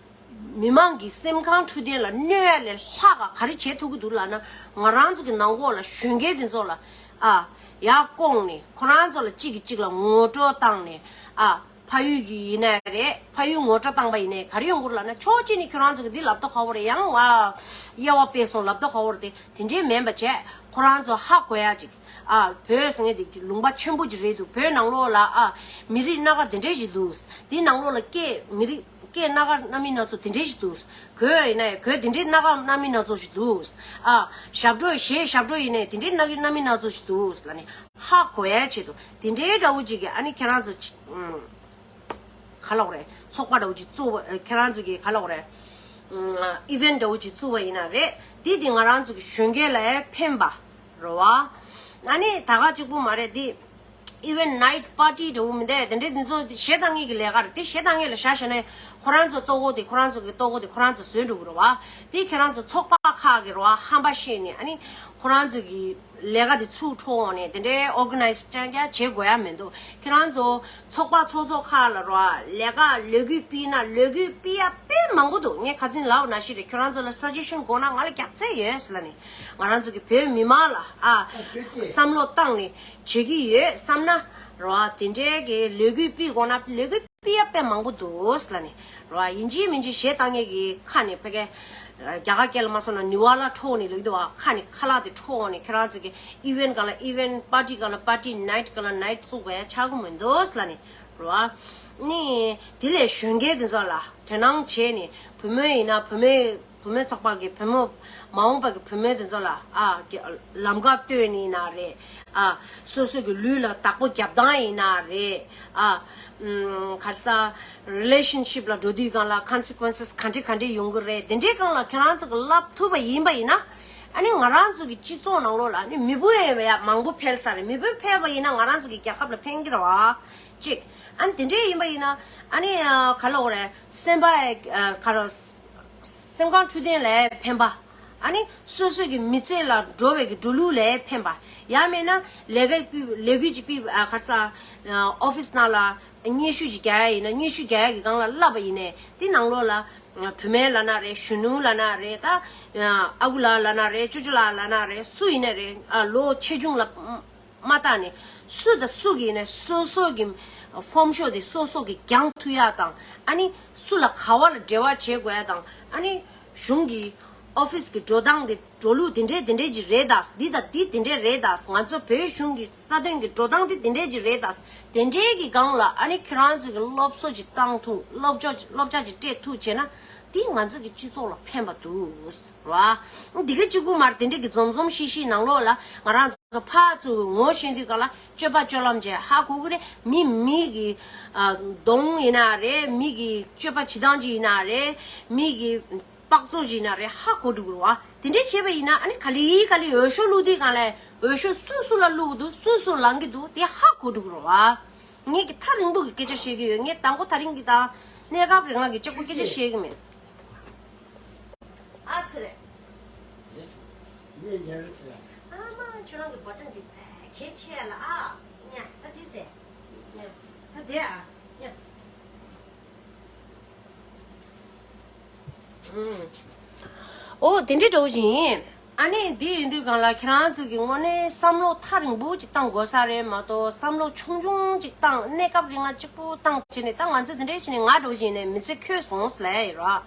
མི་མང་གི་སེམས་ཁམས་འཕྲོད་བསྟེན་ལ་གནོད་ཡ་ལས་ལྷག་ག་ག་རེ་བྱེད་ཐུབ་ཀྱི་འདུག་ལབ་ན། ང་རང་ཚོ་གི་ནང་ཁོག་ལ་གཞོན་སྐྱེས་དེ་ཚོ་ལ་ཨ་ཡར་བསྐོངས་ནས་ཁོ་རང་ཚོ་ལ་གཅིག་གིས་གཅིག་ལ་ངོ་སྤྲོད་བཏང་ནས་ཨ། ཕ་ཡུལ་གྱི་ཡིན་ནའི་རེད། ཕ་ཡུལ་ངོ་སྤྲོད་བཏང་པ་ཡིན་ནའི་ག་རེ་ཡོང་གི་རེད་ལབ་ན། ཕྱོགས་གཅིག་ནས་ཁྱོད་རང་ཚོ་གི་འདི་ལབ་ཐོ་ཁ་བོ་རེད། ཡང་བ་དབྱེ་བ་སྤེལ་སོང་ལབ་ཐོ་ཁ་བོ་རེད། དེ་དེ་འདྲའི་མིན་པ་བྱས། ཁོ་རང་ཚོ་ཧ་གོ་ཡ་ཅིག་ཨ། བོད་ཟེར་མཁན་དེ་ལུང་པ་ཆེན་པོ་ཅིག་རེད་འདུག་བོད་ནང་ལོགས་ལ་ཨ། མི་རིགས་སྣ་ཁ་དེ་འདྲས་ཞིག་འདུག་དེའི་ནང་ལོགས་ལ་སྐད་མི་རིགས་སྐད་སྣ་ཁ་སྣ་མིན་སྣ་ཚོགས་དེ་འདྲས་ཞིག་འདུག་གོས་ཡིན་ནའི་གོས་དེ་འདྲས་སྣ་ཁ་སྣ་མིན་སྣ་ཚོགས་ཞིག་འདུག་ཨ། ཞབས་བྲོ་གཞས་ཞབས་བྲོ་ཡིན་ནའི་དེ་འདྲས་སྣ་ཁ་སྣ་མིན་སྣ་ཚོགས་ཞིག་འདུག་ལབ་ནས་ཧ་གོ་ཡ་ཆེད་དུ་དེ་འདྲའི་འདྲ་བོ་ཅིག་གི་ཨ་ནི་ཁྱེད་རང་ཚོ་ཆ་ཨུམ། ག་ལབ་དགོས་རེད། ཚོགས་པ་འདྲ་བོ་ཅིག་བཙུགས་པ། ཁྱེད་རང་ཚོ་གི་ག་ལབ་དགོས་རེད། ཨུམ། ཨི་ཝེན་ཊི་འདྲ་བོ་ཅིག་བཙུགས་པ་ཡིན་ན་རེད། དེ་དེ་ང་རང་ཚོ་གི་གཞོན་སྐྱེས་ལ་ཕན་པ་རེད་བ། ཨ་ནི་ད་ག་གཅིག་པུ་མ་རེད་དེ། ཨི་ཝེན་ཊི་ནའིཊ་པར་ཊི་འདྲ་བོ་མི་འདུག་དེ་འདྲའི་འདི་ཚོ་གཞས་བཏང་མཁན་གྱི་ལས་ཀ་རེད། དེ་གཞས་བཏང་མཁན་ལ་བཞག་བཞག་ནས་ཁོ་རང་ཚོ་ལྟོ་གོས་དེ་ཁོ་རང་ཚོ་གི་ལྟོ་གོས་དེ་ཁོ་རང་ཚོ་བཟོས་འགྲོ་གི་རེད་བ། དེ་ཁྱེད་རང་ཚོ་ཚོགས་པ་ཁག་གི་རེད་བ། ཧམ་པ་བཤད་ནས་ཨ་ནི་ཁོ་རང་ཚོ་གི་ལས་ཀ་དེ་ཚུར་འཕྲོག་འོང་ནས་དེ་འདྲའི་ཨོར་ག་ནའི་ཛི་རྐྱང་རྐྱང་བྱེད་དགོས་ཡ་མི་འདུག་ཁྱེད་རང་ཚོ་ཚོགས་པ་ཚོགས་གཙོ་ཁག་ལ་རོ། ལས་ཀ་ལས་འགུལ་སྤེལ་ན་ལས་འགུལ་སྤེལ་ཡ་དཔེ་མང་པོ་འདུག་ངས་ཁ་སང་ལབ་པ་ནང་བཞིན་རེད། ཁྱེད་རང་ཚོ་ལ་སཱ་ཇེ་ཤན་དགོས་ན་ང་ལ་རྒྱག་རྩིས་ཡོད་ཟེར་ལབ་ནས། ང་རང་ཚོ་གི་བོད་མི་མང་ལ་ཨ། བསམ་བློ་བཏང་ནས་བྱེད་ཀྱི་ཡོད་བསམ་ན་རོ། དེ་འདྲའི་གི་ལས་འགུལ་སྤེལ་དགོས་ན་ལས་འགུལ་སྤེལ་ཡ་དཔེ་མང་པོ་འདུག་ཟེར་ལབ་ནས་རོ། ཡིན་གཅིག་མིན་གཅིག་གཞས་བཏང་མཁན་གྱི་ཁ་ནས་ཕ་གི་རྒྱ་གར་སྐད་ལ་མ་སོང་ན་ནི་ཝ་ལ་འཕྲོག་ནས་ལབ་ཀྱི་འདུག་བ། ཁ་ནས་ཁ་ལག་དེ་འཕྲོག་འོང་ནས་ཁྱེད་རང་ཚོ་གི་ཨི་ཝེན་ཊི་སྒང་ལ་ཨི་ཝེན་ཊི། པར་ཊི་སྒང་ལ་པར་ཊི། ནའིཊ་སྒང་ལ་ནའིཊ་བཙུགས་པ་ཡ་ཆགས་ཀྱི་མི་འདུག་ཟེར་ལབ་ནས་རོ། ནི་དེ་ལས་གཞོན་སྐྱེས་དེ་ཚོ་ལ་དོ་སྣང་བྱས་ནས་བུ་མོ་ཡིན་ན་བུ་མོའི་བུ་མོའི་ཚོགས་པ་གི་བུ་མོ། མ་འོངས་པ་གི་བུ་མོ་དེ་ཚོ་ལ་ཨ། གི་ལམ་ཁ་སྟོན་ནི་ཡིན་ན་རེད། ཨ། སོ་སོ་གི་ལུས་ལ་བདག་པོ་རྒྱབ་སྟངས་ཡིན་ན་རེད། ཨ། ཨུམ། ག་རེ་ཟ། རི་ལེ་ཤན་ཤིབ་ལ་འགྲོ་དུས་སྒང་ལ་ཀོན་སི་ཀུན་སི་ག་འདྲ་ག་འདྲ་ཡོང་གི་རེད། དེ་འདྲའི་སྒང་ལ་ཁྱེད་རང་ཚོ་གི་བསླབ་ཐུབ་པ་ཡིན་པ་ཡིན་ན། ཨ་ནི་ང་རང་ཚོ་གི་སྤྱི་ཚོགས་ནང་ལོགས་ལ་ཨ་ནི་མི་བུ་ཡང་མང་པོ་འཕེལ་ས་རེད། མི་བུ་འཕེལ་བ་ཡིན་ན་ང་རང་ཚོ་གི་རྒྱལ་ཁབ་ལ་ཕན་གྱི་རེད་བ། གཅིག་ཨ་ནི་དེ་འདྲའི་ཡིན་པ་ཡིན་ན་ཨ་ནི་ཨ། ག་ལབ་དགོས་རེད། སེམས་པ་ཨ། ག་རེ། སེམས་ཁམས་འཕྲོད་བསྟེན་ལ་ཕན་པ། ཨ་ནི་སོ་སོ་གི་མི་ཚེ་ལ་འགྲོ་བའི་གི་འགྲོ་ལུགས་ལ་ཕན་པ། ཡང་མིན་ན་ལས་ཀ་སྤེལ། ལས་འགུལ་ཅིག་སྤེལ། ཨ། ག་རེ་ཟ། ཨ། ཨོ་ཕི་སི་ནང་ལ་སྙན་ཞུ་ཅིག་རྒྱག་ཡ་ཡིན་ན་སྙན་ཞུ་རྒྱག་ཡ་གི་སྒང་ལ་བསླབ་པ་ཡིན་ནའི་དེ་ནང་ལོགས་ལ། ཨ། བུད་མེད་ལབ་ན་རེད། གཞོན་ནུ་ལབ་ན་རེད། ད་ཨ་ཁུ་ལགས་ལབ་ན་རེད། ཅོ་ཅོ་ལགས་ལབ་ན་རེད། སུ་ཡིན་ནའི་རེད། ཨ། ལོ་ཆེ་ཆུང་ལ་མ་བལྟས་ནས་སུ་དང་སུ་གི་ནས་སོ་སོ་གི་ཕོམ་ཤོག་དེ་སོ་སོ་གི་རྒྱག་ཐུབ་ཡ་དང་། ཨ་ནི་སུ་ལ་ག་བ་ལ་འབྲེལ་བ་བྱེད་དགོས་ཡ་དང་། ཨ་ནི་གཞུང་གི་ཨོ་ཕི་སི་གི་འགྲོ་སྟངས་དེ་འགྲོ་ལུགས་དེ་འདྲས་དེ་འདྲས་ཅིག་རེད་ད། འདི་དང་འདི་དེ་འདྲས་རེད་ད། ང་ཚོ་བོད་གཞུང་གི་རྩ་དོན་གི་འགྲོ་སྟངས་དེ་དེ་འདྲས་ཅིག་རེད་ད། དེ་འདྲས་ཀྱི་སྒང་ལ་ཨ་ནི་ཁྱེད་རང་ཚོ་གི་སློབ་གསོ་ཅིག་བཏང་ཐུབ། སློབ་སྦྱོང་སློབ་སྦྱོང་ཅིག་སྤྲད་ཐུབ་བྱས་ན་དེ་ང་ཚོ་གི་སྤྱི་ཚོགས་ལ་ཕན་པ་འདུག་ར། འདི་ག་གཅིག་པུ་མ་རེད། དེ་འདྲ་གི་འཛོམས་འཛོམས་ཤིག་ཤིག་ནང་ལོགས་ལ་ང་རང་ཚོ་ཕར་ཚུར་ངོ་ཤེས་དུས་སྒང་ལ་སྤྱོད་པ་སྤྱོད་ལམ་བཅས་ཧ་གོ་གི་རེད། མི་མི་གི་ཨ་གདོང་ཡིན་ན་རེད། མི་གི་སྤྱོད་པ་བྱེད་སྟངས་ཅིག་ཡིན་ན་རེད། མི་གི་པགས་ཚོགས་ཅིག་ཡིན་ན་རེད། ཧ་གོ་འགྲོ་གི་རེད་བ། དེ་འདྲ་བྱས་པ་ཡིན་ན་ཨ་ནི་ག་ལེ་ག་ལེ་འོས་ཤོག་བླུགས་དུས་སྒང་ལ་འོས་ཤོག་སུ་སུ་ལ་བླུགས་འདུག་སུ་སུ་ལངས་ཀྱི་འདུག་དེ་ཧ་གོ་འགྲོ་གི་རེད་བ། ངས་ཀྱི་ཐག་རིང་པོ་གི་སྐད་ཆ་བཤད་ཀྱི་ཡོད། ངས་དང་པོ་ཐག་རིང་གི་དང་གནས་སྐབས་རིང་ལ་གི་གཅིག་པུ་སྐད་ཆ་བཤད་ཀྱི་མེད། ཨ་ཚེ་རེད། ངས་ཉལ་རེད་ལ། ཨ་མ་ཁྱོད་རང་གི་བ་ཊན་འདི་གལ་ཆེ་ལ་ཨ། ཉ་ད་ཅི་ཟེར། ཉ་ད་དེ་ཨ། ཉ། ཨུམ། ཨོ་དེ་འདྲའི་འདྲ་བོ་ཞིག་ཡིན། ཨ་ནི་འདི་ཡིན་དུས་སྒང་ལ་ཁྱེད་རང་ཚོ་གི་དངོས་གནས་བསམ་བློ་ཐག་རིང་པོ་ཅིག་བཏང་དགོས་ས་རེད་མ་གཏོགས་བསམ་བློ་ཆུང་ཆུང་ཅིག་བཏང་གནས་སྐབས་རིང་ང་གཅིག་པུ་བཏང་བྱས་ནས་ད་ང་ཚོ་དེ་འདྲའི་བྱས་ནས་ང་འདྲ་བོ་ཞིག་ཡིན་ནས་མི་ཚེ་འཁྱོལ་སོང་ཟེར་ལབ་ཡོད་ར།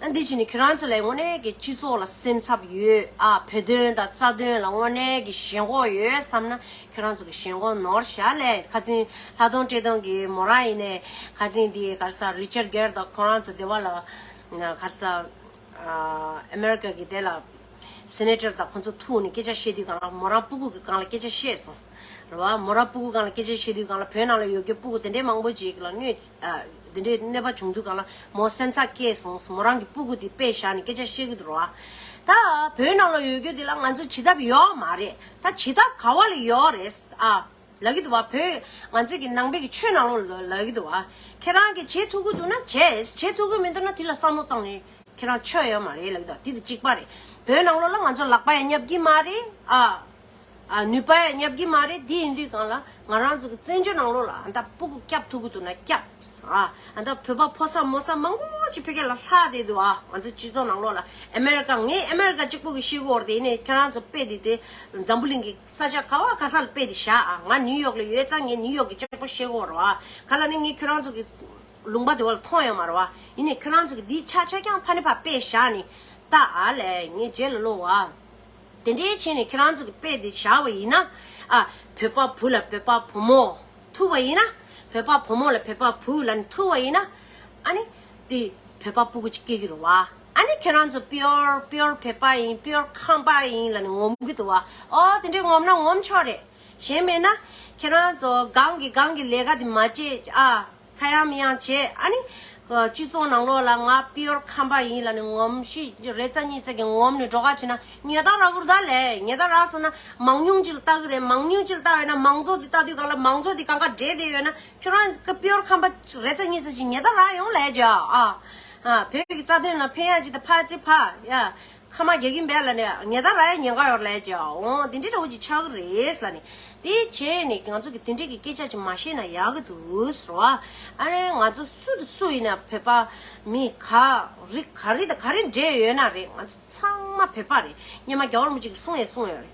ཨ་འདི་བྱས་ནས་ཁྱེད་རང་ཚོ་ལ་དངོས་གནས་ཀྱི་སྤྱི་ཚོགས་ལ་སེམས་འཚབ་ཡོད་ཨ། བོད་དོན་དང་རྩ་དོན་ལ་དངོས་གནས་ཀྱི་ཞེན་ཁོག་ཡོད་བསམ་ན་ཁྱེད་རང་ཚོ་གི་ཞེན་ཁོག་ནོར་བཞག་ལས། ཁ་སང་ལྷག་དོན་བཀྲས་མཐོང་གི་མོ་རང་ཡིན་ནས་ཁ་སང་འདི་ག་རེ་ཟ་རི་ཅར་གྷེར་དང་ཁོ་རང་ཚོ་སྡེ་བ་ལ་ག་རེ་ཟ། ཨ་ཨ་མེ་རི་ཀ་གི་དེ་ལ་སེ་ནེ་ཊར་དང་ཁོ་ཚོ་ཐུག་ནས་སྐད་ཆ་བཤད་དུས་སྒང་ལ་མོ་རང་སྤུ་གུ་གི་སྒང་ལ་སྐད་ཆ་བཤད་སོང་། རེད་བ། མོ་རང་སྤུ་གུ་སྒང་ལ་སྐད་ཆ་བཤད་དུས་སྒང་ལ་བོད་ནང་ལ་ཡོད་རྒྱུ་སྤུ་གུ་དེ་འདྲའི་མང་པོ་ཅིག་ལ་གནོད་ཨ་དེ་འདྲའི་གནོད་པ་བྱུང་དུས་སྒང་ལ་མོ་སེམས་འཚབ་སྐྱེས་སོང་། མོ་རང་གི་སྤུ་གུ་དེ་དཔེ་བཞག་ནས་སྐད་ཆ་བཤད་ཀྱི་འདུག་རེད་བ། ད་བོད་ནང་ལ་ཡོད་རྒྱུ་དེ་ལ་ང་ཚོ་བྱེད་ཐབས་ཡོད་མ་རེད། ད་བྱེད་ཐབས་ག་བ་ལ་ཡོད་རེད་ཨ། ལབ་ཀྱི་འདུག་བ། བོད་ང་ཚོའི་གི་ནང་པའི་གི་ཆོས་ནང་ལོགས་ལ་ལབ་ཀྱི་འདུག་བ། ཁྱེད་རང་གིས་བྱེད་ཐུབ་ཀྱི་འདུག་ན་བྱེད། བྱེད་ཐུབ་ཀྱི་མི་འདུག་ན་དེ་ལ་བསམ་བློ་བཏང་ནས་ཁྱེད་རང་ཆོས་ཡོད་མ་རེད་ལབ་ཀྱི་འདུག་དེ་དང་གཅིག་པ་རེད། བོད་ནང་ལོགས་ལ་ང་ཚོ་ལག་པ་ཡང་བརྙབ་ཀྱི་མ་རེད་ཨ། ཨ་ནུས་པ་ཡང་རྙེད་ཀྱི་མ་རེད། དེ་ཡིན་དུས་གང་ལ་ང་རང་ཚོ་གི་བཙན་བྱོལ་ནང་ལོགས་ལ་ཨ་ད་སྤུ་གུ་སྐྱབས་ཐུབ་ཀྱི་འདུག་ན་སྐྱབས། ཨ་ཨ་ད་བོད་པ་ཕོ་གསར་མོ་གསར་མང་པོ་ཅིག་ཕ་གི་ལ་ལྷག་བསྡད་འདུག་ཨ་ང་ཚོ་སྤྱི་ཚོགས་ནང་ལོགས་ལ། ཨ་མེ་རི་ཀ་ངས་ཨ་མེ་རི་ཀ་གཅིག་པོ་གི་ཤེས་གོ་རེད། དེ་ནས་ཁྱེད་རང་ཚོ་དཔེ་དེ་དེ་འཛམ་བུ་གླིང་གི་ས་ཆ་ག་བ་ག་ས་ལ་དཔེ་དེ་བཞག་ཨ་ང་ནིའུ་ཡོག་ལ་ཡོད་ཙང་ངས་ནིའུ་ཡོག་གི་གཅིག་པོ་ཤེས་གོ་རེད་བ། ག་ལ་ནི་ངས་ཁྱེད་རང་ཚོ་གི་ལུང་པ་དེ་བ་ལ་མཐོང་ཡོད་མ་རེད་བ། ཡིན་ནའི་ཁྱོད་རང་ཚོ་གི་འདི་ཆ་ཆ་རྐྱང་ཕ་ནི་ཕ་དཔེ་བཞག་ནི་ལྟ་ཨ་ལས་ངས་རྗེས་ལ་ལོ་བ། དེ་འདྲའི་ཕྱིན་ནས་ཁྱེད་རང་ཚོ་གི་དཔེ་དེ་བཞག་པ་ཡིན་ན། ཨ་བོད་པ་བུ་ལ་བོད་པ་བུ་མོ་ཐུག་པ་ཡིན་ན། བོད་པ་བུ་མོ་ལ་བོད་པ་བུ་ལ་ནི་ཐུག་པ་ཡིན་ན། ཨ་ནི་དེ་བོད་པ་སྤུ་གུ་ཅིག་སྐྱེ་གི་རེད་བ། ཨ་ནི་ཁྱེད་རང་ཚོ་པིའོར་པིའོར་བོད་པ་ཡིན། པིའོར་ཁམས་པ་ཡིན་ལ་ནི་ངོམ་གི་འདུག་བ། ཨོ་དེ་འདྲའི་ངོམ་ན་ངོམ་ཆོག་རེད། གཞན་མེད་ན་ཁྱེད་རང་ཚོ་གང་གི་གང་གི་ལས་ཀ་དེ་མ་བྱེད་ཨ། ཁ་ཡང་མི་ཡང་བྱེད་ཨ་ནི། སྤྱི་ཚོགས་ནང་ལོགས་ལ་ང་པིའོར་ཁམས་པ་ཡིན་ལ་ནི་ངོམ་ཤི་རེ་ཙ་གཉིས་ཙ་གི་ངོམ་ནི་འགྲོ་ག་བྱེད་ན་ཉེ་ད་ར་གུར་ད་ལས་ཉེ་ད་ར་སོང་ན་མང་ཉུང་ཅིག་ལ་ལྟ་གི་རེད། མང་ཉུང་ཅིག་ལ་ལྟ་བས་ན་མང་ཚོགས་དེ་ལྟ་དུས་གང་ལ་མང་ཚོགས་དེ་གང་ག་འདྲེས་བསྡད་ཡོད་ན་ཁྱོད་རང་གི་པིའོར་ཁམས་པ་རེ་ཙ་གཉིས་ཙ་ཅིག་ཉེ་ད་ར་ཡོང་ལས་ཇ་ཨ། ཨ་བོད་ཀྱི་རྩ་དོན་ལ་ཕན་ཡ་ཅིག་ད་ཕ་ཅི་ཕ་ཡ། ཁ་མ་རྒྱག་གིན་པས་ལ་ནི་ཉེ་ད་ར་ཡ་ཉེན་ཁ་ཡོར་ལས་ཀྱི་འོང་དེ་འདྲའི་འདྲ་བོ་ཅིག་ཆགས་ཀྱི་རེད་ལ་ནི། དེ་བྱས་ནས་ང་ཚོ་གི་དེ་འདྲའི་གི་སྐད་ཆ་ཅིག་མ་བཤད་ན་ཡག་གི་འདུག་ཟེར་བ། ཨ་རེ་ང་ཚོ་སུ་དང་སུ་ཡིན་ན་བོད་པ་མི་ག་རི་ག་རི་དང་ག་རི་འདྲེས་ཡོད་ན་རེད། ང་ཚོ་ཚང་མ་བོད་པ་རེད། སྙེ་མ་རྒྱ་བོར་མོ་ཅིག་གིས་གསུངས་ཡས་གསུངས་ཡོད་རེད།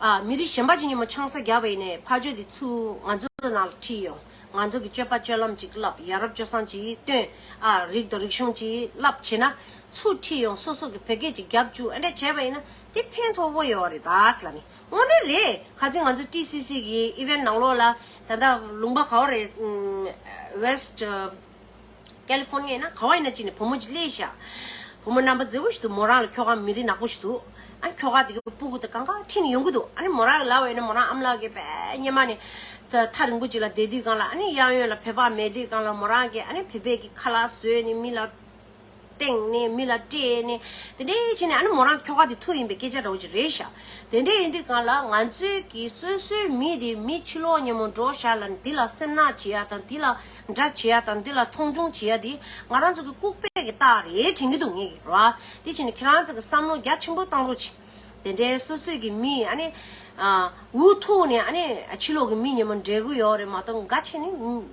ཨ་མི་རིགས་གཞན་པ་ཅིག་མཉམ་པོ་ཆང་ས་བརྒྱབ་པ་ཡིན་ནའི་ཕ་ཆོས་དེ་ཚུར་ང་ཚོ་ནང་ལ་ཁྲིད་ཡོང་། ང་ཚོ་གི་སྤྱོད་པ་སྤྱོད་ལམ་ཅིག་བསླབ། ཡ་རབས་སྤྱོད་བཟང་ཅིག་སྟོན། ཨ་རིགས་དང་རིག་གཞུང་ཅིག་བསླབ་བྱས་ན་ཚུར་ཁྲིད་ཡོང་། སོ་སོ་གི་བོད་སྐད་ཅིག་རྒྱབ་བཅུག་ཨ་འདྲ་བྱས་པ་ཡིན་ན་དེ་ཕན་ཐོགས་པོ་ཡོད་རེད་ད་ཟེར་ལ་ནི། དངོས་གནས་རེད། ཁ་ཚིག་ང་ཚོ་ཊི་སི་སི་གི་ཨི་ཝེན་ནང་ལོགས་ལ་ད་ལྟ་ལུང་པ་ག་བ་རེད། ཝེ་སི་ཊི་ཀེ་ལི་ཧྥོར་ནི་ཡ་ཡིན་ན་ག་བ་ཡིན་ན་ཅིག་ནས་བུ་མོ་ཅིག་སླེབས་ཤག་བུ་མོ་རྣམ་པ་མཛེས་པོ་ཞིག་འདུག་མོ་རང་ལ་ཁྱོ་ག་མི་རིགས་ནག་པོ་ཞིག་འདུག་ཨ་ནི་ཁྱོ་ག་དེ་གི་སྤུ་གུ་དེ་གང་ག་ཁྲིད་ནས་ཡོང་གི་འདུག་ཨ་ནི་མོ་རང་གི་ལབ་པ་ཡིན་ན་མོ་རང་ཨ་མ་ལགས་ཀྱིས་དཔེ་སྙེ་མ་ནས་ཐག་རིང་པོ་ཅིག་ལ་བསྡད་དུས་གང་ལ་ཨ་ནི་གཡས་གཡོན་ལ་བོད་པ་མེད་དུས་གང་ལ་མོ་རང་གིས་ཨ་ནི་བོད་པའི་གི་ཁ་ལག་བཟོས་ནས་མི་ལ་བསྟན་ནས་མི་ལ་སྤྲད་ནས་དེ་འདྲའི་བྱས་ནས་ཨ་ནི་མོ་རང་ཁྱོ་ག་དེ་ཐུག་ཡིན་པའི་སྐད་ཆ་འདྲ་བོ་ཅིག་རེད་ཤག་དེ་འདྲ་ཡིན་དུས་གང་ལ་ང་ཚོའི་གི་སོ་སོའི་མི་དེ་མི་ཕྱི་ལོགས་མཉམ་པོ་འགྲོ་བཞག་ལ་འདི་ལ་སེམས་ནག་བྱེད་ཡ་དང་འདི་ལ་འདྲ་བྱེད་ཡ་དང་འདི་ལ་མཐོང་ཆུང་བྱེད་ཡ་དེ་ང་རང་ཚོ་གི་ལྐུགས་པའི་གི་རྟགས་རེད་དྲན་གི་འདུག་ངས་གི་ར། དེ་བྱས་ནས་ཁྱེད་རང་ཚོ་གི་བསམ་བློ་རྒྱ་ཆེན་པོ་བཏང་རོགས་གྱིས། དེ་འདྲའི་སོ་སོའི་གི་མི་ཨ་ནི། ཨ་འུ་ཐུག་ནས་ཨ་ནི་ཕྱི་ལོགས་གི་མི་མཉམ་པོ་འབྲེལ་གི་ཡོད་རེད་མ་གཏོགས་འགའ་ཆེ་ནི་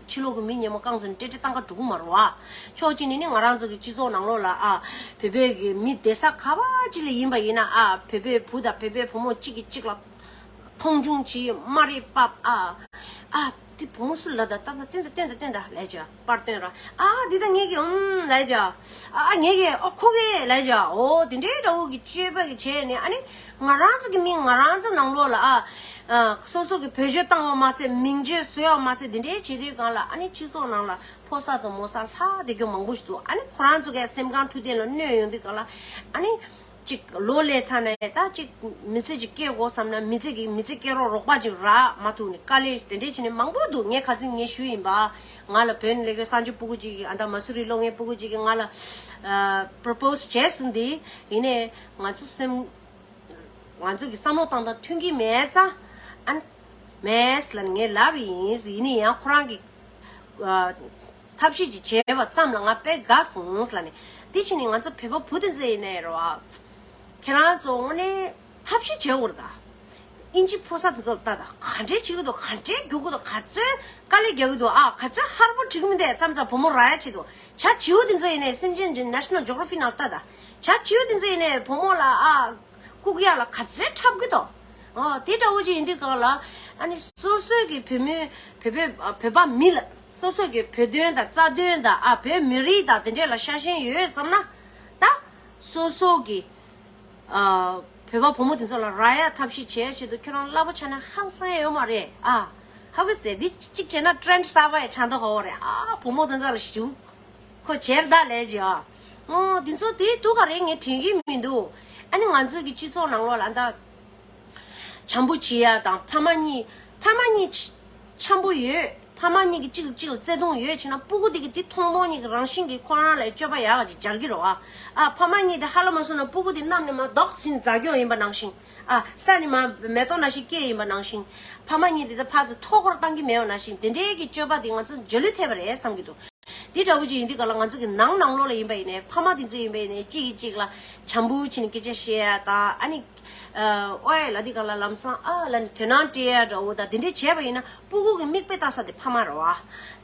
ཕྱི་ལོགས་གི་མི་མཉམ་པོ་རྐང་ཚོ་ནས་ཏྲེ་ཏྲེ་བཏང་ག་འགྲོ་གི་མ་རེད་བ། ཕྱོགས་གཅིག་ནས་ནི་ང་རང་ཚོ་གི་སྤྱི་ཚོགས་ནང་ལོགས་ལ་ཨ་བོད་པའི་གི་མི་བསྡད་ས་ག་བ་ཅིག་ལ་ཡིན་པ་ཡིན་ན་ཨ་བོད་པའི་བུ་དང་བོད་པའི་བུ་མོ་གཅིག་གིས་གཅིག་ལ་མཐོང་ཆུང་བྱེད། སྨ་རེ་བབས། ཨ་ཨ་དེ་བུ་མོ་སུ་ལ་ད་ལྟ་ན་བསྟན་ད་བསྟན་ད་བསྟན་ད་ལས་བྱ། པར་སྟོན་ར། ཨ་འདི་ད་ངེད་ཀྱི་ཨུམ་ལས་བྱ། ཨ་ངེད་ཀྱི་ཨོ་ཁོ་གི་ལས་བྱ། ཨོ་དེ་འདྲའི་འདྲ་བོ་གི་སྤྱོད་པ་གི་བྱས་ནས་ཨ་ནི་ང་རང་ཚོ་གི་མི་ང་རང་ཚོ་ནང་ལོགས་ལ་ཨ་ཨ་སོ་སོ་གི་བེད་སྤྱོད་བཏང་བ་མ་ཟད་མིང་བརྗོད་བཟོས་བ་མ་ཟད་དེ་འདྲའི་བྱེད་དུས་གང་ལ་ཨ་ནི་སྤྱི་ཚོགས་ནང་ལ་ཕོ་གསར་དང་མོ་གསར་ལྷག་བསྡད་རྒྱུ་མང་པོ་ཞིག་འདུག་ཨ་ནི་ཁོ་རང་ཚོ་གི་སེམས་ཁམས་འཕྲོད་བསྟེན་ལ་གནོད་ཡོང་དུས་གང་ལ་ཨ་ནི། ཅིག་ལོ་ལས་ཚར་ནས་ད་ཅིག་མི་ཚེ་ཅིག་སྐྱེལ་དགོས་བསམ་ན་མི་ཚེ་གི་མི་ཚེ་སྐྱེལ་རོགས་རོགས་པ་ཅིག་རག་མ་ཐུབ་ནས་དཀའ་ལས་དེ་འདྲས་བྱས་ནས་མང་པོ་འདུག་ངས་ཁ་སང་ངས་ཞུས་ཡིན་པ། ང་ལ་བོད་ནས་སླེབས་མཁན་གསར་འབྱོར་སྤུ་གུ་ཅིག་གིས་ཨ་ད་མ་སུ་རི་སློབ་གཉེར་སྤུ་གུ་ཅིག་གིས་ང་ལ་ཨ་པོ་རོ་པོ་སི་བྱས་ཟིན་དེ་ཡིན་ནས་ང་ཚོ་སེམས་ང་ཚོ་གི་བསམ་བློ་བཏང་སྟངས་མཐུན་གྱི་མེད་ཙང་ཨ་མེད་ལ་ངས་ལབ་ཡིན། ཡིན་ནས་ཡང་ཁོ་རང་གི་ཨ་ཐབས་ཤེས་ཅིག་བྱས་པ་ཙམ་ལ་ང་དཔེ་དགའ་སོང་ལ་ནི། དེ་བཞིན་ནི་ང་ཚོ་བོད་པ་བུ་དེ་ཚོ་ཡིན་ནའི་རེད་བ། ཁྱེད་རང་ཚོ་དངོས་གནས་ཐབས་ཤེས་བྱེད་དགོས་རེད་ད། ཨིན་ཇི་ཕོ་གསར་དེ་ཚོ་ལ་ལྟ་ད་ག་འདྲས་བྱེད་ཀྱི་འདུག་ག་འདྲས་རྒྱུག་གི་འདུག་ག་ཚོད་དཀའ་ལས་རྒྱག་གི་འདུག་ཨ་ག་ཚོད་ཧར་པོ་བྲིས་གི་མི་འདུག་མཚམས་མཚམས་བུ་མོ་རག་ཡ་བྱེད་འདུག་བྱ་བྱིའུ་དེ་ཚོ་ཡིན་ནའི་སེམས་ཅན་གྱི་National Geographic་ནང་ལ་ལྟ་ད། བྱ་བྱིའུ་དེ་ཚོ་ཡིན་ནའི་བུ་མོ་ལ་ཨ། ལྐུགས་ཡག་ལ་ག་ཚོད་འཁྲབ་ཀྱི་འདུག་ཨོ་དེ་འདྲ་བོ་ཅིག་ཡིན་དུས་གང་ལ་ཨ་ནི་སོ་སོའི་གི་བོད་མི་བོད་པའི་བོད་པ་མི་ལ་སོ་སོ་གི་བོད་དོན་དང་རྩ་དོན་དང་ཨ་བོད་མི་རིགས་དང་དེ་འདྲས་ལ་ཤ་ཞེན་ཡོད་བསམ་ན་ད་སོ་སོ་གི་ཨ་བོད་པ་བུ་མོ་དེ་ཚོ་ལ་རག་ཡག་ཐབས་ཤེས་བྱས་བྱེད་དུ་ཁྱོད་རང་སླ་པོ་ཆགས་ན་ཧང་སང་ཡ་ཡོད་མ་རེད་ཨ། ཧ་གོ་སོང་། འདི་གཅིག་བྱས་ན་ཊྲེན་ཌི་གསར་པ་ཡ་ཆགས་མདོག་ཁ་པོ་རེད་ཨ། བུ་མོ་དེ་ཚོ་ལ་ཞུ། ཁོ་བྱེར་ད་ལས་ཀྱི་ཨ། ཨོ་འདི་ཚོ་དེ་དུ་ག་རེ་ངས་དྲན་གྱི་མི་འདུག་ཨ་ནི་ང་ཚོའི་གི་སྤྱི་ཚོགས་ནང་ལོགས་ལ་ད། བྱམས་པོ་བྱེད་ཡ་དང་ཕ་མ་གཉིས་ཕ་མ་གཉིས་ཆ་འཆམ་པོ་ཡོད། ཕ་མ་གཉིས་ཀྱི་གཅིག་ལ་གཅིག་ལ་བརྩེ་དུང་ཡོད་བྱས་ན་སྤུ་གུ་དེ་གི་དེ་མཐོང་མཐོང་གཉིས་ཀྱི་རང་བཞིན་གྱིས་ཁོ་རང་ལ་སྤྱོད་པ་ཡག་ག་ཅིག་སྦྱར་གྱི་རེད་བ། ཨ་ཕ་མ་གཉིས་དེ་ཧ་ལམ་མ་སོང་ན་སྤུ་གུ་དེ་གནམ་ནས་མར་རྡོག་ཟིན་འཛག་གྱོང་ཡིན་པ་ནང་བཞིན། ཨ་ས་ནས་མར་མེ་ཏོག་ནང་བཞིན་སྐྱེས་ཡིན་པ་ནང་བཞིན། ཕ་མ་གཉིས་དེ་ད་ཕར་ཚུར་ཐོ་འཁོར་བཏང་གི་མེད་པ་ནང་བཞིན་དེ་འདྲའི་གི་སྤྱོད་པ་དེ་ང་ཚོ་འཇའ་ལུས་ཐེབས་པ་རེད་བསམ་གྱི་འདུག་དེ་འདྲ་བོ་ཅིག་ཡིན་དུས་ག་ལ་ང་ཚོ་གི་ནང་ནང་ལོགས་ལ་ཡིན་པ་ཡིན་ནའི་ཕ་མ་དེ་ཚོ་ཡིན་པ་ཡིན་ནའི་གཅིག་གིས་གཅིག་ལ་བྱམས་པོ་བྱས་ནས་སྐད་ཆ་བཤད་ཡ་དང་ཨ་ནི་ ཨ་ཨོ་ཨེ་ལ་འདི་གང་ལ་ལམ་སང་ཨ་ལ་ནི་དོ་སྣང་སྤྲད་ཡ་འདྲ་བོ་དང་དེ་འདྲས་བྱས་པ་ཡིན་ན་སྤུ་གུ་གི་མིག་དཔེ་ལྟ་ས་དེ་ཕ་མ་རེད་བ།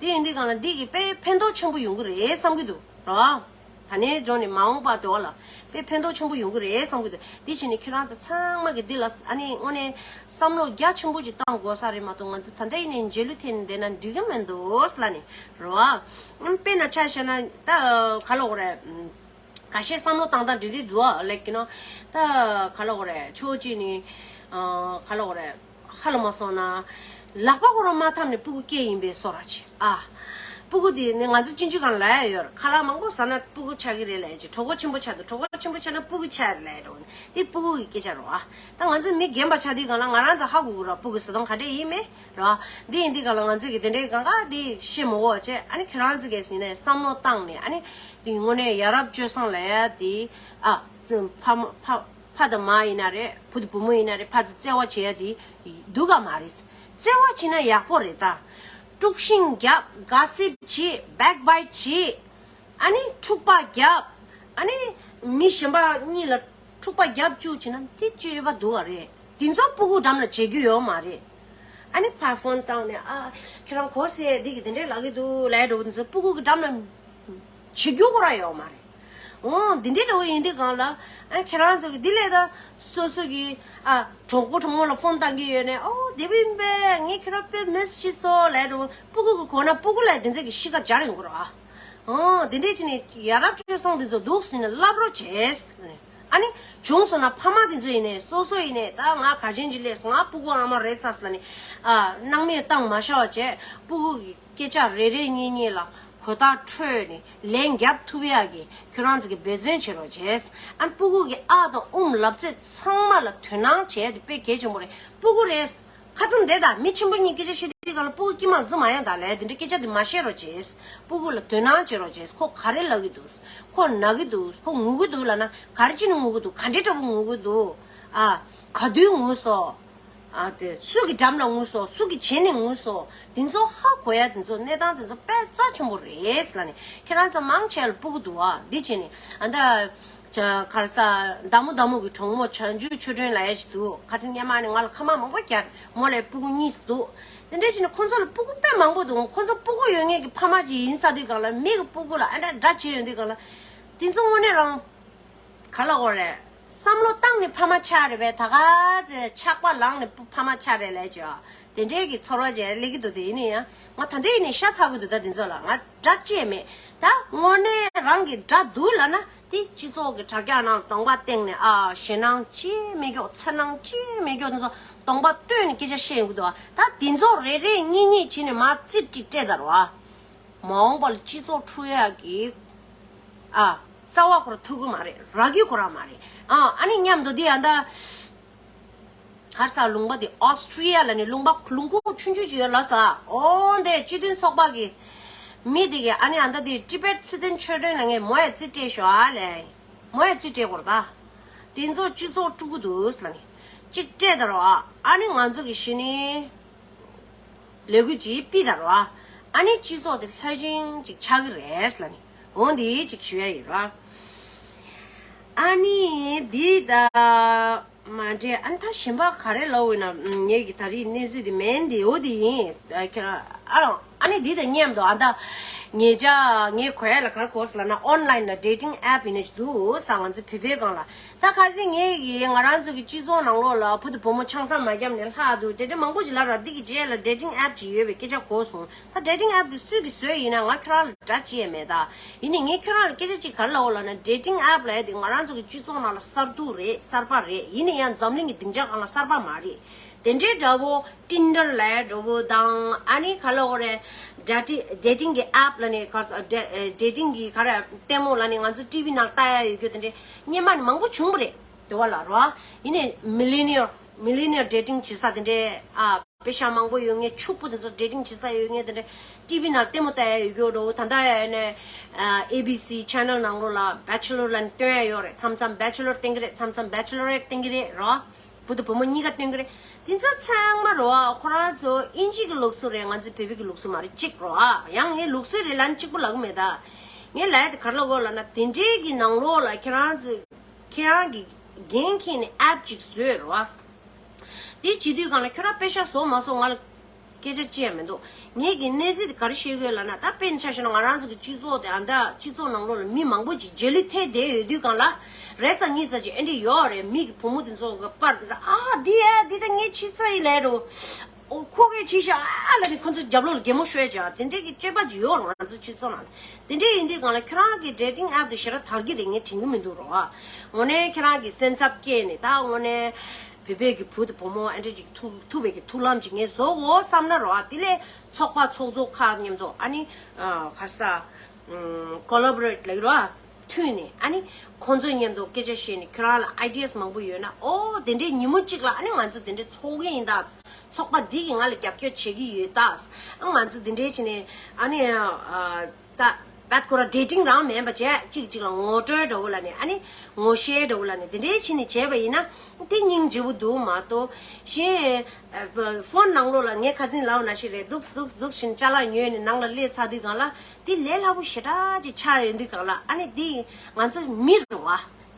དེ་ཡིན་དུས་གང་ལ་འདི་གི་དཔེ་ཕན་ཐོགས་ཆེན་པོ་ཡོང་གི་རེད་བསམ་གི་འདུག་རེད་བ། ད་ནས་འཇོག་ནས་མ་འོངས་པ་དེ་བ་ལ་དཔེ་ཕན་ཐོགས་ཆེན་པོ་ཡོང་གི་རེད་བསམ་གི་འདུག་དེ་བྱས་ནས་ཁྱེད་རང་ཚོ་ཚང་མ་གི་འདི་ལ་ཨ་ནི་དངོས་གནས་བསམ་བློ་རྒྱ་ཆེན་པོ་ཅིག་བཏང་དགོས་ས་རེད་མ་གཏོགས། ང་ཚོ་ད་ལྟ་ཡིན་ནའི་འཇལ་ལུ་ཐེན་བསྡད་ན་འགྲིག་གི་མི་འདུག་ལ་ནི་རེད་བ། དཔེར་ན་ཆ་བཞག་ན་ད་ག་ལ་འོ་རེད། ཁ་ཤས་བསམ་བློ་བཏང་སྟངས་འདི་འདྲ་འདུག་ཨ། ལེགས་ཀྱི་ནོ། ད་ག་ལ་འོ་རེད། ཕྱོགས་གཅིག་ནས་ཨ་ག་ལ་འོ་རེད། ཧ་ལ་མ་སོང་ན། ལག་པ་ཁོ་རང་མ་འཐམ་ནས་སྤུ་གུ་སྐྱེས་ཡིན་པའི་བཟོ་འདྲ་ཅིག་ཨ། སྤུ་གུ་དེ་ནི་ང་ཚོ་སྤྱི་འཇུག་གང་ལ་ཡ་ཡོད་རེད། ཁ་ལག་མང་པོ་ཟ་ན་སྤུ་གུ་ཆགས་ཀྱི་རེད་ལབ་ཡ་ཅིག་གྲོད་ཁོག་ཆེན་པོ་ཆགས་འདུག་གྲོད་ཁོག་ཆེན་པོ་ཆགས་ན་སྤུ་གུ་ཆགས་ལབ་ཡ་འདྲ་བོ་ནི་དེ་སྤུ་གུ་གི་སྐད་ཆ་རེད་བ། ད་ང་ཚོ་མི་རྒན་པ་ཆགས་དུས་གང་ལ་ང་རང་ཚོ་ཧ་གོ་གི་རེད། སྤུ་གུ་ཟ་སྟངས་ག་འདྲས་ཡིན་མིན་རེད་བ། འདི་ཡིན་དུས་གང་ལ་ང་ཚོ་གི་དེ་འདྲའི་གང་ག་དེ་ཤེས་མ་གོ་བྱས། ཨ་ནི་ཁྱེད་རང་ཚོ་གིས་ཡིན་ནའི་བསམ་བློ་བཏང་ནས་ཨ་ནི། དེ་དངོས་གནས་ཡ་རབས་སྤྱོད་བཟང་ལབ་ཡ་དེ། ཨ། ཙི་ཕ་མ་ཕ་ཕ་དང་མ་ཡིན་ན་རེད། བུ་དང་བུ་མོ་ཡིན་ན་རེད། ཕ་ཚོ་བརྩེ་བ་བྱེད་ཡ་དེ་སྡུག་ག་མ་རེད། བརྩེ་བ་བྱེད་ན་ཡག་པོ་རེད་ད། དཀྲུག་ཤིང་རྒྱབ། ག་སིབ་བྱེད། བེག་བྷའིཊ་བྱེད། ཨ་ནི་འཁྲུག་པ་རྒྱབ། ཨ་ནི་མི་གཞན་པ་གཉིས་ལ་འཁྲུག་པ་རྒྱབ་བཅུག་བྱེད་ན་དེ་སྤྱོད་པ་སྡུག་ག་རེད། དེ་ཚོ་སྤུ་གུ་འགྲམ་ལ་བྱེད་རྒྱུ་ཡོད་མ་རེད། ཨ་ནི་ཕར་ཕོན་བཏང་ནས་ཨ་ཁྱེད་རང་གོ་སེ་འདི་གི་དེ་འདྲས་ལབ་ཀྱི་འདུག་ལབ་འགྲོ་བ་དེ་ཚོ་སྤུ་གུ་གི་འགྲམ་ལ་བྱེད་རྒྱུ་ཁོ་རང་ཡོད་མ་རེད། འོ་འདི་འདྲས་འདྲ་བོ་ཡིན་དུས་གང་ལ་ཨ་ཁྱེད་རང་ཚོ་གི་འདི་ལས་ད་སོ་སོ་གི་ཨ་གྲོགས་པོ་གྲོགས་མོ་ལ་ཕོན་བཏང་གི་ཡོད་ནས་ཨོ་དེ་བོ་ཡིན་པས་ངས་ཁྱེད་རང་དཔེ་མིས་བྱས་སོང་ལབ་འགྲོ་བ། སྤུ་གུ་གི་གོ་ན་སྤུ་གུ་ལ་དེ་ཚོ་གི་གཤིས་ཀ་སྦྱར་ཡོང་གི་རེད་ཨ། འོ་དེ་འདྲས་བྱས་ནས་ཡ་རབས་སྤྱོད་བཟང་དེ་ཚོ་འདུག་ཟེར་ནས་བསླབ་རོགས་བྱས། ཨ་ནི་བྱུང་སོང་ན་ཕ་མ་དེ་ཚོ་ཡིན་ནའི་སོ་སོ་ཡིན་ནའི་ད་ང་ག་ཅན་གྱི་ལས་ང་སྤུ་གུ་ཨ་མ་རེད་ཚ་ཟེར་ལ་ནི་ཨ་སྣང་མེད་བཏང་མ་བྱ་བ་བྱས། སྤུ་གུ་གི་སྐད་ཆ་རེ་རེ་གཉིས་གཉིས་ལ་གོ་བརྡ་འཕྲོད་ནས་ལན་རྒྱབ་ཐུབ་ཡག་གི་ཁྱོད་རང་ཚོ་གི་འབད་བརྩོན་བྱེད་རོགས་བྱས། ཨ་ནི་སྤུ་གུ་གི་ཨ་དང་ཨུམ་ལབ་ཚད་ཚང་མ་ལ་དོ་སྣང་བྱས་ཏེ་དཔེ་གལ་ཆེན་པོ་རེད། སྤུ་གུ་རེད། ཁ་ཙུམ་བསྡད་ད། མི་ཆེན་པོ་གཉིས་སྐད་ཆ་བཤད་དུས་ག་ལ་སྤུ་གུ་སྐྱིད་མ་ལ་འཛུམ་མ་ཡང་ད་ལས་དེ་འདྲའི་སྐད་ཆ་དེ་མ་བཤད་རོགས་བྱས། སྤུ་གུ་ལ་དོ་སྣང་བྱེད་རོགས་བྱས། ཁོ་ག་རེ་ལབ་ཀྱི་འདུག་ཁོ་ན་གི་འདུག་ཁོ་ངུ་གི་འདུག་ལབ་ན་ག་རེ་བྱས་ནས་ངུ་གི་འདུག་ག་འདྲའི་འདྲ་བོ་ངུ་གི་འདུག་ཨ། ག་དུས་ངུ་སོང་། ཨ་དེ་སུ་གི་འགྲམ་ལ་ངུ་སོང་། སུ་གི་བྱས་ནས་ངུ་སོང་། དེ་ཚོ་ཧ་གོ་ཡ་དེ་ཚོ་གནས་སྟངས་དེ་ཚོ་དཔེ་རྩ་ཆེན་པོ་རེད་ལབ་ནས་ཁྱེད་རང་ཚོ་མང་ཆེ་ལ་སྤུ་གུ་འདུག་ཨ། འདི་བྱས་ནས་ཨ་ད། ཅ་ག་རེ་ཟ། མདའ་མོ་མདའ་མོ་གི་གྲོགས་མོ་བྱང་ཆུབ་ཆོས་སྒྲོན་ལབ་ཡ་ཞིག་འདུག་ཁ་ཚིག་སྔོན་མ་ནས་ང་ལ་ཁ་མ་མང་པོ་རྒྱག་མོ་ལ་སྤུ་གུ་གཉིས་སུ་འདུག་དེ་འདྲ་བྱས་ནས་ཁོ་ཚོ་ལ་སྤུ་གུ་དཔེ་མང་པོ་འདུག་ཁོ་ཚོ་སྤུ་གུ་ཡོད་མཁན་གྱི་ཕ་མ་ཅིག་ཡིན་ས་དུས་གང་ལ་མི་གི་སྤུ་གུ་ལ་ཨ་འདྲ་འདྲ་བྱེད་ཡོང་དུས་གང་ལ། དེ་ཚོ་དངོས་གནས་རང་ག་ལ་འོ་རེད། བསམ་བློ་བཏང་ནས་ཕ་མ་ཆགས་རེད་པས། ད་ག་ཚེ་ཆགས་པ་ལངས་ནས་ཕ་མ་ཆགས་རེད་ལས་ཅོ། དེ་འདྲའི་གི་ཚོར་བ་ཅིག་སླེབས་ཀྱི་འདུག་དེ་ཡིན་ན་ཡང་ང་ད་ལྟ་ཡིན་ནས་ཤ་ཚ་གི་འདུག་ད་དེ་ཚོ་ལ་ང་དགྲ་ཅི་ཡང་མེད། ད་དངོས་གནས་རང་གི་དགྲ་འདུག་ལབ་ན་དེ་སྤྱི་ཚོགས་ཀྱི་དྲ་རྒྱ་ནང་གདོང་པ་སྟེང་ནས་ཨ་ཞེད་སྣང་ཅི་མེད་ཀྱོག་འཚེར་སྣང་ཅི་མེད་ཀྱོག་དེ་ཚོ་གདོང་པ་སྟོན་ནས་སྐད་ཆ་བཤད་ཡོང་གི་འདུག་ད་དེ་ཚོ་རེ་རེ་གཉིས་གཉིས་བྱས་ནས་མ་རྩིས་ཀྲིག་སྤྲད་ད་རོ་ཨ། མ་འོངས་པ་ལ་སྤྱི་ཚོགས་འཁྲུག་ཡག་གི་ཨ་རྩ་བ་ཁོ་ར་ཐུག་གི་མ་རེད། རག་གི་ཁོ་ར་མ་རེད། ཨ་ཨ་ནི་མཉམ་དུ་དེ་ཡང་ད། གར་ས་ལུང་པ་དེ་ཨོ་སི་ཀྲི་ཡ་ལ་ནི་ལུང་པ་ལུང་ཁུག་ཆུང་ཆུང་ཅིག་ཡོད་ལ་ས། ཨོ་འདས་སྤྱི་མཐུན་ཚོགས་པ་གི་མི་དེ་གི་ཨ་ནི་ཨ་ད་དེ་ཊི་བེཊ་སི་ཏན་ཆོས་སྒྲོན་ལ་ངས་མོ་ཡ་རྩིས་སྤྲད་ཤོག་ཨ་ལས། མོ་ཡ་རྩིས་སྤྲད་དགོས་རེད་ད། དེ་ཚོ་སྤྱི་ཚོགས་དཀྲུག་གི་འདུག་ལ་ནི། གཅིག་སྤྲད་ད་རོ་ཨ། ཨ་ནི་ང་ཚོ་གི་གཞི་ནི། ལས་འགུལ་ཅིག་སྤེལ་ད་རོ་ཨ། ཨ་ནི་སྤྱི་ཚོགས་དེ་ལྷ་ཆེན་ཅིག་ཆགས་ཀྱི་རེད་ལ་ནི། འོ་འདི་ཅིག་ཞུ་ཡ་ཡིན་རོ། ཨ་ནི་འདི་ད་མ་འདྲེ་ཨ་ནི་ད་གཞན་པ་ག་རེ་ལབ་འོས་ན་ངེད་ཀྱི་ད་རེས་གནས་ཚུལ་འདི་མིན་འདི་འོ་འདི་ཡིན། ཁྱེད་རང་ཨ་རང་ཨ་ནི་འདི་དང་མཉམ་དུ་ཨ་ད་ངེད་ཅག་ངས་གོ་ཡ་ལ་ག་རེ་གོ་སོང་ལབ་ན་ཨོན་ལན་ལ་ཌེ་ཊིང་ཨེབ་ཡིན་ནི་ཞིག་འདུག་ས། ང་ཚོ་བོད་པའི་སྒང་ལ། ད་ཁ་སང་ངས་ཀྱིས་ང་རང་ཚོ་གི་སྤྱི་ཚོགས་ནང་ལོགས་ལ་བུ་དང་བུ་མོ་ཆང་ས་མ་བརྒྱབ་ནས་ལྷག་འདུག་དེ་འདྲ་མང་པོ་ཞིག་ལབ་ར། འདི་གི་རྗེས་ལ་ཌེ་ཊིང་ཨེབ་ཅིག་ཡོད་པའི་སྐད་ཆ་གོ་སོང་། ད་ཌེ་ཊིང་ཨེབ་འདི་སུས་ཀྱིས་བཟོས་ཡིན་ན་ང་ཁྱོད་རང་ལ་འདྲ་ཅི་ཡང་མེད་ད། ཡིན་ནའི་ངས་ཁྱོད་རང་ལ་སྐད་ཆ་ཅིག་ག་རེ་ལབ་འོ་ལབ་ན། ཌེ་ཊིང་ཨེབ་ལབ་ཡ་དེ་ང་རང་ཚོ་གི་སྤྱི་ཚོགས་ནང་ལ་གསར་ཐུག་རེད། གསར་པ་རེད། ཡིན་ན་ཡང་འཛམ་གླིང་གི་སྡིངས་ཆ་སྒང་ལ་གསར་པ་མ་རེད། དེ་འདྲའི་འདྲ་བོ་ཊིན་ཌར་ལབ་ཡ་འདྲ་བོ་དང་ཨ་ནི་ག་ལབ་དགོས་རེད། ཌེ་ཊི་ཌེ་ཊིང་གི་ཨེབ་ལབ་ནས་ག་ཌེ་ཌེ་ཊིང་གི་ག་རེ་ལྟད་མོ་ལབ་ནས་ང་ཚོ་ཊི་ཝི་ནང་ལྟ་ཡ་ཡོད་རྒྱུ་དེ་འདྲའི་སྔོན་མ་ནས་མང་པོ་བྱུང་བ་རེད། དེ་བ་ལ་རོ། ཡིན་ནའི་མི་ལི་ནི་ཡར་མི་ལི་ནི་ཡར་ཌེ་ཊིང་བྱེད་ས་དེ་འདྲའི་ཨ་པེ་ཤ་མང་པོ་ཡོད་མཁན་ཕྱུག་པོ་དེ་ཚོ་ཌེ་ཊིང་བྱེད་ས་ཡོད་མཁན་དེ་འདྲའི་ཊི་ཝི་ནང་ལྟད་མོ་ལྟ་ཡ་ཡོད་རྒྱུ་འདྲ་བོ། ད་ལྟ་ཡ་ནས་ཨ་ཨེ་བི་སི་ཆེ་ནལ་ནང་ལོགས་ལ་བེ་ཆེ་ལོར་ལབ་ནས་སྟོན་ཡ་ཡོད་རེད། མཚམས་མཚམས་བེ་ཆེ་ལོར་སྟོན་གི་རེད། མཚམས་མཚམས་བེ་ཆེ་ལོ་རེཊ་སྟོན་གི་རེད་རོ། བུ་དང་བུ་མོ་གཉིས་ཀ་སྟོན་གི་རེད། དེ་ཚོ་ཚང་མ་རོ་ཨ་ཁོ་རང་ཚོ་ཨིན་ཇི་གི་ལུགས་སྲོལ་རེད། ང་ཚོའི་བོད་པའི་གི་ལུགས་སྲོལ་མ་རེད་གཅིག་རོ་ཨ། ཡང་ངས་ལུགས་སྲོལ་རེད་ལབ་ནས་གཅིག་པོ་ལབ་གི་མེད་ད། ངས་ལབ་ཡ་དེ་ག་རེ་ལབ་དགོས་ལབ་ན། དེ་འདྲའི་གི་ནང་ལོགས་ལ་ཁྱེད་རང་ཚོས་ཁྱེད་རང་གི་ འགན་འཁྱེར་ནས་ཨེབ་ཅིག་བཟོས་རོ། དེ་བྱེད་དུས་སྒང་ལ་ཁྱོད་རང་པེ་ཤ་བཟོ་མ་བཟོ་ང་ལ་སྐད་ཆ་ཅི་ཡང་མི་འདུག་ངེད་ཀྱི་གནས་ཚུལ་དེ་ག་རེ་ཤེས་དགོས་ལབ་ན། ད་དཔེར་ན་ཆ་བཞག་ན་ང་རང་ཚོ་གི་སྤྱི་ཚོགས་དེ། ཨ། ད་སྤྱི་ཚོགས་ནང་ལོགས་ལ་མི་མང་པོ་ཅིག་རྗེས་ལུས་ཐེབས་བསྡད་ཡོད་དུས་སྒང་ལ། རེ་ཙམ་གཉིས་ཙམ་ཅིག་ཨེ་འདྲ་ཡོད་རེད། མི་གི་བུ་མོ་དེ་ཚོ་གི་པར་དེ་ཚོ། ཨ། འདི་ཨ། འདི་ད་ངའི་ཕྱི་ཚ་ཡི་ལས་རོ། ཨོ། ཁོ་གིས་བྱས་ཤག་ཨ་ལབ་ནས་ཁོ་ཚོ་རྒྱབ་ལོགས་ལ་གད་མོ་ཤོར་བྱས། དེ་འདྲའི་གི་སྤྱོད་པ་ཅིག་ཡོད་རེད་ང་ཚོ་སྤྱི་ཚོགས་ནང་ལ། དེ་འདྲ་ཡིན་དུས་སྒང་ལ་ཁྱོད་རང་གི་ཌེ་ཊིང་ཨེབ་དེ་ཞེ་དྲག་དར་གྱི་རེད། ངས་དྲན་གྱི་མི་འདུག་རོ། ཨ། དངོས་གནས་ཁྱོད་རང་གི་སེམས་འཚབ་སྐྱེས་ནས། ད་དངོས་གནས་བོད་པའི་གི་བུ་དང་བུ་མོ་ཨ་འདྲ་ཅིག་ཐུག་ཐུག་པའི་གི་ཐུགས་ལམ་ཅིག་ངས་བཟོ་དགོས་བསམ་ན་རོ། ཨ། དེ་ལས་ཚོགས་པ་ཚོགས་གཙོ་ཁག་མཉམ་དུ། ཨ་ནི། ཨ། ག་རེ་ཟ། ཨམ། ཀོ་ལ་བོ་རེཊ་ལབ་ཀྱི་རོ། ཨ། མཐུན་ནས། ཨ་ནི་ཁོང་ཚོ་མཉམ་དུ་སྐད་ཆ་བཤད་ནས། ཁྱོད་རང་ལ་ཨའི་ཌི་ཡ་སི་མང་པོ་ཡོད་ན། ཨོ། དེ་འདྲའི་ཉིན་མོ་གཅིག་ལ་ཨ་ནི་ང་ཚོ་དེ་འདྲའི་ཚོགས་ཀྱི་ཡིན་ད། ཚོགས་པ་འདི་གིས་ང་ལ་རྒྱབ་སྐྱོར་བྱེད་ཀྱི་ཡོད་ད། ཨ། ང་ཚོ་དེ་འདྲའི་བྱས་ནས། ཨ་ནི། ཨ། ད་བད་ཁོ་ར་ཌེ་ཊིང་རང་མིན་པ་བྱས། གཅིག་གཅིག་ལ་ངོ་སྤྲོད་འདྲ་བོ་ལབ་ནས། ཨ་ནི་ངོ་ཤེས་འདྲ་བོ་ལབ་ནས། དེ་འདྲའི་བྱས་ནས་བྱས་པ་ཡིན་ན་དེ་སྙིང་རྗེ་པོ་འདུག་མ་གཏོགས། གཞན། ཨ། ཕོན་ནང་ལོགས་ལ་ངས་ཁ་སང་ལབ་པ་ནང་བཞིན་རེད། འདུག་སེ་འདུག་སེ་འདུག་སེ་བྱས་ནས་ཅ་ལག་ཉོས་ནས་ནང་ལ་སླེབས་ཚར་དུས་སྒང་ལ། དེ་ལས་སླ་པོ་ཞེ་དྲག་ཅིག་ཆགས་ཡོང་དུས་སྒང་ལ། ཨ་ནི་དེ་ང་ཚོ་མི་རེད་བ།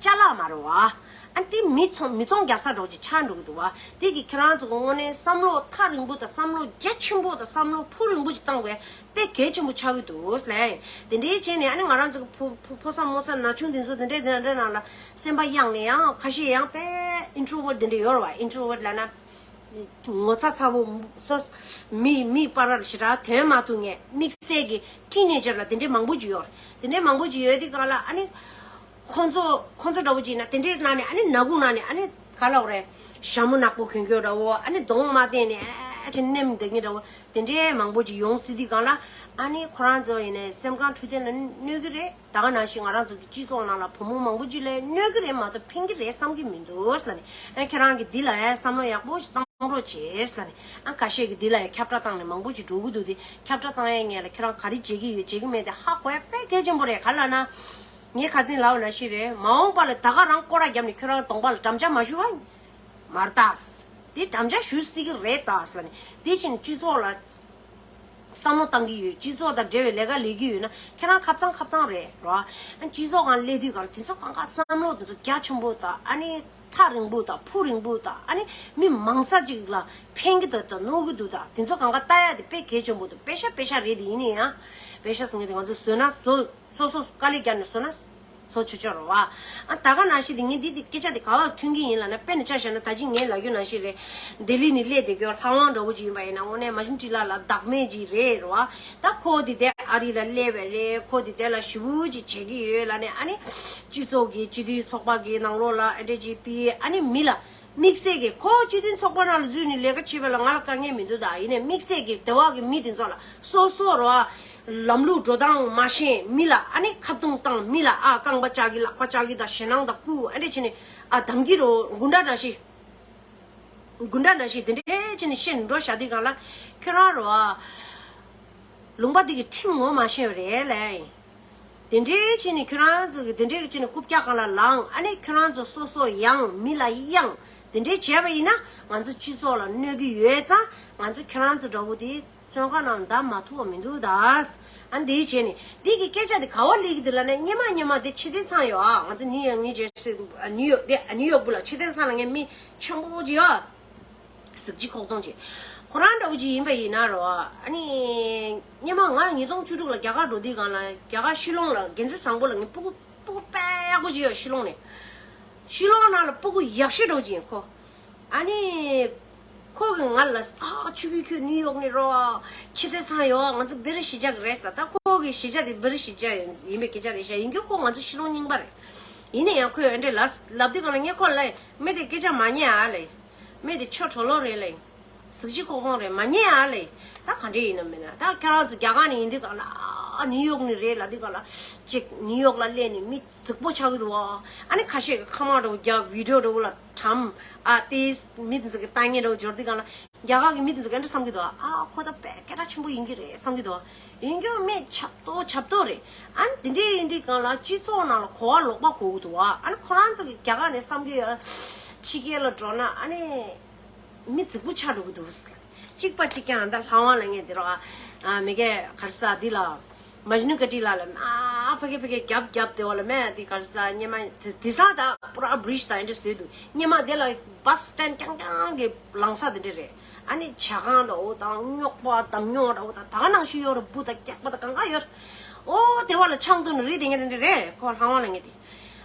ཅ་ལག་མ་རེད་བ། ཨ། དེ་མི་ཚོང་མི་ཚོང་རྒྱག་ས་འདྲ་བོ་ཅིག་ཆགས་འགྲོ་གི་འདུག་བ། དེ་གིས་ཁྱེད་རང་ཚོ་གི་དངོས་གནས་བསམ་བློ་ཐག་རིང་པོ་དང་། བསམ་བློ་རྒྱ་ཆེན་པོ་དང་། བསམ་བློ་ཕུགས་རིང་པོ་ཅིག་བཏང་དགོས་དཔེ་གལ་ཆེན་པོ་ཆགས་ཀྱི་འདུག་ལགས། དེ་འདྲའི་བྱས་ནས། ཨ་ནི་ང་རང་ཚོ་གི་ཕོ་ཕོ་ཕོ་གསར་མོ་གསར་ན་ཆུང་དེ་ཚོ་དེ་འདྲའི་དེ་འདྲ་ནང་ལ་སེམས་པ་གཡེངས་ནས། ཡང་ཁ་ཤས་ཡང་དཔེ་ཨིན་ཊྲོ་ཝརཊ་དེ་འདྲ་ཡོད་རེད་བ། ཨིན་ཊྲོ་ཝརཊ་ལབ་ན། ངོ་ཚ་ཚ་པོ། སོ། མི་མི་བར་ལ་ཞེ་དྲག་འཐོན་མ་ཐུབ་མཁན། དམིགས་བསལ་གྱི་ཊིན་ཨེ་ཇར་ལ་དེ་འདྲའི་མང་པོ་ཅིག་ཡོད་རེད། དེ་འདྲའི་མང་པོ་ཅིག་ཡོད་དུས་སྒང་ལ། ཨ་ནི་ཁོང་ཚོ་ཁོང་ཚོ་འདྲ་བོ་ཅིག་ན་དེ་འདྲའི་ནང་ནས། ཨ་ནི་ནག་ཁུང་ནང་ནས། ཨ་ནི་ག་ལབ་དགོས་རེད། ཞྭ་མོ་ནག་པོ་གྱོན་གྱོན་འདྲ་བོ། ཨ་ནི་གདོང་མ་བསྟན་ནས། ཨ་ཅེ་ནེམ་འདེགས་མཁན་འདྲ་བོ། དེ་འདྲའི་མང་པོ་ཅིག་ཡོང་སྲིད་དུས་སྒང་ལ། ཨ་ནི་ཁོ་རང་ཚོ་ཡིན་ནའི་སེམས་ཁམས་འཕྲོད་བསྟེན་ལ་གནོད་ཀྱི་རེད། ད་ག་ནང་བཞིན་ང་རང་ཚོ་གི་སྤྱི་ཚོགས་ནང་ལ་བུ་མོ་མང་པོ་ཅིག་ལ་གནོད་ཀྱི་རེད་མ་གཏོགས་ཕན་གྱི་རེད་བསམ་གྱི་མི་འདུག་ལབ་ནས། ཨ། ཁྱེད་རང་གིས་འདི་ལ་ཡང་བསམ་བློ་ཡག་པོ་ཞིག་བཏང་རོགས་བྱེད་ལབ་ནས། ཨ། ཁ་ཤས་ཀྱིས་འདི་ལ་ཡང་ཁྱབ་བསྒྲགས་བཏང་ནས་མང་པོ་ཞིག་འགྲོ་གི་འདུག་དེ་ཁྱབ་བསྒྲགས་བཏང་ཡས་ངེས་ལ། ཁྱེད་རང་ག་རེ་བྱེད་ཀྱི་ཡོད་བྱེད་ཀྱི་མེད་དེ་ཧ་གོ་ཡ་དཔེ་གལ་ཆེན་པོ་རེད། ག་ལབ་ན། ངས་ཁ་སང་ལབ་པ་ནང་བཞིན་རེད། མ་འོངས་པ་ལ་ད་ག་རང་སྐོར་ར་བརྒྱབ་ནས་ཁྱོད་རང་གདོང་པ་ལ་འགྲམ་ལྕག་མ་གཞུ་བ། མ་རེད་ད། དེ་འགྲམ་ལྕག་གཞུ་སྲིད་ཀྱི་རེད་ད་ལབ་ནས། དེ་བཞིན་སྤྱི་ཚོགས་ལ་བསམ་བློ་བཏང་གི་ཡོད། སྤྱི་ཚོགས་དང་འབྲེལ་བའི་ལས་ཀ་ལས་ཀྱི་ཡོད་ན་ཁྱེད་རང་ཁ་གཙང་ཁ་གཙང་རེད་རོ། ཨ། སྤྱི་ཚོགས་སྒང་སླེབས་དུས་སྒང་ལ་དེ་ཚོ་གང་ག་བསམ་བློ་དེ་ཚོ་རྒྱ་ཆེན་པོ་དང་། ཨ་ནི་ཐག་རིང་པོ་དང་། ཕུགས་རིང་པོ་དང་། ཨ་ནི་མི་མང་ས་ཅིག་ལ་ཕན་གྱི་འདུག་དང་གནོད་ཀྱི་འདུག་དང་། དེ་ཚོ་གང་ག་ལྟ་ཡ་དེ་དཔེ་གལ་ཆེན་པོ་འདུག་པེ་ཤ་པེ་ཤ་རེད། དེ་ཡིན་ན་ཡང་པེ་ཤ་ཟེར་མཁན་དེ་ང་ཚོ་བཟོས་ན་བཟོ། སོ་སོ་དཀའ་ལས་བརྒྱབ་ནས་བཟོས་ན་བཟོ་ཆོག་ཆོག་རེད་བ། ཨ། ད་ག་ནང་བཞིན་དེ། ངས་འདི་དེ་སྐད་ཆ་དེ་ག་པར་ཐོན་གྱི་ཡིན་ལབ་ན། དཔེར་ན་ཆ་བཞག་ན་ད་ཅི་ངས་ལབ་རྒྱུ་ནང་བཞིན་རེད། ལྡི་ལི་ནས་སླེབས་བསྡད་རྒྱུ་ལྷ་དབང་འདྲ་བོ་ཅིག་ཡིན་པ་ཡིན་ན། དངོས་གནས་མ་གཞི་འདི་ལ་ལ་བདག་མེད་ཅིག་རེད་རེད་བ། ད་ཁོ་དེ་དེ་ཨ་རི་ལ་སླེབས་པ་རེད། ཁོ་དེ་དེ་ལ་ཞེ་པོ་ཅིག་བྱེད་ཀྱི་ཡོད་ལབ་ནས། ཨ་ནི་སྤྱི་ཚོགས་ཀྱི་སྤྱི་མཐུན་ཚོགས་པ་གི་ནང་ལོགས་ལ་ཨ་འདྲ་ཅིག་ཕུལ། ཨ་ནི་མི་ལ། དམིགས་བསལ་གྱི་ཁོ་སྤྱི་མཐུན་ཚོགས་པ་ནང་ལ་འཛུལ་ནས་ལས་ཀ་བྱེད་པ་ལ་ང་ལ་དཀའ་ངལ་མི་འདུག་ད་ཡིན་ནའི་དམིགས་བསལ་གྱི་དེ་བ་གི་མི་དེ་ཚོ་ལ། སོ་སོ་རོ། ལམ་ལུགས་འགྲོ་སྟངས་མ་ཤེས་མི་ལ། ཨ་ནི་ཁ་རྡུང་བཏང་མི་ལ། ཨ། རྐང་པ་བཅག་གི། ལག་པ་བཅག་གི་དང་། ཞེད་སྣང་དང་སྐུ། ཨ་འདྲ་བྱས་ནས། ཨ། གཏམ་གྱི་རོ། དགུ་འདྲ་ནང་བཞིན། དགུ་འདྲ་ནང་བཞིན་དེ་འདྲ་བྱས་ནས་བཤད་འགྲོ་བཞག་དུས་སྒང་ལ། ཁྱོད་རང་རོ། ལུང་པ་འདི་གི་ཁྲིམས་ངོ་མ་ཤེས་པ་རེད་ལས། དེ་འདྲའི་བྱས་ནས་ཁྱོད་རང་ཚོ་གི་དེ་འདྲའི་བྱས་ནས་རྐུབ་བཀྱག་སྒང་ལ་ལངས། ཨ་ནི་ཁྱོད་རང་ཚོ་སོ་སོ་ཡང་མི་ལ་གཡེང་། དེ་འདྲའི་བྱས་པ་ཡིན་ན་ང་ཚོ་སྤྱི་ཚོགས་ལ་གནོད་ཀྱི་ཡོད་ཙང་། ང་ཚོ་ཁྱོད་རང་ཚོ་འདྲ་བོ་དེ་བཙོན་ཁང་ནང་བསྡད་མ་ཐུབ་པ་མི་འདུག་ད། ཨ། འདི་བྱས་ནས་འདི་གི་སྐད་ཆ་དེ་ག་པར་སླེབས་ཀྱི་འདུག་ལབ་ན། སྔོན་མ་སྔོན་མ་དེ་ཕྱི་དོན་ཚང་ཡོད། ཨ། ང་ཚོ་ནིའུ་ཡོག་ནིའུ་ཇར་སི། ཨ། ནིའུ་ཡོག་དེ། ཨ། ནིའུ་ཡོག་པུ་ལ་ཕྱི་དོན་ཚང་ལ་ངས་མི་ཆེན་པོ་ཅིག་ཡོད། གཟི་བརྗིད་ཁོག་སྟོང་ཅིག་ཁོ་རང་འདྲ་བོ་ཅིག་ཡིན་པ་ཡིན་ན་རོ། ཨ་ནི་སྔོན་མ་ང་ཉིས་སྟོང་བཅུ་དྲུག་ལ་རྒྱ་གར་འགྲོ་དུས་སྒང་ལ། རྒྱ་གར་ཤི་ལོང་ལ་རྒྱལ་མཚན་བཟང་པོ་ལ་ངའི་སྤུ་གུ། སྤུ་གུ་དཔེ་ཡག་པོ་ཅིག་ཡོད། ཤི་ལོང་ནས། ཤི་ལོང་ནང་ལ་སྤུ་གུ་ཡག་ཤོས་འདྲ་བོ་ཅིག་ཡིན་ཁོ། ཨ་ནི་ཁོ་གིས་ང་ལ། ཨ། ཆུ་གི་ཁྱོད་ནིའུ་ཡོག་ནས་རོ། ཕྱི་དོན་ཚང་ཡོད། ང་ཚོ་བེ་རི་གཞིས་ཆགས་ཀྱི་རེད་ཟེར། ད་ཁོ་གི་གཞིས་ཆགས་དེ་བེ་རི་གཞིས་ཆགས་ཡིན་པའི་སྐད་ཆ་རེད་ཤག་ཡིན་རྒྱུ་ཁོ་ང་ཚོ་ཤི་ལོང་རྙིང་པ་རེད། ཡིན་ན་ཡང་ཁོས་འདི་འདྲ་ལབ་ལབ་དུས་སྒང་ལ་ངས་ཁོ་ལ། མི་དེ་སྐད་ཆ་མ་ཉན་ཨ་ལེ། མི་དེ་ཆོ་གྲོ་ལོ་རེད་ལེ། གཟི་བརྗིད་ཁོག་སྟོང་རེད། མ་ཉན་ཨ་ལེ། ད་ག་འདྲ་ཡིན་ནམ་མིན་ན། ད་ཁྱེད་རང་ཚོ་རྒྱ་གར་ནས་ཡིན་དུས་སྒང་ལ། ཨ། ནིའུ་ཡོག་ནས་རེད་ལབ་དུས་སྒང་ལ། ཅིག་ནིའུ་ཡོག་ལ་སླེབས་ནས་མི་རྫིག་པོ་ཆགས་ཀྱི་འདུག་བ། ཨ་ནི་ཁ་ཤས་ཀྱིས་ཁ་མང་འདྲ་བོ་རྒྱག། བི་ཌིའོ་འདྲ་བོ་ལ་བཀྲམ། ཨ། དེ་མི་དེ་ཚོ་གི་ལྟ་ངན་འདྲ་བོ་འབྱོར་དུས་སྒང་ལ། རྒྱ་གར་གྱི་མི་དེ་ཚོ་གི་འདྲ་བསམ་གྱི་འདུག། ཨ། ཁོ་ད་དཔེ་སྐད་གྲགས་ཆེན་པོ་ཡིན་གྱི་རེད་བསམ་གྱི་འདུག། ཡིན་རྒྱུ་མི་ཆབ་ཏོ་ཆབ་ཏོ་རེད། ཨ་ནི་དེ་འདྲ་ཡིན་དུས་སྒང་ལ་སྤྱི་ཚོགས་ནང་ལ་གོ་བ་ལོག་པ་གོ་གི་འདུག་བ། ཨ་ནི་ཁོ་རང་ཚོ་གི་རྒྱ་གར་ནས་བསམ་གྱི་ཡོད། ཕྱི་རྒྱལ་ལ་འགྲོ་ན་ཨ་ནི་མི་རྫིག་པོ་ཆགས་འགྲོ་གི་འདུག། གཅིག་པ་གཅིག་རྐྱང་། ད་ལྷ་དབང་ལབ་མཁན་དེ་རོ། ཨ། མི་གེ་ག་རེ་ཟ་འདི་ལ། མཇ་ནུ་ག་ཊི་ལ་ལ། ཨ། ཕ་གི་ཕ་གི་རྒྱབ་རྒྱབ་དེ་བ་ལ་མེད་དེ་གར་ས་སྙེ་མ་དེ་དེ་ས་ད་པུ་ར་བྷི་རིཇ་དང་འདྲ་བཟོས་འདུག་སྙེ་མ་དེ་ལ་བྷ་སི་སི་ཊེན་ཌི་རྐྱང་རྐྱང་གི་ལངས་ས་དེ་འདྲ་རེད། ཨ་ནི་ཇ་ཁང་འདྲ་བོ་དང་རྙོག་པ་འདམ་རྙོག་འདྲ་བོ་དང་ད་ག་ནང་བཞིན་ཡོད་རེད། འབུ་དང་སྐྱག་པ་དང་གང་ག་ཡོད་རེད། ཨོ་དེ་བ་ལ་ཆང་འཐུང་ནི་རེད། དེ་ངས་དེ་འདྲ་རེད། ཁོ་ལྷང་བ་ལ་ངས་དེ།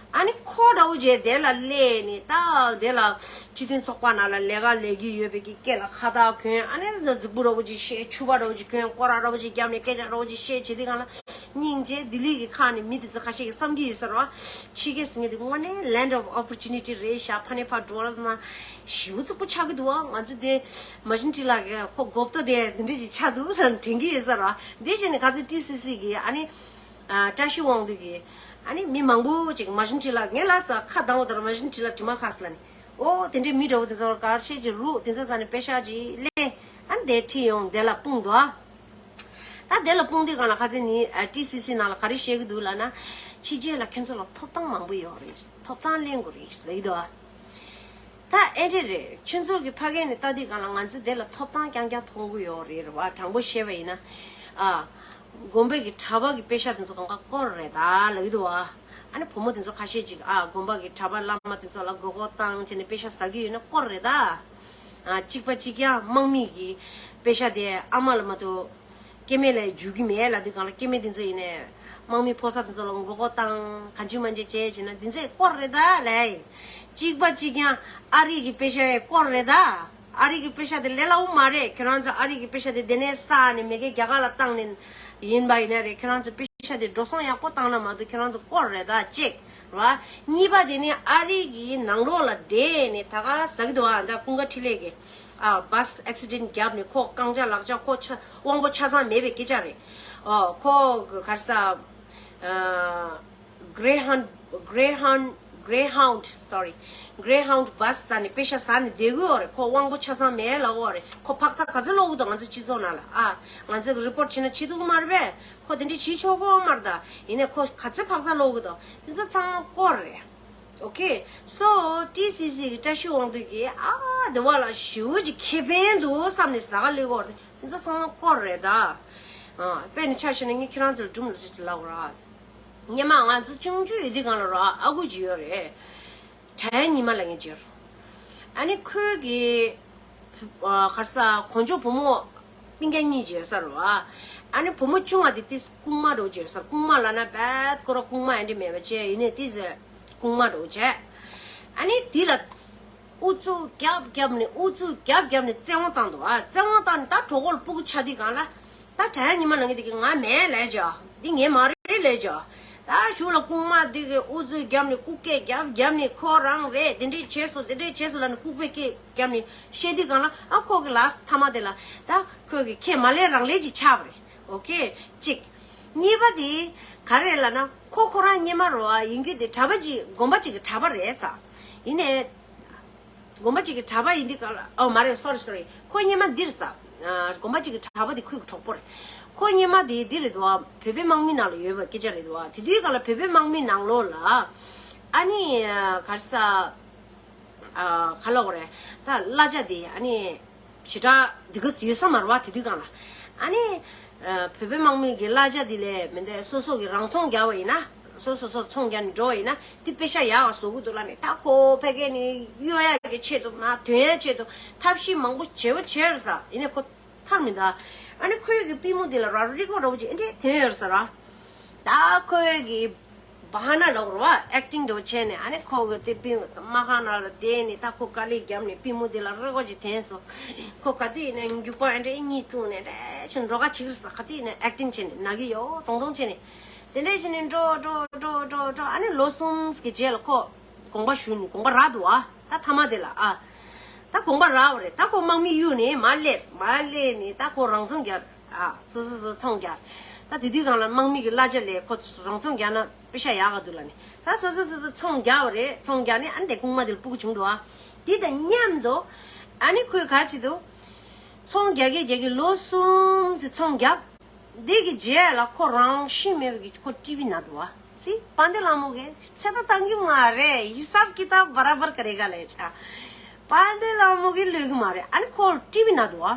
ཨ་ནི་ཁོ་འདྲ་བོ་བྱས་དེ་ལ་སླེབས་ནས་ད་དེ་ལ་སྤྱི་མཐུན་ཚོགས་པ་ནང་ལ་ལས་ཀ་ལས་ཀྱི་ཡོད་པའི་གི་སྐེ་ལ་ཁ་བཏགས་གྱོན། ཨ་ནི་རྫིག་པོ་འདྲ་བོ་ཅིག་བཤད། ཕྱུ་པ་འདྲ་བོ་ཅིག་གྱོན། སྐོར་ར་འདྲ་བོ་ཅིག་བརྒྱབ་ནས་སྐད་ཆ་འདྲ་བོ་ཅིག་བཤད་བྱེད་དུས་སྒང་ལ་སྙིང་རྗེ། ལྡི་ལི་གི་ཁ་ནས་མི་དེ་ཚོ་ཁ་ཤས་ཀྱིས་བསམ་གྱི་ཡོད་ས་རེད་བ། ཕྱི་རྒྱལ་ཟེར་མཁན་དེ་དངོས་གནས་land of opportunity རེད་ཤག་ཕ་ནས་ཕར་འགྲོ་ལ་ན་ཞེ་པོ་རྫིག་པོ་ཆགས་ཀྱི་འདུག་བ། ང་ཚོ་དེ་མ་ཤིན་ཊི་ལགས་ཀྱིས་ཁོ་མགོ་བཏགས་དེ་འདི་འདྲ་ཞིག་ཆགས་འདུག་ལབ་དྲན་གྱི་ཡོད་ས་རེད་བ། འདི་བྱས་ནས་ག་ཚོད་ཊི་སི་སི་གི་ཨ་ནི། ཨ། བཀྲ་ཤིས་དབང་འདུས་ཀྱིས། ཨ་ནི་མི་མང་པོ་ཅིག་མ་ཤིན་ཊི་ལགས་ངས་ལབ་ས་ཁ་གདངས་པ་ལྟར་མ་ཤིན་ཊི་ལགས་དྲི་མ་ཁག་ལ་ནི། ཨོ་དེ་འདྲའི་མི་འདྲ་བོ་དེ་ཚོར་གར་ཤེས་ཀྱི་རུ་དེ་ཚོ་ས་ནས་པེ་ཤག་ཅིག་ལེན། ཨ་ནི་དེ་ཁྲིད་ཡོང་དེ་ལ་སྤུངས་འདུག་ཨ། ད་དེ་ལ་སྤུངས་དུས་སྒང་ལ་ཁ་ཚན་ནི་ཨ་ཊི་སི་སི་ནང་ལ་ག་རེ་བཤད་ཀྱི་འདུག་ལབ་ན། ཕྱི་རྒྱལ་ལ་ཁྱོད་ཚོ་ལ་ཐོབ་ཐང་མང་པོ་ཡོད་རེད། ཐོབ་ཐང་ལེན་དགོས་རེད་ལབ་ཀྱི་འདུག་ཨ། ད་ཨེ་འདྲ་རེད། ཁྱོད་ཚོ་གི་ཕ་གི་ནས་ལྟ་དུས་སྒང་ལ་ང་ཚོ་དེ་ལ་ཐོབ་ཐང་རྐྱང་རྐྱང་མཐོང་གི་ཡོད་རེད་རེད་བ། དྲང་པོ་བཤད་པ་ཡིན་ན། ཨ། དགོན་པའི་གི་གྲྭ་པ་གི་པེ་ཤག་དེ་ཚོ་གང་ག་སྐོར་རེད་ད་ལབ་ཀྱི་འདུག་བ། ཨ་ནི་བུ་མོ་དེ་ཚོ་ཁ་ཤས་ཅིག་ཨ་དགོན་པ་གི་གྲྭ་པ་བླ་མ་དེ་ཚོ་ལ་མགོ་སྐོར་བཏང་བྱས་ནས་པེ་ཤག་ཟ་གི་ཡོད་ན་སྐོར་རེད་ད། ཨ། གཅིག་པ་གཅིག་རྐྱང་དམག་མི་གི་པེ་ཤག་དེ་ཨ་མ་ལ་མ་གཏོགས། སྐྱེ་དམན་ལ་འཇུག་གི་མེད་ལབ་དུས་སྒང་ལ་སྐྱེ་དམན་དེ་ཚོ་ཡིན་ནས་དམག་མི་ཕོ་གསར་དེ་ཚོ་ལ་མགོ་སྐོར་བཏང་གང་བྱུང་མང་བྱུང་བྱས་བྱས་ན་དེ་ཚོས་སྐོར་རེད་ད་ལབ་ཡིན། གཅིག་པ་གཅིག་རྐྱང་ཨ་རི་གི་པེ་ཤག་ཡང་སྐོར་རེད་ད། ཨ་རི་གི་པེ་ཤག་དེ་ལས་སླ་བོ་མ་རེད། ཁྱོད་རང་ཚོ་ཨ་རི་གི་པེ་ཤག་དེ་དེ་ནས་བསགས་ནས་མ་གི་རྒྱ་གར་ལ་བཏང་ནས་ཡིན་པ་ཡིན་ན་རེད། ཁྱོད་རང་ཚོ་པེ་ཤག་དེ་འགྲོ་སོང་ཡག་པོ་བཏང་ན་མ་གཏོགས་ཁྱོད་རང་ཚོ་སྐོར་རེད་ད་གཅིག་རེད་བ། གཉིས་པ་དེ་ནི་ཨ་རི་གི་ནང་ལོགས་ལ་བསྡད་ནས་ད་ག་ཟ་གི་འདུག་ཨ། ད་ཀུན་དགའ་འཕྲིན་ལས་ཀྱི། ཨ། བྷ་སི་ཨེག་སི་ཌེན་ཊི་བརྒྱབ་ནས་ཁོ་རྐང་ལྕགས་ལག་ལྕགས་ཁོ་ཆ་དབང་པོ་ཆ་ཚང་མེད་པའི་སྐད་ཆ་རེད། ཨོ་ཁོ་ག་རེ་ཟ། ཨ། Greyhound Greyhound Greyhound sorry Greyhound བྷ་སི་ཟ་ནས་པེ་ཤག་ཟ་ནས་བསྡད་ཀྱི་ཡོད་རེད། ཁོ་དབང་པོ་ཆ་ཚང་མེད་ལབ་ཀྱི་ཡོད་རེད། ཁོ་འཕག་འཚག་ག་ཚོད་ལོག་གི་འདུག་ང་ཚོ་སྤྱི་ཚོགས་ནང་ལ་ཨ། ང་ཚོས་རི་པོར་ཊི་བྱས་ན་བྱེད་ཐུབ་ཀྱི་མ་རེད་པས། ཁོ་དེ་འདྲས་བྱེད་ཆོག་གི་ཡོད་མ་རེད་ད། ཡིན་ནའི་ཁོ་ག་ཚོད་འཕག་འཚག་ལོག་གི་འདུག་དེ་ཚོ་ཚང་མ་སྐོར་རེད། Okay, so ཊི་སི་སི་གི་བཀྲ་ཤིས་དབང་འདུས་ཀྱིས་ཨ་དེ་བ་ལ་ཞེ་པོ་ཅིག་ཁེ་ཕན་འདུག་བསམ་ནས་ཟ་ག་སླེབས་ཀྱི་ཡོད་རེད། དེ་ཚོ་ཚང་མ་སྐོར་རེད་ད། ཨ། དཔེར་ན་ཆ་བཞག་ན་ངས་ཁྱེད་རང་ཚོ་ལ་སྒྲུང་ལ་ཅིག་ལབ་དགོས་ར། སྔོན་མ་ང་ཚོ་ཆུང་ཆུང་ཡོད་དུས་སྒང་ལ་ར་ཨ་ཁུ་ཅིག་ཡོད་རེད། བྲན་ཉི་མ་ལབ་མཁན་ཅིག་ཡོད་རེད། ཨ་ནི་ཁོའི་གི་ཨ། ག་རེ་ཟ། གོ་འཇོ་བུ་མོ་སྤུན་ཀྱག་གཉིས་ཅིག་ཡོད་ས་རེད་བ། ཨ་ནི་བུ་མོ་ཆུང་བ་དེ་ཏིས་རྐུན་མ་འདྲ་བོ་ཅིག་ཡོད་ས་རེད། རྐུན་མ་ལབ་ན་བད་ཁོ་རང་རྐུན་མ་ཨེ་འདྲ་མེད་པ་བྱས། ཡིན་ནའི་ཏིས་རྐུན་མ་འདྲ་བོ་བྱས། ཨ་ནི་དེ་ལ་ཨུ་ཚུགས་རྒྱབ་རྒྱབ་ནས་ཨུ་ཚུགས་རྒྱབ་རྒྱབ་ནས་བཙན་དབང་བཏང་འདུག་ཨ། བཙན་དབང་བཏང་ནས་ད་གྲོད་ཁོག་ལ་སྤུ་གུ་ཆགས་དུས་སྒང་ལ། ད་བྲན་ཉི་མ་ལབ་མཁན་དེ་གིས་ང་མིན་ལབ་བྱས། འདི་ངའི་མ་རེད་ལབ་བྱས། ད་གཞུག་ལ་རྐུན་མ་འདི་གིས་ཨུ་ཚུགས་རྒྱབ་ནས་རྐུབ་སྐད་རྒྱབ་རྒྱབ་ནས་ཁོ་རང་རེད། དེ་འདྲས་བྱས་སོང་། དེ་འདྲས་བྱས་སོང་ལབ་ནས་རྐུབ་སྐད་རྒྱབ་ནས་བཤད་དུས་སྒང་ལ། ཨ། ཁོ་གི་ལཱསི་མཐའ་མ་དེ་ལ་ད་ཁོ་གི་ཁས་མ་ལེན་རང་ལེན་ཅིག་ཆགས་པ་རེད། ཨོ་ཁེ། གཅིག་གཉིས་པ་དེ་ག་རེ་རེད་ལབ་ན། ཁོ་ཁོ་རང་སྔོན་མ་རེད་བ། ཡིན་རྒྱུ་དེ་གྲྭ་པ་ཅིག་དགོན་པ་ཅིག་གི་གྲྭ་པ་རེད་ས། ཡིན་ནའི། དགོན་པ་གཅིག་གི་གྲྭ་པ་ཡིན་དུས་སྒང་ལ། ཨོ་མ་རེད། སོ་རི་སོ་རི། ཁོ་སྔོན་མ་འདིར་ས། ཨ། དགོན་པ་གཅིག་གི་གྲྭ་པ་དེ་ཁོའི་གྲོགས་པོ་རེད། ཁོ་སྔོན་མ་དེ་འདི་རེད་འདུག་བ། བོད་པའི་དམག་མི་ནང་ལ་ཡོད་པའི་སྐད་ཆ་རེད་འདུག་བ། དེ་དུས་སྒང་ལ་བོད་པའི་དམག་མི་ནང་ལོགས་ལ། ཨ་ནི་ག་རེ་ཟ། ཨ། ག་ལབ་དགོས་རེད། ད་གླ་ཆ་དེ་ཨ་ནི་ཞེ་དྲག་འདི་ག་ཡོད་ས་མ་རེད་བ། དེ་དུས་སྒང་ལ། ཨ་ནི། ཨ། བོད་པའི་དམག་མི་གི་གླ་ཆ་དེ་ལས་མི་འདི་སོ་སོ་གི་རང་ཚོང་རྒྱག་པ་ཡིན་ན། སོ་སོ་སོར་ཚོང་རྒྱག་ནས་འགྲོ་བ་ཡིན་ན་དེ་པེ་ཤ་ཡག་ག་བཟོ་གི་འདུག་ལབ་ནས། ད་ཁོ་ཕ་གི་ནས་གཡོ་ཡག་གི་ཆེད་དུ་མ། དོན་ཡག་ཆེད་དུ་ཐབས་ཤེས་མང་པོ་བྱེད་པ་བྱས་རེད་ས། ཡིན་ནའི་ཁོ་ཐར་མི་འདུག་ཨ་ནི་ཁོའི་གི་པུས་མོ་དེ་ལ་ར་རི་ཀོ་འདྲ་བོ་ཅིག་ཨེ་འདྲས་ཐོན་ཡོད་རེད་ས་ར། ད་ཁོའི་གི་བ་ཧ་ན་ལབ་དགོས་རེད་བ། ཨེག་ཊིང་འདྲ་བོ་བྱས་ནས། ཨ་ནི་ཁོ་གི་དེ་པུས་མོ་དམག་ཁང་ནང་ལ་བསྡད་ནས། ད་ཁོ་དཀའ་ལས་བརྒྱབ་ནས་པུས་མོ་དེ་ལ་རི་ཀོ་ཅིག་ཐོན་སོང་། ཁོ་ག་དུས་ཡིན་ནའི་རྒྱུག་པ་ཨེ་འདྲས་གཉིས་བཙུགས་ནས་འདྲ་བྱས་ནས་འགྲོ་ཁ་བྱེད་ཀྱི་རེད་ས། ག་དུས་ཡིན་ནའི་ཨེག་ཊིང་བྱས་ནས་ན་གི་ཡོད་མདོག་མདོག་བྱས་ནས། དེ་འདྲ་བྱས་ནས་འགྲོ་འགྲོ་འགྲོ་འགྲོ་འགྲོ། ཨ་ནི་ལོ་གསུམ་གྱི་རྗེས་ལ་ཁོ་དགོངས་པ་ཞུས་ནས། དགོངས་པ་རག་འདུག་ཨ། ད་མཐའ་མ་དེ་ལ་ཨ། ད་དགོངས་པ་རག་པ་རེད། ད་ཁོ་དམག་མི་གཡུགས་ནས་མར་སླེབས། མར་སླེབས་ནས་ད་ཁོ་རང་ཚོང་རྒྱག་ཨ། སོ་སོ་སོ་ཚོང་རྒྱག་ད་དེ་དུས་སྒང་ལ་དམག་མི་གི་གླ་ཆ་ལས་ཁོ་རང་ཚོང་རྒྱག་ན་པེ་ཤ་ཡག་ག་འདུག་ལབ་ནས། ད་སོ་སོ་སོ་སོ་ཚོང་རྒྱག་པ་རེད། ཚོང་རྒྱག་ནས་ཨ་ནི་དེ་རྐུན་མ་དེ་ལ་སྤུ་གུ་བྱུང་འདུག་ཨ། དེ་དང་མཉམ་དུ་ཨ་ནི་ཁོས་ག་རེ་བྱེད་འདུག་ཚོང་རྒྱག་གི་རྒྱག་གི་ལོ་གསུམ་ཙམ་ཚོང་རྒྱབ། འདི་གི་རྗེས་ལ་ཁོ་རང་ཤི་མེད་པའི་གི་ཁོ་ཊི་བི་ན་འདུག་བ། སི་པཱན་ཌེ་ལྷ་མོ་གིས་ཚོད་ལྟ་བཏང་གི་མ་རེད། ཧི་སབ་ཀི་ཏབ་བ་ར་བར་ཀ་རེ་ག་ལས་ཆ། པཱན་ཌེ་ལྷ་མོ་གིས་ལོས་གི་མ་རེད། ཨ་ནི་ཁོ་ཊི་བི་ན་འདུག་བ།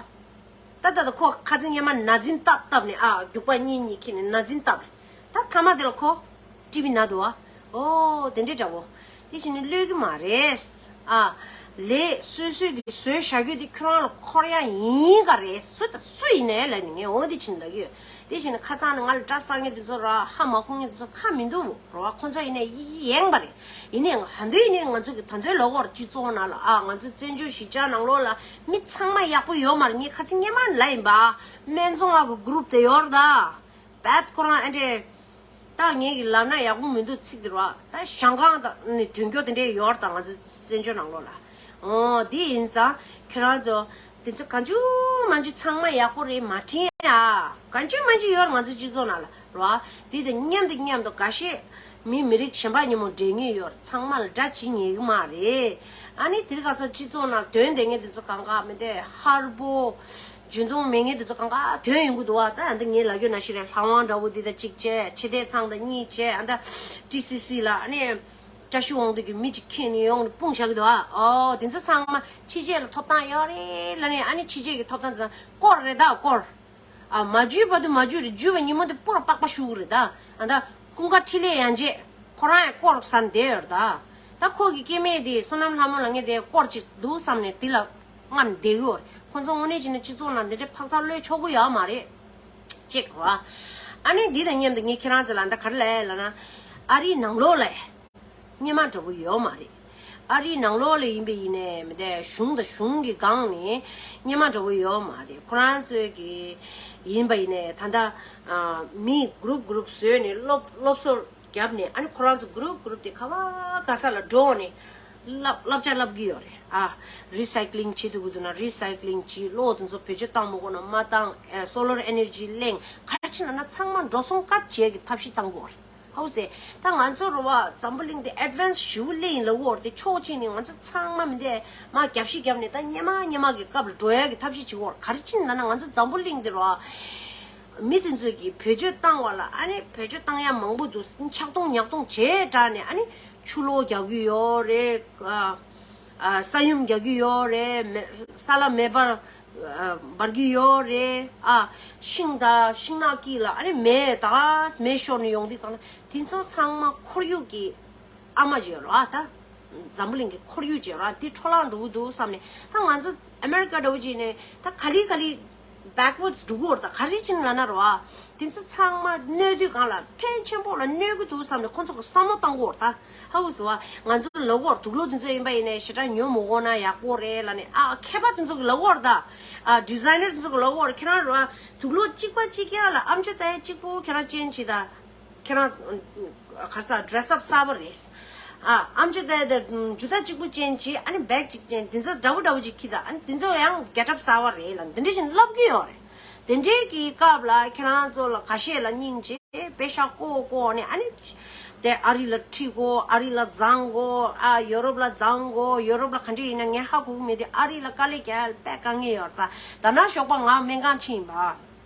ད་ད་ད་ཁོ་ཁ་ཚིག་སྔོན་མ་ན་འཛིན་སྟབས་བཏབ་ནས། ཨ། རྒྱུག་པ་གཉིས་གཉིས་ཁྱེར་ནས་ན་འཛིན་བཏབ་ནས། ད་ མཐའ་མ་དེ་ལ་ཁོ་ཀྲི་བི་ན་འདུག་བ། ཨོ་དེ་འདྲའི་འདྲ་བོ། དེ་བཞིན་ནི་གློད་ཀྱི་མ་རེད། ཨ། ལས་སོ་སོས་ཀྱི་བཟོས་བཞག་རྒྱུ་དེ་ཁྱོད་རང་ལ་འཁོར་ཡ་ཡིན་ག་རེད། སུ་དང་སུ་ཡིན་ནའི་ལབ་ནི་ངས་འོ་དེ་བྱིན་ལབ་ཀྱི་ཡོད། དེ་བཞིན་ནི་ཁ་སང་ནི་ང་ལ་དགྲ་བསགས་མཁན་དེ་ཚོ་ར་ཧ་མ་གོ་མཁན་དེ་ཚོ་ཁ་མི་འདུག་ར་བ། ཁོ་ཚོ་ཡིན་ནའི་ཡི་ཡི་ཡེངས་པ་རེད། ཡིན་ནའི་ང་ཧ་འདོད་ཡིན་ནའི་ང་ཚོ་གི་ད་འདོད་ལོག་བར་སྤྱི་ཚོགས་ནང་ལ་ཨ་ང་ཚོ་བཙན་བྱོལ་གཞིས་ཆགས་ནང་ལོགས་ལ་མི་ཚང་མ་ཡག་པོ་ཡོད་མ་རེད། ངས་ཁ་ཚིག་སྙན་མ་ལ་ཡིན་པ། སྨན་བཙོང་བ་གི་གུ་རུབ་དེ་ཡོད་རེད་ད། བད་ཁོ་རང་ཨ་འདྲས། ད་ངས་ཀྱི་ལབ་ན་ཡག་པོ་མི་འདུག་ཚིག་འདིར་བ། ད་ཞང་ཁང་དང་ནི་དོན་གྱོ་དེ་འདྲས་ཡོད་དང་ང་ཚོ་བཙན་བྱོལ་ནང་ལོགས་ལ། ཨོ་དེ་ཡིན་ཙང་ཁྱེད་རང་ཚོ་དེ་ཚོ་གང་བྱུང་མང་བྱུང་ཚང་མ་ཡག་པོ་རེད་མ་དྲན་ཨ། གང་བྱུང་མང་བྱུང་ཡོད་ང་ཚོ་སྤྱི་ཚོགས་ནང་ལ་ར་བ། དེ་དང་མཉམ་དུ་མཉམ་དུ་འགའ་ཤས་མི་མི་རིགས་གཞན་པ་ཉིན་མོ་འདྲེས་ངེས་ཡོད་ཚང་མ་ལ་དགྲ་བྱེད་ཉེས་ཀྱི་མ་རེད། ཨ་ནི་དེ་རིང་ཁ་སང་སྤྱི་ཚོགས་ནང་དོན་དེ་ངས་དེ་ཚོ་གང་ག་མི་དེ་ཧར་པོ། འཇོན་ཐང་མེད་མཁན་དེ་ཚོ་གང་ག་དོན་ཡོང་གི་འདུག་བ། ད་འདི་ངས་ལབ་རྒྱུ་ན་ཤི་རེད། ལྷ་དབང་འདྲ་བོ་འདི་དང་གཅིག་བྱས། ཕྱི་བལྟས་ཚང་དང་གཉིས་བྱས། ཨ་ད་ཊི་སི་སི་ལ་ཨ་ནི་བཀྲ་ཤིས་དབང་འདུས་ཀྱི་མི་གཅིག་ཁྱེར་ནས་ཡོང་ནས་སྤུངས་བཞག་གི་འདུག་ཨ། ཨོ་དེ་ཚོ་ཚང་མ་ཕྱི་རྒྱལ་ལ་ཐོབ་ཐང་ཡོད་རེད་ལབ་ནས། ཨ་ནི་ཕྱི་རྒྱལ་གྱི་ཐོབ་ཐང་ཚང་སྐོར་རེད་ད་སྐོར། ཨ་མ་འཇུས་བར་དུ་མ་འཇུས་རེད། འཇུས་པ་ཉིན་མོ་དེ་སྤོར་པགས་པ་ཤུ་གི་རེད་ད། ཨ་ད་ཀུན་དགའ་འཕྲིན་ལས་ཡན་ཆད་ཁོ་རང་ཡང་སྐོར་ཟ་ནས་བསྡད་ཡོད་རེད་ད། ད་ཁོ་གི་སྐྱེ་དམན་དེ་བསོད་ནམས་ལྷ་མོ་ལ་ངས་དེ་སྐོར་ཅིག་འདུག་བསམ་ནས་དེ་ལ། རྔམ་བསྡད་ཡོད། ཁོང་ཚོ་དངོས་གནས་བྱས་ན་སྤྱི་ཚོགས་ནང་འདི་འདྲའི་འཕག་འཚག་གློད་ཆོག་གི་ཡོད་མ་རེད། ཅེས་བ། ཨ་ནི་འདི་དང་མཉམ་དུ་ངས་ཁྱེད་རང་ཚོ་ལ་འདི་ག་རེ་ལབ་ཡ་ལབ་ན། ཨ་རིའི་ནང་ལོགས་ལ་སྔོན་མ་འདྲ་བོ་ཡོད་མ་རེད། ཨ་རིའི་ནང་ལོགས་ལ་ཡིན་པ་ཡིན་ནའི་མི་དེ་གཞུང་དང་གཞུང་གི་སྒང་ནས་སྔོན་མ་འདྲ་བོ་ཡོད་མ་རེད། ཁོ་རང་ཚོའི་གི་ཡིན་པ་ཡིན་ནའི་ད་ལྟ་མི་གུ་རུབ་གུ་རུབ་བཟོས་ནས་སློབ་སློབ་གསོ། རྒྱབ་ནས་ཨ་ནི་ཁོ་རང་ཚོ་གུ་རུབ་གུ་རུབ་དེ་ག་བ་ག་ས་ལ་འགྲོ་ནས་བསླབ་བསླབ་བྱ་བསླབ་གི་ཡོད་རེད་ཨ། རི་སའི་ཀི་ལིང་བྱེད་ཐུབ་ཀྱི་འདུག་ན་རི་སའི་ཀི་ལིང་བྱེད། གློག་དེ་ཚོ་བེད་སྤྱོད་བཏང་མ་དགོས་ན་མ་བཏང་། ཨ་སོ་ལར་ཨེ་ནར་ཇི་གླེང་། ག་རེ་བྱེད་ན་ན་ཚང་མ་འགྲོ་སོང་སྐད་བྱེད་ཀྱི་ཐབས་ཤེས་བཏང་དགོས་རེད། ཧའུ་སེ། ད་ང་ཚོ་རུ་བ་འཛམ་བུ་གླིང་དེ་ཨེ་ཌི་ཝན་སི་ཞེ་པོ་སླེབས་ཡིན་ལབ་ཀྱི་ཡོད་རེད་དེ། ཕྱོགས་གཅིག་ནས་ང་ཚོ་ཚང་མ་མི་འདས་མ་རྒྱབ་ཤིག་རྒྱབ་ནས་ད་སྔོན་མ་སྔོན་མ་གི་སྐབས་ལ་འགྲོ་ཡ་གི་ཐབས་ཤེས་བྱེད་ཀྱི་ཡོད་རེད། ག་རེ་བྱེད་ན་ན་ང་ཚོ་འཛམ་བུ་གླིང་དེ་རུ་བ། མི་དེ་ཚོས་ཀྱིས་བེད་སྤྱོད་བཏང་བ་ལ་ཨ་ནི་བེད་སྤྱོད་བཏང་ཡ་མང་པོ་འདུག་ཆག་ཐུང་ཉག་ཐུང་བྱས་དྲགས་ནས་ཨ་ནི་ཆུ་ལོག་རྒྱག་གི་ཡོད་རེད། ཨ་ཨ་ས་ཡོམ་རྒྱག་གི་ཡོད་རེད། མེ་ས་ལ་མེ་འབར་ཨ་འབར་གི་ཡོད་རེད། ཨ་ཤིང་དང་ཤིང་ནགས་དཀྱིལ་ལ་ཨ་ནི་མེ་ད་མེ་ཤོར་ནས་ཡོང་དུས་གང་ལ་དེ་ཚོ་ཚང་མ་ཁོར་ཡུག་གི་ཨ་མ་བརྗོད་རོགས་ཨ་ད། འཛམ་བུ་གླིང་གི་ཁོར་ཡུག་བརྗོད་རོགས་ཨ་འདི་འཕྲོ་བརླག་འགྲོ་གི་འདུག་བསམ་ནས་ད་ང་ཚོ་ཨ་མེ་རི་ཀ་འདྲ་བོ་ཅིག་ནས་ད་ག་ལེ་ག་ལེ་backwards་འགྲོ་གི་ཡོད་རེད། ད་ག་རེ་བྱས་ནས་ལབ་ན་རོ་ཨ་དེ་ཚོ་ཚང་མ་གནོད་དུས་གང་ལ་ཕན་ཆེན་པོ་ལ་གནོད་གི་འདུག་བསམ་ནས་ཁོ་ཚོ་གི་བསམ་བློ་བཏང་གི་ཡོད་རེད། ད་ཧ་གོ་སོང་ཨ། ང་ཚོ་ལབ་ཀྱི་ཡོད་རེད། དུག་ལོག་དེ་ཚོ་ཡིན་པ་ཡིན་ནའི་ཞེ་དྲག་ཉོ་མ་དགོས་ན་ཡག་པོ་རེད་ལབ་ནས་ཨ་མཁས་པ་དེ་ཚོ་གི་ལབ་ཀྱི་ཡོད་རེད། ད་ཨ་ཌི་ཛའི་ནར་དེ་ཚོ་གི་ལབ་ཀྱི་ཡོད་རེད། ཁྱེད་རང་རོ་ཨ་དུག་ལོག་གཅིག་པ་གཅིག་རྐྱང་ལ་ཨམ་ཅོག་ལྟ་ཡ་གཅིག་པོ་ཁྱེད་རང་ཅན་བྱེད་ད། ཁྱེད་རང་ག་ས་ཌི་རེ་སི་ཨབ་གསར་པ་རེད། ཨ་ཨམ་ཅོག་ལྟ་ཡ་དེ་ཇུ་ཏ་གཅིག་པུ་ཅན་གྱིས་ཨ་ནི་བེག་གཅིག་ཅན་དེ་ཚོ་འདྲ་པོ་འདྲ་པོ་ཅིག་ཁྱེར་ད། ཨ་ནི་དེ་ཚོ་ཡང་གེ་ཊ་ཨབ་གསར་པ་རེད་ལ་འདི་འདྲ་བཞིན་ལབ་ཀྱི་ཡོད་རེད། དེ་འདྲའི་གི་སྐབས་ལ་ཁྱེད་རང་ཚོ་ལ་ཁ་ཤས་ལ་སྙིང་རྗེ་པེ་ཤག་བཀོ་བཀོ་ནས་ཨ་ནི་དེ་ཨ་རི་ལ་ཁྲིད་དགོས། ཨ་རི་ལ་བརྫང་དགོས། ཨ་ཡོ་རོབ་ལ་བརྫང་དགོས། ཡོ་རོབ་ལ་ག་འདྲ་ཡིན་ན་ངས་ཧ་གོ་གི་མེད་དེ། ཨ་རི་ལ་དཀའ་ལས་རྒྱག་ཡ་དཔེ་དཀའ་ངལ་ཡོད་རེད། ད་ད་ན་ཞོགས་པ་ང་སྨན་ཁང་ཕྱིན་པ།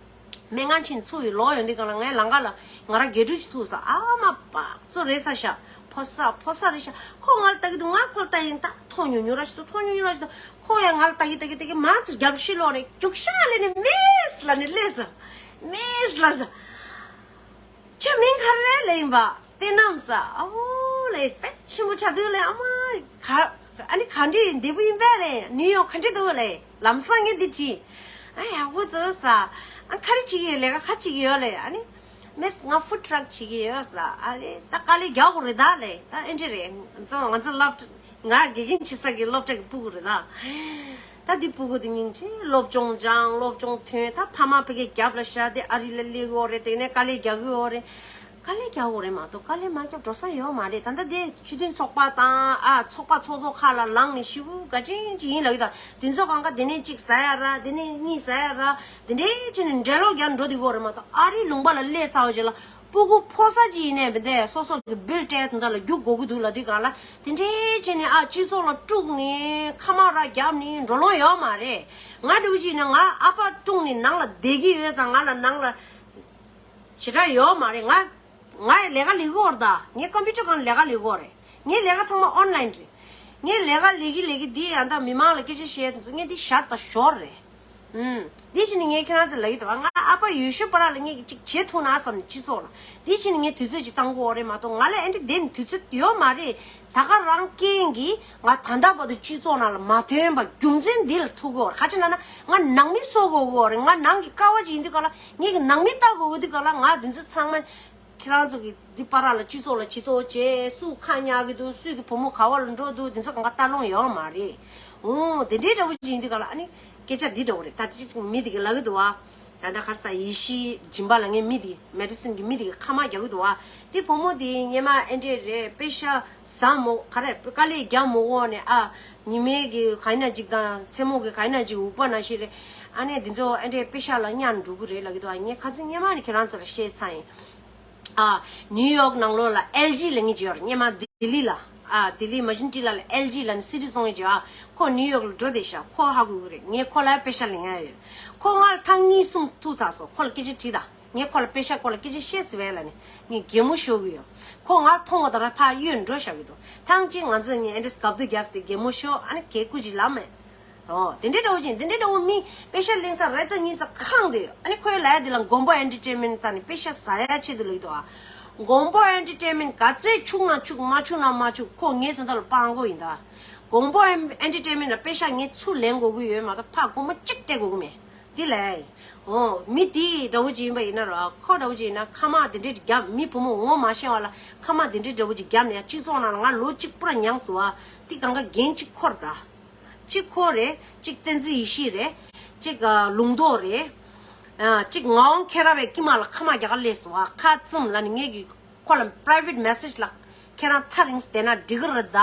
སྨན་ཁང་ཕྱིན་ཚུར་ཡི་ལོག་ཡོང་དུས་སྒང་ལ་ངའི་ལམ་ཁ་ལ་ང་རང་དགེ་ཕྲུག་ཅིག་ཐུག་ས། ཨ་མ་པག་ཙོ་རེད་ཚ་ཤག་ཕོ་གསར་ཕོ་གསར་རེད་ཤག་ཁོ་ང་ལ་ལྟ་གི་འདུག་ང་ཁོ་ལ་ལྟ་ཡིན། ད་མཐོང་ཉུང་ཉུང་ར་ཞིག་འདུག་མཐོང་ཉུང་ཉུང་ར་ཞིག་འདུག་ཁོ་ཡང་ང་ལ་ལྟ་གི་ལྟ་གི་ལྟ་གི་མར་ཚུར་རྒྱབ་ཕྱི་ལོག་ནས་རྒྱུག་ཤ་ལས་ནས་མིས་ལབ་ནས་སླེབས་སོང་། མིས་ལབ་སོང་། ཁྱོད་མིང་ག་རེ་རེད་ལབ་ཡིན་པ། བསྟན་རྣམ་ཟེར། ཨོ་ལེ་དཔེ་ཆེན་པོ་ཆགས་འདུག་ལེ། ཨ་མ་ག་ཨ་ནི་ག་འདྲ་བདེ་པོ་ཡིན་པས་ལེ། ནིའུ་ཡོག་ག་འདྲ་འདུག་ལེ། ལམ་སང་ངས་འདི་དྲིས། ཨ་ཡག་པོ་འདུག་ཟེར། ཨ་ག་རེ་བྱེད་ཀྱི་ཡོད། ལས་ཀ་ག་བྱེད་ཀྱི་ཡོད་ལེ། ཨ་ནི་མིས་ང་ཧྥུཌ་ཊྲག་བྱེད་ཀྱི་ཡོད་ཟེར། ཨ་ལེ་ད་དཀའ་ལས་རྒྱག་དགོས་རེད་ད་ལེ། ད་ཨེ་འདྲ་རེད། ང་ཚོ་ང་ཚོ་སློབ་གྲྭ་ང་དགེ་རྒན་བྱེད་ས་གི་སློབ་གྲྭ་གི་ཕྲུ་གུ་རེད་ད། ད་འདི་ཕྲུ་གུ་དེ་སྙིང་རྗེ། སློབ་སྦྱོང་སྦྱང་སློབ་སྦྱོང་ཐོན། ད་ཕ་མ་ཕ་གི་རྒྱབ་ལ་བཞག་སྟེ་ཨ་རི་ལ་སླེབས་ཡོད་རེད། དེ་ནས་དཀའ་ལས་རྒྱག་གི་ཡོད་རེད། དཀའ་ལས་རྒྱག་དགོས་རེད་མ་གཏོགས་དཀའ་ལས་མ་རྒྱབ་འགྲོ་ས་ཡོད་མ་རེད། ད་ལྟ་དེ་སྤྱི་མཐུན་ཚོགས་པ་དང་ཨ་ཚོགས་པ་ཚོགས་ཚོགས་ཁག་ལ་ལངས་ནས་ཞེ་པོ་དགའ་ཅན་ཅིག་ཡིན་ལབ་ཀྱི་ད། དེ་ཚོ་གང་ག་དེ་ནས་གཅིག་ཟ་ཡ་ར་དེ་ནས་གཉིས་ཟ་ཡ་ར་དེ་འདྲའི་བྱས་ནས་འགྲེ་ལོག་རྒྱག་འགྲོ་དེ་གོ་རེད་མ་གཏོགས་ཨ་རིའི་ལུང་པ་ལ་སླེབས་ཚར་བ་རྗེས་ལ་ཕྲུ་གུ་ཕོ་གསར་ཅིག་ཡིན་ནའི་མི་འདས་སོ་སོ་གི་བིལ་སྤྲད་དེ་འདྲ་ལ་རྒྱུག་དགོས་ཀྱི་འདུག་ལབ་དུས་གང་ལ་དེ་འདྲའི་བྱས་ནས་ཨ་སྤྱི་ཚོགས་ལ་དཀྲུགས་ནས་ཁ་མ་ར་རྒྱབ་ནས་འགྲོ་ལོང་ཡོད་མ་རེད། ང་འདྲ་བོ་ཅིག་ཡིན་ན་ང་ཨ་ཕ་དཀྲུགས་ནས་ནང་ལ་བསྡད་ཀྱི་ཡོད་ཙང་ང་ལ་ནང་ལ་ཞེ་དྲག་ཡོད་མ་རེད། ང་ང་ཡི་ལས་ཀ་ལས་ཀྱི་ཡོད་རེད་ད། ངའི་ཀམ་པུ་ཊར་སྒང་ལས་ཀ་ལས་ཀྱི་ཡོད་རེད། ངའི་ལས་ཀ་ཚང་མ་ཨོན་ལན་རེད། ངའི་ལས་ཀ་ལས་ཀྱི་ལས་ཀྱི་འདི་ཡང་ད་མི་མང་ལ་སྐད་ཆ་བཤད་དུས་ངས་འདི་ཞར་དང་ཞོར་རེད། ཨུམ། འདི་བཞིན་ངས་ཁྱེད་རང་ཚོ་ལ་ཡིད་དུ་བ། ང་ཨ་ཕ་ཡོད་ཤོས་པ་ར་ལ་ངས་ཅིག་བྱེད་ཐུབ་ན་བསམ་ནས་སྤྱི་ཚོགས་ལ། འདི་བཞིན་ངས་དུས་ཚོད་ཅིག་བཏང་དགོས་རེད་མ་གཏོགས། ང་ལ་ཨེ་འདྲ་དེ་ནི་དུས་ཚོད་ཡོད་མ་རེད། ད་ག་རང་རྐྱེན་གྱིས་ང་ད་ལྟ་བར་དུ་སྤྱི་ཚོགས་ནང་ལ་མ་ཐོན་པ་རྒྱུ་མཚན་འདི་ལ་ཚུགས་དགོས་རེད། ག་ཅི་ན་ན་ང་ནང་མི་གསོ་དགོས་རེད། ང་ནང་གི་ཀ་བ་ཅིག་ཡིན་དུས་ག་ལ་ངས་ཀྱི་ནང་མི་ལྟ་དགོས་དུས་ག་ལ་ང་འདི་ཚོ་ཚང་མ། ཁྱེད་རང་ཚོ་གི་འདི་པ་ར་ལ་སྤྱི་ཚོགས་ལ་ཇུས་གཏོགས་བྱས། སུ་ཁ་ཉག་གི་འདུག་སུས་ཀྱི་བུ་མོ་ག་བ་ལ་འགྲོ་འདུག་འདི་ཚོ་གང་ག་ལྟ་ལོང་ཡོད་མ་རེད། འོ་དེ་འདྲའི་འདྲ་བོ་ཅིག་ཡིན་དུས་ག་ལ་ཨ་ནི་སྐད་ཆ་འདི་འདྲ་བོ་རེད། ད་ཅི་ཅིག་མི་དེ་གི་ལབ་གི་འདུག་བ། ད་ལྟ་ག་རེ་ཟ་ཡེ་ཤུའི་སྦྱིན་པ་ལ་ངས་མི་དེ་མེ་ཌི་སིན་གི་མི་དེ་གི་ཁ་མ་རྒྱག་གི་འདུག་བ། དེ་བུ་མོ་དེ་སྔོན་མ་ཨེ་འདྲས་རེད། པེ་ཤ་ཟ་མོ་ག་རེ་དཀའ་ལས་རྒྱག་མོ་འོག་ནས་ཨ། ཉི་མའི་གི་ག་ཡིན་ན་ཅིག་དང་མཚན་མོ་གི་ག་ཡིན་ན་ཅིག་འུག་པ་ནང་བཞིན་རེད། ཨ་ནི་འདི་ཚོ་ཨེ་འདྲས་པེ་ཤ་ལ་གཉའ་འགྲོ་གི་རེད་ལབ་གི་འདུག་བ། ངས་ཁ་སང་སྔོན་མ་ནས་ཁྱེད་རང་ཚོ་ལ་བཤད་ཚར་ཡིན། ཨ། ནིའུ་ཡོག་ནང་ལོགས་ལ་ཨེལ་ཇི་ལབ་མཁན་ཅིག་ཡོད་རེད། སྔོན་མ་ལྡི་ལི་ལ། ཨ། ལྡི་ལི་མ་ཤིན་ཊི་ལ་ལ་ཨེལ་ཇི་ལབ་ནས་སི་ཊི་བཟོ་མཁན་ཅིག་ཡོད། ཨ། ཁོ་ནིའུ་ཡོག་ལ་འགྲོ་བསྡད་ཤག་ཁོ་ཧ་གོ་གི་རེད། ངས་ཁོ་ལ་པེ་ཤ་ལེན་ཡ་ཡོད། ཁོ་ང་ལ་ཐེངས་གཉིས་གསུམ་ཐུག་ཚར་སོང་། ཁོ་ལ་སྐད་ཆ་དྲིས་དང་། ངས་ཁོ་ལ་པེ་ཤ་ཁོ་ལ་སྐད་ཆ་བཤད་ཟེར་བས་ལབ་ནས་ངས་གད་མོ་ཤོར་གི་ཡོད། ཁོ་ང་མཐོང་བ་དང་ར་ཕར་གཡོལ་འགྲོ་བཞག་གི་འདུག་ཐེངས་གཅིག་ང་ཚོ་གཉིས་ཨེ་འདྲས་སྐབས་དུ་རྒྱག་སྟེ་གད་མོ་ཤོར། ཨ་ནི་གད་སྐུ་ཅིག་ལབ་མེད། ཨོ། དེ་འདྲའི་འདྲ་བོ་ཅིག་དེ་འདྲའི་འདྲ་བོ་མི་པེ་ཤ་ལེན་ས་རེ་ཚ་གཉིས་ཚ་ཁེངས་བསྡད་ཡོད། ཨ་ནི་ཁོའི་ལ་ཡ་དེ་ལ་མགོན་པོ་ཨེན་ཊར་ཊེན་མེན་ཊི་རྩ་ནས་པེ་ཤ་ཟ་ཡ་ཆེད་དུ་ལུས་འདུག་ཨ། མགོན་པོ་ཨེན་ཊར་ཊེན་མེན་ཊི་ག་ཚད་ཕྱུག་ན་ཕྱུག་མ་ཕྱུག་ན་མ་ཕྱུག་ཁོ་ངའི་དོན་དག་ལ་སྤྲང་པོ་ཡིན་ད། མགོན་པོ་ཨེན་ཊར་ཊེན་མེན་ཊི་ལ་པེ་ཤ་ངས་ཚུར་ལེན་དགོས་ཀྱི་ཡོད་མ་གཏོགས་ཕར་སྒོར་མོ་གཅིག་སྤྲད་དགོས་ཀྱི་མེད། དེ་ལས། ཨོ། མི་དེ་འདྲ་བོ་ཅིག་ཡིན་པ་ཡིན་ན་ར། ཁོ་འདྲ་བོ་ཅིག་ཡིན་ན་ཁ་མ་དེ་འདྲས་བརྒྱབ། མི་བུ་མོ་ངོ་མ་ཤེས་པ་ལ་ཁ་མ་དེ་འདྲས་འདྲ་བོ་ཅིག་བརྒྱབ་ནས་ཡང་སྤྱི་ཚོགས་ནང་ལ་ང་ལོ་གཅིག་པུ་ར་མྱངས་སོང་བ། དེ་གང་ག་འགན་གཅིག་ཁོ་ར་ད། གཅིག་ཁོ་རེད། གཅིག་བསྟན་འཛིན་ཡེ་ཤེས་རེད། གཅིག་ཨ། ལུང་རྟོགས་རེད། ཨ། གཅིག་ངག་དབང་ཁྱེད་རང་བས་ཀྱི་མ་ལ་ཁ་མ་རྒྱག་ག་སླེབས་སོང་བ། ཁ་བཙུམ་ལབ་ནས་ངས་ཀྱི་ཁོ་ལ་པ་རའི་ཝེ་ཊི་མེ་སེ་ཇི་ལ་ཁྱེད་རང་ཐག་རིང་བསྡད་ན་འགྲིག་གི་རེད་ད།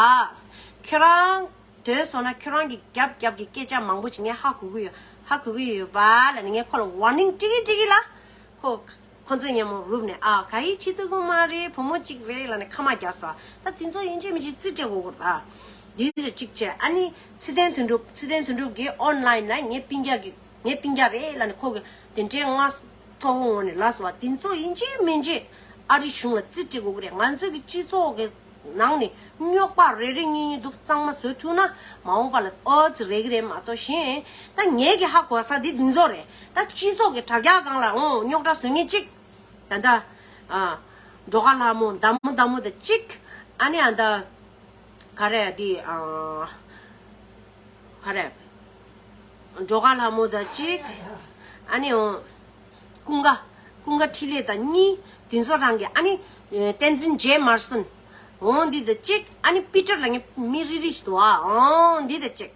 ཁྱོད་རང་དོན་སོང་ན་ཁྱོད་རང་གི་རྒྱབ་རྒྱབ་ཀྱི་སྐད་ཆ་མང་པོ་ཅིག་ངས་ཧ་གོ་གི་ཡོད། ཧ་གོ་གི་ཡོད་པ་ལབ་ནས་ངས་ཁོ་ལ་ཝར་ནིང་སྤྲད་ཀྱི་སྤྲད་ཀྱི་ལ། ཁོ་ཁོ་ཚོས་སྙན་མོ་རུབ་ནས་ཨ་ག་ཡི་བྱེད་ཐུབ་ཀྱི་མ་རེད། བུ་མོ་གཅིག་རེད་ལབ་ནས་ཁ་མ་རྒྱག་ས། ད་དེ་ཚོ་ཡིན་གཅིག་མིན་གཅིག་རྩིས་སྤྲད་དགོས་ཀྱི་རེད་ད། འདི་ཚོ་གཅིག་བྱས། ཨ་ནི་ཚེ་བརྟན་དོན་གྲུབ། ཚེ་བརྟན་དོན་གྲུབ་ཀྱིས་ཨོན་ལའིན་ལ་ངའི་སྤུན་ཀྱག་གི་ངའི་སྤུན་ཀྱག་རེད་ལབ་ནས་ཁོ་གི་དེ་འདྲའི་ང་ཐོག་ངོ་ནས་ལབ་སོང་བ། དེ་ཚོ་ཡིན་གཅིག་མིན་གཅིག་ཨ་རི་གཞུང་ལ་རྩིས་སྤྲད་དགོས་ཀྱི་རེད། ང་ཚོ་གི་སྤྱི་ཚོགས་ཀྱི་ནང་ནས་རྙོག་པ་རེ་རེ་གཉིས་གཉིས་འདུག་གཙང་མ་བཟོ་ཐུབ་ན་མ་འོངས་པ་ལ་ཨོ་ཙི་རེད་ཀྱི་རེད་མ་གཏོགས། གཞན་ད་ངས་ཀྱི་ཧ་གོ་ས་འདི་འདི་ཚོ་རེད། ད་སྤྱི་ཚོགས་ཀྱི་དྲ་རྒྱ་སྒང་ལ་འོ་རྙོག་དྲ་བཟོ་མཁན་གཅིག་ད་ལྟ་ཨ་འགྲོ་ཁ་ལྷ་མོ་མདའ་མོ་མདའ་མོ་དང་གཅིག་ཨ་ནི་ཨ་ད། ག་རེ་དེ་ཨ། ག་རེ། འགྲོ་ཁ་ལྷ་མོ་དང་གཅིག་ཨ་ནི་འོ། ཀུན་དགའ། ཀུན་དགའ་འཕྲིན་ལས་དང་གཉིས། དེ་ཚོ་རང་གི་ཨ་ནི། བསྟན་འཛིན་ཇེ་མར་སོན། འོ་འདི་དང་གཅིག་ཨ་ནི་པི་ཏར་ལབ་མཁན་མི་རིགས་རིགས་ཤིག་འདུག་ཨ། འོ་འདི་དང་གཅིག་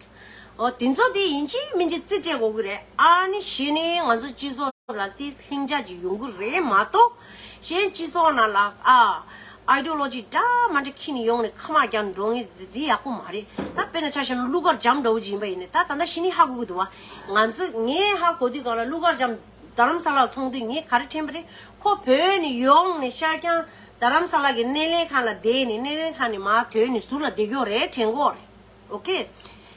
འོ་དེ་ཚོ་དེ་ཡིན་གཅིག་མིན་གཅིག་རྩིས་སྤྲད་དགོས་ཀྱི་རེད། ཨ་ནི་གཞི་ནས་ང་ཚོ་སྤྱི་ཚོགས་ལ་དེ་ལྷིང་འཇགས་ཅིག་ཡོང་གི་རེད་མ་གཏོགས། གཞན་སྤྱི་ཚོགས་ནང་ལ་ཨ། ཨའི་ཌི་ཡོ་ལོ་ཇི་འདྲ་མ་འདྲ་ཁྱེར་ནས་ཡོང་ནས་ཁ་མ་རྒྱག་འགྲོ་ངེས་དེ་ཡག་པོ་མ་རེད། ད་དཔེར་ན་ཆ་བཞག་ན་གླུ་གར་འཇམ་འདྲ་བོ་ཅིག་ཡིན་པ་ཡིན་ནའི་ད་ད་ལྟ་གཞི་ནས་ཧ་གོ་གི་འདུག་བ། ང་ཚོ་ངས་ཧ་གོ་དུས་སྒང་ལ་གླུ་གར་འཇམ་རྡ་རམ་ས་ལ་ལ་མཐོང་དུས་ངས་ག་རེ་དྲན་པ་རེད། ཁོ་བོད་ནས་ཡོང་ནས་ཤར་རྒྱང་རྡ་རམ་ས་ལ་གི་སྣེ་ལེན་ཁང་ལ་བསྡད་ནས་སྣེ་ལེན་ཁང་ནས་མར་ཐོན་ནས་ཟུར་ལ་བསྡད་ཀྱི་ཡོད་རེད་དྲན་གྱི་ཡོད་རེད། ཨོ་ཁེ།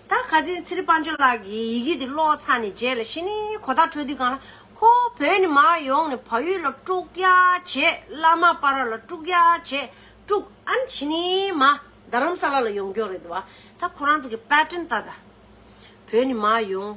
ད་ཁ་སང་ཚེ་རིང་དཔལ་འབྱོར་ལགས་ཀྱིས་ཡི་གེ་འདི་ཀློག་ཚར་ནས་རྗེས་ལ་གཞི་ནས་གོ་བརྡ་འཕྲོད་དུས་སྒང་ལ་ཁོ་བོད་ནས་མར་ཡོང་ནས་བལ་ཡུལ་ལ་དཀྲུག་ཡ་བྱས། བླ་མ་སྤ་ར་ལ་དཀྲུག་ཡ་བྱས། དཀྲུག་ཨ་ནི་གཞི་ནས་མར་རྡ་རམ་ས་ལ་ལ་ཡོང་རྒྱུ་རེད་འདུག་བ། ད་ཁོ་རང་ཚོ་གི་པེ་ཊན་ལྟ་ད། བོད་ནས་མར་ཡོང་།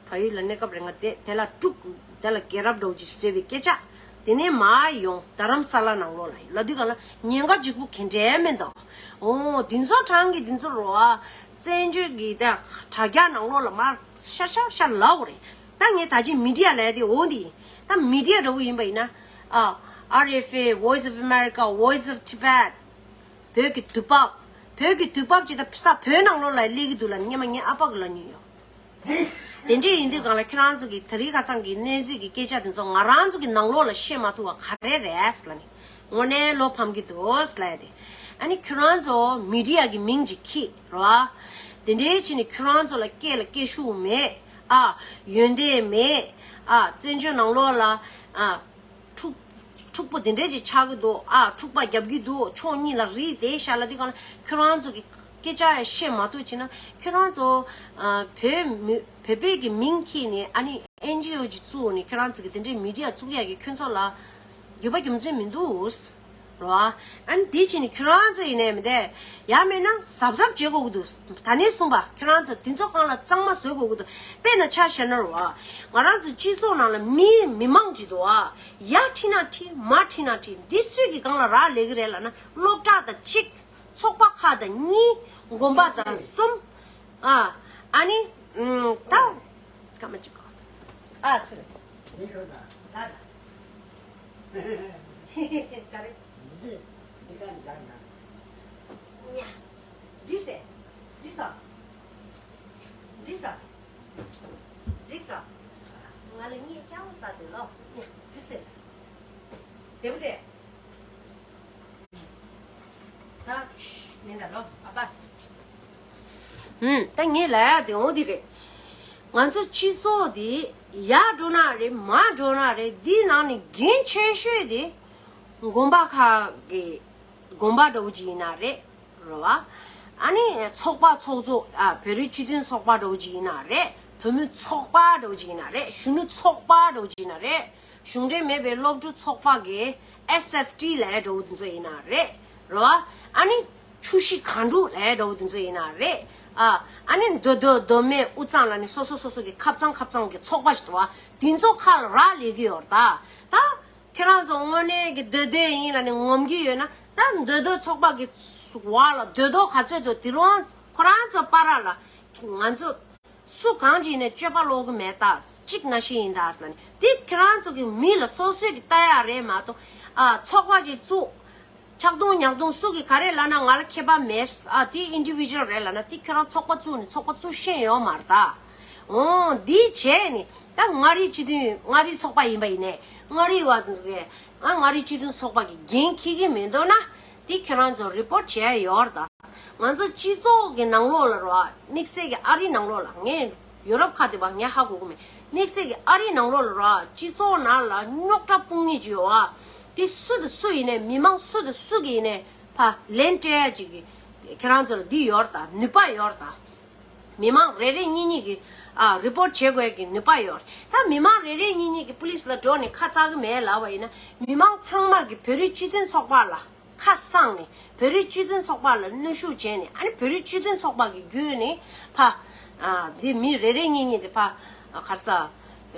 བལ་ཡུལ་ལ་གནས་སྐབས་རིང་ང་དེ་དེ་ལ་དཀྲུག་དེ་ལ་རྒྱལ་རབས་འདྲ་བོ་ཅིག་བཟོས་པའི་སྐད་ཆ། དེ་ནས་མར་ཡོང་རྡ་རམ་ས་ལ་ནང་ལོགས་ལ་ལབ་དུས་སྒང་ལ་ཉེན་ཁ་ལྗིད་པོ་ག་འདྲས་མེད་འདུག་འོ་དེ་ཚོ་གྲངས་ཀྱི་དེ་ཚོ་རོ་ཨ། བཙན་བྱོལ་གྱི་ད་དྲ་རྒྱ་ནང་ལོགས་ལ་མར་ཤར་ཤར་ཤར་ལབ་དགོས་རེད། ད་ངས་ད་ཅི་མི་ཌི་ཡ་ལབ་དེ་འོ་འདི་ད་མི་ཌི་ཡ་འདྲ་བོ་ཡིན་པ་ཡིན་ན་ཨ། ཨར་ཨེཕ་ཨེ། Voice of America, Voice of Tibet། བོད་ཀྱི་དུས་བབ། བོད་ཀྱི་དུས་བབ་ཅིག་ད་ས་བོད་ནང་ལོགས་ལ་སླེབས་ཀྱི་འདུག་ལབ་ནས་སྔོན་མ་ངའི་ཨ་ཕ་གིས་ལབ་མྱོང་ཡོད། དེ་འདྲས་ཡིན་དུས་སྒང་ལ་ཁྱེད་རང་ཚོ་གིས་དེ་རིང་ཁ་སང་གི་གནས་ཚུལ་གྱི་སྐད་ཆ་དེ་ཚོ་ང་རང་ཚོ་གི་ནང་ལོགས་ལ་བཤད་མ་ཐུབ་པ་ག་རེ་རེད་ལབ་ནས་དངོས་གནས་བློ་ཕམ་གྱི་འདུག་ལབ་ཡ་དེ། ཨ་ནི་ཁྱེད་རང་ཚོ་མི་ཌི་ཡ་གི་མིང་ཅིག་ཁྱེར་རོ། དེ་འདྲས་བྱས་ནས་ཁྱེད་རང་ཚོ་ལ་སྐད་ལ་སྐད་ཤུགས་མེད། ཨ། ཡོན་ཏན་མེད། ཨ། བཙན་བྱོལ་ནང་ལོགས་ལ། ཨ། འཁྲུག་འཁྲུག་པོ་དེ་འདྲས་ཅིག་ཆགས་ཀྱི་འདུག་ཨ། འཁྲུག་པ་རྒྱབ་ཀྱི་འདུག་ཕྱོགས་གཉིས་ལ་རིལ་བསྡད་ཤག་ལབ་དུས་སྒང་ལ་ཁྱོད་རང་ཚོ་གི་སྐད་ཆ་ཡང་བཤད་མ་ཐུབ་བྱས་ན་ཁྱོད་རང་ཚོ་ཨ། བོད་མི་བོད་པའི་གི་མིང་ཁྱེར་ནས་ཨ་ནི་ཨེན་ཇི་ཨོ་ཅིག་བཙུགས་ནས་ཁྱོད་རང་ཚོ་གི་དེ་འདྲའི་མི་ཌི་ཡ་བཙུགས་ཡག་གི་ཁྱོད་ཚོ་ལ་རྒྱུས་པ་རྒྱུ་མཚན་མི་འདུག་རོ། ཨ་ནི་དེ་ཕྱིན་ནི་ཁྱོད་རང་ཚོ་ཡིན་ནའི་མི་དེ་ཡ་མེད་ན་གཟབ་གཟབ་བྱེད་དགོས་ཀྱི་འདུག་ད་ནས་གསུངས་པ་ཁྱོད་རང་ཚོ་དེ་ཚོ་སྒང་ལ་གཙང་མ་བཟོ་དགོས་ཀྱི་འདུག་དཔེར་ན་ཆ་བཞག་ན་རོ། ང་རང་ཚོ་སྤྱི་ཚོགས་ནང་ལ་མི་མི་མང་ཅིག་འདུག་ཨ། ཡ་ཁྲིད་ན་ཁྲིད་མ་ཁྲིད་ན་ཁྲིད་འདི་སུས་ཀྱི་སྒང་ལ་རག་ལས་ཀྱི་རེད་ལབ་ན་སློབ་གྲྭ་དང་གཅིག་ཚོགས་པ་ཁག་དང་གཉིས། དགོན་པ་དང་གསུམ། ཨ། ཨ་ནི། ཨུམ། ད། སྐར་མ་གཅིག་གོ་ཨ་ཚེ་རིང་། ཡིན་ཁ་ད། ད་ད། ག་རེ། འདི་འདི་ག་འདྲ་འདྲ། ཉ། འགྲིག་སེ། འགྲིག་ས། འགྲིག་ས། འགྲིག་ས། ང་ལ་གཉིད་ཀྱང་ཚ་དེ་ལོ། ཉ། འགྲིག་སེ། དེ་བུ་དེ། ད། མིན་ད་ལོ་ཨ་ཕ། ཧུམ། ད་ངས་ལབ་ཡ་དེ་འོ་དེ་རེད། ང་ཚོ་སྤྱི་ཚོགས་དེ་ཡར་འགྲོ་ན་རེད་མར་འགྲོ་ན་རེད། འདིའི་ནང་ནས་འགན་ཆེ་ཤོས་དེ་དགོན་པ་ཁག་གི་དགོན་པ་འདྲ་བོ་ཅིག་ཡིན་ན་རེད། རེད་བ། ཨ་ནི་ཚོགས་པ་ཚོགས་གཙོ། ཨ། བོད་རིགས་སྤྱི་མཐུན་ཚོགས་པ་འདྲ་བོ་ཅིག་ཡིན་ན་རེད། བུ་མོའི་ཚོགས་པ་འདྲ་བོ་ཅིག་ཡིན་ན་རེད། གཞོན་ནུ་ཚོགས་པ་འདྲ་བོ་ཅིག་ཡིན་ན་རེད། གཞུང་འབྲེལ་མེད་པའི་སློབ་ཕྲུག་ཚོགས་པ་གི་ཨེས་ཨེཕ་ཊི་ལབ་ཡ་འདྲ་བོ་དེ་ཚོ་ཡིན་ན་རེད། རེད་བ། ཨ་ནི་ཆུ་བཞི་སྒང་དྲུག་ལབ་ཡ་འདྲ་བོ་དེ་ཚོ་ཡིན་ན་རེད། ཨ། ཨ་ནི་མདོ་སྟོད་མདོ་སྨད་དབུས་གཙང་ལ་ནི་སོ་སོ་སོ་སོ་གི་ཁབ་གཙང་ཁབ་གཙང་གི་ཚོགས་པ་ཞིག་འདུག་བ། དེ་ཚོ་ཁག་ལ་རག་ལས་ཀྱི་ཡོད་རེད་ད། ད། ཁྱེད་རང་ཚོ་དངོས་གནས་ཀྱི་མདོ་སྟོད་ཡིན་ལབ་ནས་ངོམ་གྱི་ཡོད་ན། ད་མདོ་སྟོད་ཚོགས་པ་གི་བར་ལ་མདོ་སྟོད་ག་ཚོད་འདུག་དེ་རུང་ཁོ་རང་ཚོ་བར་ལ་ང་ཚོ་སུ་གང་ཅིག་ནས་སྤྱོད་པ་ལོག་གི་མེད་ད། གཅིག་ནང་བཞིན་ཡིན་ད་ཟེར་ནས། དེ་ཁྱེད་རང་ཚོ་གི་མི་ལ་སོ་སོས་ཀྱི་ལྟ་ཡག་རེད་མ་གཏོགས། ཨ། ཚོགས་པ་ཅིག་བཙུགས། ཆག་རྡུང་ཉག་རྡུང་སུ་གི་ག་རེ་ལབ་ན་ང་ལ་ཁྱད་པར་མེད། ཨ། དེ་ཨིན་ཌི་བི་ཇུ་ཨལ་རེད་ལབ་ན་དེ་ཁྱོད་རང་ཚོགས་པ་བཙུགས་ནས་ཚོགས་པ་བཙུགས་ཤེས་ཡོད་མ་རེད་ད། འོ། འདི་བྱས་ནས་ད་མངའ་རིས་སྤྱི་མཐུན། མངའ་རིས་ཚོགས་པ་ཡིན་པ་ཡིན་ནའི་མངའ་རིས་བ་དེ་ཚོ་གིས། ང་མངའ་རིས་སྤྱི་མཐུན་ཚོགས་པ་གི་འགན་འཁྱེར་གྱི་མི་འདུག་ན། དེ་ཁྱེད་རང་ཚོ་རི་པོར་ཊི་བྱས་ཡོད་རེད་ད། ང་ཚོ་སྤྱི་ཚོགས་ཀྱི་ནང་ལོགས་ལ་རོ། དམིགས་བསལ་གྱི་ཨ་རི་ནང་ལོགས་ལ། ངས་ཡུ་རོབ་ཁ་དེ་བ་ངས་ཧ་གོ་གི་མེད། དམིགས་བསལ་གྱི་ཨ་རི་ནང་ལོགས་ལ་རོ། སྤྱི་ཚོགས་ནང་ལ་རྙོག་དྲ་སྤུངས་ནི་ཅིག་ཡོད་བ། དེ་སུ་དང་སུ་ཡིན་ནའི། མི་མང་སུ་དང་སུ་གི་ཡིན་ནའི་ཕར་ལན་སྤྲད་ཡ་ཅིག་གི་ཁྱེད་རང་ཚོ་ལ་འདི་ཡོད་རེད་ད། ནུས་པ་ཡོད་རེད་ད། མི་མང་རེ་རེ་གཉིས་གཉིས་ཀྱིས། ཨ། རི་པོར་ཊི་བྱེད་དགོས་ཀྱི་ནུས་པ་ཡོད། ད་མི་མང་རེ་རེ་གཉིས་གཉིས་ཀྱིས་པུ་ལིས་ལ་འགྲོ་ནས་ཁ་བཙག་གི་མེད་ལབ་པ་ཡིན་ན། མི་མང་ཚང་མ་གིས་བོད་རིགས་སྤྱི་མཐུན་ཚོགས་པ་ལ་ཁ་གསངས་ནས། བོད་རིགས་སྤྱི་མཐུན་ཚོགས་པ་ལ་གནོན་ཤུགས་བྱས་ནས། ཨ་ནི་བོད་རིགས་སྤྱི་མཐུན་ཚོགས་པ་གི་བརྒྱུད་ནས་ཕ། ཨ། འདི་མི་རེ་རེ་གཉིས་གཉིས་དེ་ཕ། ཨ། ག་རེ་ཟ།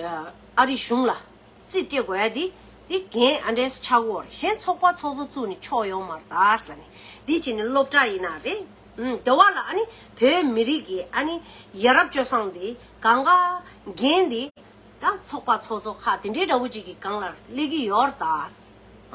ཨ། ཨ་རི་གཞུང་ལ་རྩིས་སྤྲད་དགོས་ཡ་དེ། དེ་འགན་ཨ་འདྲས་ཆགས་ཡོད་རེད། གཞན་ཚོགས་པ་ཚོགས་གཙོ་བཙུགས་ནས་ཆོག་ཡོད་མ་རེད་ད་ཟེར་ནས། དེ་བྱས་ནས་སློབ་གྲྭ་ཡིན་ན་རེད། ཨུམ། དེ་བ་ལ་ཨ་ནི་བོད་མི་རིགས་ཀྱི་ཨ་ནི་ཡ་རབས་སྤྱོད་བཟང་དེ་གང་ག་འགན་དེ་ད་ཚོགས་པ་ཚོགས་གཙོ་ཁག་དེ་འདྲའི་འདྲ་བོ་ཅིག་གི་སྒང་ལ་སླེབས་ཀྱི་ཡོད་རེད་ད།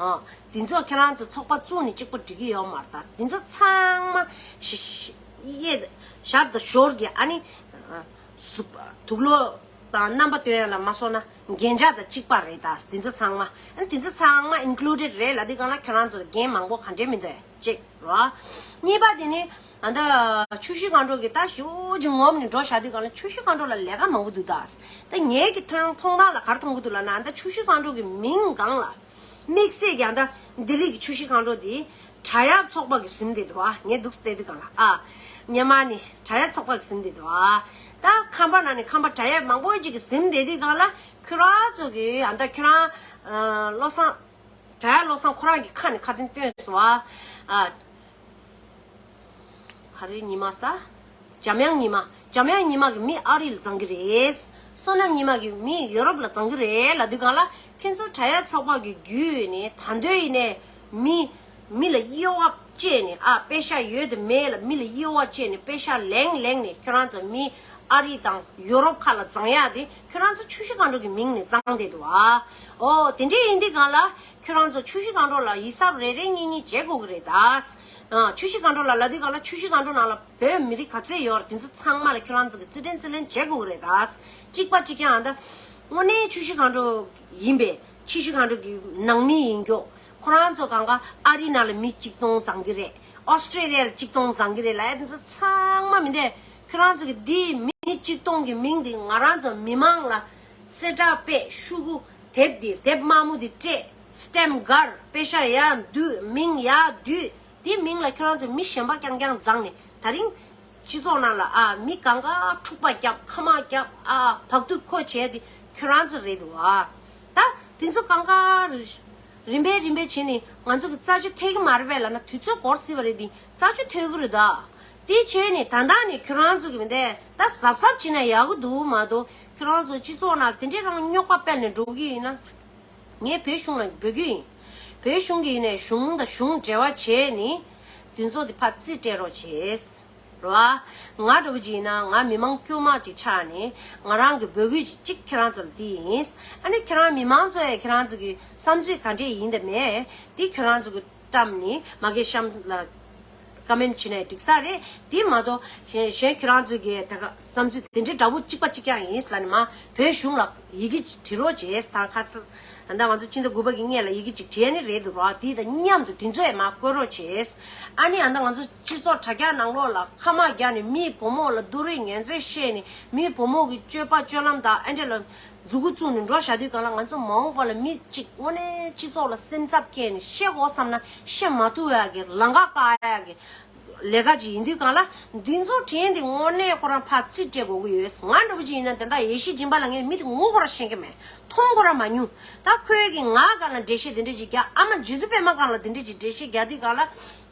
ཨ། དེ་ཚོ་ཁྱེད་རང་ཚོ་ཚོགས་པ་བཙུགས་ནས་གཅིག་པོ་འགྲིག་གི་ཡོད་མ་རེད་ད། དེ་ཚོ་ཚང་མ་ཤ་ཤ་གཡས་ཞར་དང་ཞོར་གྱི་ཨ་ནི། ཨ། གཟུགས་དུག་ལོག་དང་རྣམ་པ་སྟོན་ཡ་ལ་མ་སོང་ན་རྒྱན་ཆ་དང་གཅིག་པ་རེད་ད། དེ་ཚོ་ཚང་མ། ཨ། དེ་ཚོ་ཚང་མ་ཨིན་ཀླུ་ཌེཌ་རེད་ལབ་དུས་སྒང་ལ་ཁྱོད་རང་ཚོར་འགན་མང་པོ་ག་འདྲས་མི་འདུག་ཅིག་རོ། གཉིས་པ་དེ་ནི་ཨ་ད་ཆུ་བཞི་སྒང་དྲུག་གི་ད་ཞུ་ཅིག་ངོམ་ནས་འགྲོ་བཞག་དུས་སྒང་ལ་ཆུ་བཞི་སྒང་དྲུག་ལ་ལས་ཀ་མང་པོ་འདུག་ད། ད་ངའི་གི་མཐོང་མཐོང་སྟངས་ལ་ག་རེ་མཐོང་གི་འདུག་ལབ་ན། ཨ་ད་ཆུ་བཞི་སྒང་དྲུག་གི་མིང་སྒང་ལ། དམིགས་བསལ་གྱི་ཨ་ད་ལྡི་ལི་གི་ཆུ་བཞི་སྒང་དྲུག་དེ་དྲ་ཡག་ཚོགས་པ་གིས་ཟིན་བསྡད་འདུག་ཨ། ངས་འདུག་བལྟས་དུས་སྒང་ལ། ཨ། ཉི་མ་ནི་དྲ་ཡག་ཚོགས་པ་གིས་ཟིན་བསྡད་འདུག་ཨ། ད་ཁམས་པ་ནང་ནས་ཁམས་པ་དྲ་ཡག་མང་པོ་ཅིག་གིས་ཟིན་བསྡད་དུས་སྒང་ལ་ཁྱོད་རང་ཚོ་གིས་ཨ་ད་ཁྱོད་རང་། ཨ། བློ་བཟང་། དྲ་ཡག་བློ་བཟང་ཁོ་རང་གིས་ཁ་ནས་ཁ་འཛིན་བཏོན་སོང་ཨ། ཨ། ག་རེ་ཉི་མ་ས། འཇམ་དབྱངས་ཉི་མ། འཇམ་དབྱངས་ཉི་མ་གི་མི་ཨ་རི་ལ་འཛང་གི་རེད། བསོད་ནམས་ཉི་མ་གི་མི་ཡོ་རོབ་ལ་འཛང་གི་རེད་ལབ་དུས་སྒང་ལ། ཁྱེད་ཚོ་དྲ་ཡག་ཚོགས་པ་གི་བརྒྱུད་ནས་ད་འདོད་ཡིན་ནའི་མི་མི་ལ་གཡོ་བ་བཅད་ནས། ཨ། པེ་ཤ་ཡོད་དང་མེད་ལ་མི་ལ་གཡོ་བ་བཅད་ནས་པེ་ཤ་ལེན་ལེན་ནས་ཁྱོད་རང་ཚོ་མི་ཨ་རི་དང་ཡོ་རོབ་ཁག་ལ་འཛང་ཡག་དེ་ཁྱོད་རང་ཚོ་ཆུ་བཞི་སྒང་དྲུག་གི་མིང་ནས་འཛང་བསྡད་འདུག་ཨ། ཨོ། དེ་འདྲས་ཡིན་དུས་སྒང་ལ། ཁྱོད་རང་ཚོ་ཆུ་བཞི་སྒང་དྲུག་ལ་ཡིད་གཟབ་རེ་རེ་གཉིས་གཉིས་བྱེད་དགོས་ཀྱི་རེད་ད། ཨ། ཆུ་བཞི་སྒང་དྲུག་ལ་ལབ་དུས་སྒང་ལ་ཆུ་བཞི་སྒང་དྲུག་ནང་ལ་བོད་མི་རིགས་ག་ཚོད་ཡོད་རེད། དེ་ཚོ་ཚང་མ་ལ་ཁྱོད་རང་ཚོ་གིས་རྩིས་ཕྲན་རྩིས་ལེན་བྱེད་དགོས་ཀྱི་རེད་ད། གཅིག་པ་གཅིག་རྐྱང་ཨ་ད། དངོས་གནས་ཆུ་བཞི་སྒང་དྲུག་ཡིན་པས། ཆུ་བཞི་སྒང་དྲུག་གི་ནང་མི་ཡིན་རྒྱུ། ཁོ་རང་ཚོ་གང་ག་ཨ་རི་ནང་ལ་མི་གཅིག་སྟོང་འཛང་གི་རེད། ཨོ་སི་ཀྲི་ལི་ཡ་ལ་གཅིག་སྟོང་འཛང་གི་རེད་ལབ་ཡ་དེ་ཚོ་ཚང་མ་མི་འདུག་ཁྱོད་རང་ཚོ་གིས་འདིའི་མི་གཅིག་སྟོང་གི་མིང་འདི་ང་རང་ཚོ་མི་མང་ལ་གསལ་བསྒྲགས་སྤེལ། ཤོག་གུ་དེབ་འདི། དེབ་དམར་མོ་འདི་སྤྲད། སི་ཊེམ་སྒར། པེ་ཤ་ཡར་བསྡུས། མིང་ཡར་བསྡུས། དེའི་མིང་ལ་ཁྱོད་རང་ཚོ་མི་གཞན་པ་རྐྱང་རྐྱང་འཛང་ནས་ད་རིང་སྤྱི་ཚོགས་ནང་ལ། ཨ། མི་གང་ག་འཁྲུག་པ་རྒྱབ། ཁ་དམག་རྒྱབ། ཨ། བག་ཐུག་ཁོ་བྱས་དེ་ཁྱོད་རང་ཚོ་རེད་འདུག་ཨ། ད་དེ་ཚོ་གང་ག་རེད། རིམ་པས་རིམ་པས་བྱས་ནས་ང་ཚོ་གི་རྩད་གཅོད་ཐེབས་ཀྱི་མ་རེད་པས་ལབ་ན། དུས་ཚོད་འགོར་སྲིད་པ་རེད། དེ་རྩད་གཅོད་ཐེབས་ཀྱི་རེད་ད། དེ་བྱས་ནས་ད་ལྟ་ནས་ཁྱོད་རང་ཚོ་གི་མི་འདས་ད་གཟབ་གཟབ་བྱས་ན་ཡག་གི་འདུག་མ་གཏོགས། ཁྱོད་རང་ཚོ་སྤྱི་ཚོགས་ནང་དེ་འདྲས་རང་རྙོག་པ་སྤེལ་ནས་འགྲོ་གི་ཡིན་ན། ངས་བོད་གཞུང་ལ་འབོད་ཀྱི་ཡིན། བོད་གཞུང་གི་ཡིན་ནས་གཞུང་དང་གཞུང་འབྲེལ་བ་བྱས་ནས་དེ་ཚོ་དེ་ཕར་རྩིས་སྤྲད་རོགས་བྱས། རོ། ང་འདྲ་བོ་ཅིག་ཡིན་ན་ང་མི་མང་དཀྱུས་མ་ཅིག་ཆགས་ནས་ང་རང་གི་འབོད་སྐུལ་ཅིག་གཅིག་ཁྱེད་རང་ཚོ་ལ་འདི་ཡིན། ཨ་ནི་ཁྱེད་རང་མི་མང་ཚོ་ཡང་ཁྱེད་རང་ཚོ་གི་བསམ་ཚུལ་ག་འདྲས་ཡིན་དང་མེད་འདི་ཁྱེད་རང་ཚོ་གི་བཀྲམ་ནས་མ་གི་གཤམ་ལ་ཀ་མེན་བྱས་ནས་འགྲིག་ས་རེད། འདི་མ་གཏོགས་གཞན་གཞན་ཁྱེད་རང་ཚོ་གི་ད་ག་བསམ་ཚུལ་དེ་འདྲའི་འདྲ་བོ་གཅིག་པ་གཅིག་རྐྱང་ཡིན་ལབ་ནས་མ་བོད་གཞུང་ལ་ཡི་གེ་བྲིས་རོགས་བྱས། ད་ཁ་ས་ཨ་ད་ང་ཚོ་སྤྱི་ཟླ་དགུ་པ་གི་སྔས་ལ་ཡི་གེ་གཅིག་བྲིས་ནི་རེད་འདུག་རོགས། དེ་དང་མཉམ་དུ་དེ་ཚོ་ཡང་མ་བཀོད་རོགས་བྱས། ཨ་ནི་ཨ་ད་ང་ཚོ་སྤྱི་ཚོགས་དྲ་རྒྱ་ནང་ལོགས་ལ་ཁ་དམག་རྒྱག་ནས་མིའི་བུ་མོ་ལ་སྡུག་རུས་ངན་ཚད་བཤད་ནས་མིའི་བུ་མོ་གི་སྤྱོད་པ་སྤྱོད་ལམ་དང་ཨ་འདྲས་ལ་མཛུ་གུ་བཙུགས་ནས་འགྲོ་བཞག་དུས་གང་ལ་ང་ཚོ་མ་འོངས་པ་ལ་མི་གཅིག་དངོས་གནས་སྤྱི་ཚོགས་ལ་སེམས་འཚབ་སྐྱེས་ནས་བཤད་དགོས་བསམ་ན་བཤད་མ་ཐུབ་ཡག་གི་ལམ་ཁ་བཀག་ཡག་གི་ལས་ཀ་ཅིག་ཡིན་དུས་གང་ལ་འདི་ཚོ་དྲན་དེ་དངོས་གནས་ཁོ་རང་ཕར་རྩིས་སྤྲད་དགོས་ཀྱི་ཡོད། ང་འདྲ་བོ་ཅིག་ཡིན་ན་དེ་འདྲ་ཡེ་ཤེས་སྦྱིན་པ་ལ་ངས་མི་དེ་ངོ་ཁོ་རང་ཤེས་ཀྱི་མེད། མཐོང་ཁོ་རང་མ་མྱོང་། ད་ཁོས་གི་ང་སྒང་ལ་འགྲེལ་བཤད་དེ་འདྲ་ཅིག་རྒྱག་ཨ་མ་རྗེ་བཙུན་པད་མ་སྒང་ལ་དེ་འདྲ་ཅིག་འགྲེལ་བཤད་རྒྱག་དུས་གང་ལ་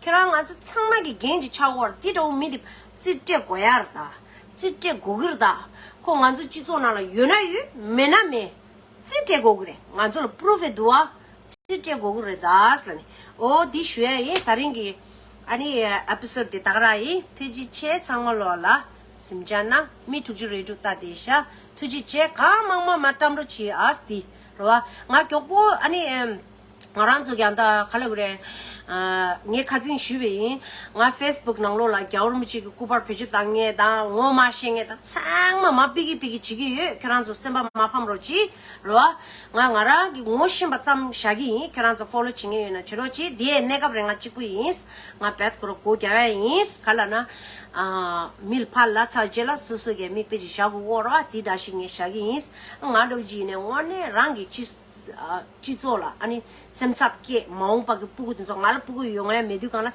ཁྱེད་རང་ང་ཚོ་ཚང་མ་གི་འགན་ཅིག་ཆགས་ཀྱི་ཡོད་རེད། དེ་འདྲ་བོ་མི་དེ་རྩིས་སྤྲད་དགོས་ཡ་རེད་ད། རྩིས་སྤྲད་དགོས་ཀྱི་རེད་ད། ཁོ་ང་ཚོ་སྤྱི་ཚོགས་ནང་ལ་ཡོད་ན་ཡོད་མེད་ན་མེད། རྩིས་སྤྲད་དགོས་ཀྱི་རེད། ང་ཚོ་ལ་པུ་རུབ་འདུག་ཨ། རྩིས་སྤྲད་དགོས་ཀྱི་རེད་ད་ཟེར་ནས། ཨོ་འདི་ཞུ་ཡ་ཡིན། ད་རིང་གི་ཨ་ནི་ཨེ་པི་སོ་ཌི་འདི་ད་ག་རང་ཡིན། ཐུགས་རྗེ་ཆེ། ཚང་མ་ལོག་ལ་གཟིམ་འཇག་གནང་། མི་དྲུག་ཅུ་རེ་དྲུག་ལྟ་བསྡད་ཤག་ཐུགས་རྗེ་ཆེ། གང་མང་མང་མ་བཀྲམ་རོགས་བྱེད་ཨ་སི་འདི་རེད་བ། ང་མགྱོགས་པོ་ཨ་ནི་ཨེམ། ང་རང་ཚོ་ཀྱང་ད་ག་ལ་གུ་རེད། ཨ་ངས་ཁ་སང་ཞུས་པ་ཡིན། ང་ཕེ་སི་བུག་ནང་ལོགས་ལ་རྒྱལ་བ་རིན་པོ་ཆེ་གི་སྐུ་པར་བེད་སྤྱོད་བཏང་མཁན་དང་ངོ་མ་ཤེས་མཁན་དང་ཚང་མ་མ་ཕི་གི་ཕི་གི་བྱེད་ཀྱི་ཡོད། ཁྱེད་རང་ཚོ་སེམས་པ་མ་ཕམ་རོགས་གྱིས་རོ། ང་ང་རང་གི་ངོ་ཤེས་པ་ཙམ་བཞག་གི་ཡིན། ཁྱེད་རང་ཚོ་ཕོ་ལོ་བྱེད་མཁན་ཡོད་ན་བྱེད་རོགས་གྱིས། དེའི་གནས་སྐབས་རེ་ང་གཅིག་པུ་ཡིན། ང་བེད་ཁོ་ར་སྒོ་རྒྱག་ཡ་ཡིན། ག་ལ་ན། ཨ་མི་ལ་ཕར་ལ་ཚར་རྗེས་ལ་སོ་སོ་གའི་མིག་དཔེ་ཅིག་བཞག་དགོས་འོ་རོ། དེ་འདྲ་ཞིག་ངས་བཞག་གི་ཡིན། ང་འདྲ་བོ་ཅིག་ཡིན་ནའི་དངོས་གནས་རང་གི་སྤྱི་ཨ་སྤྱི་ཚོགས་ལ་ཨ་ནི་སེམས་འཚབ་སྐྱེས། མ་འོངས་པ་གི་སྤུ་གུ་དེ་ཚོ་ང་ལ་སྤུ་གུ་ཡོད་ང་ཡང་མེད་དུས་གང་ལ་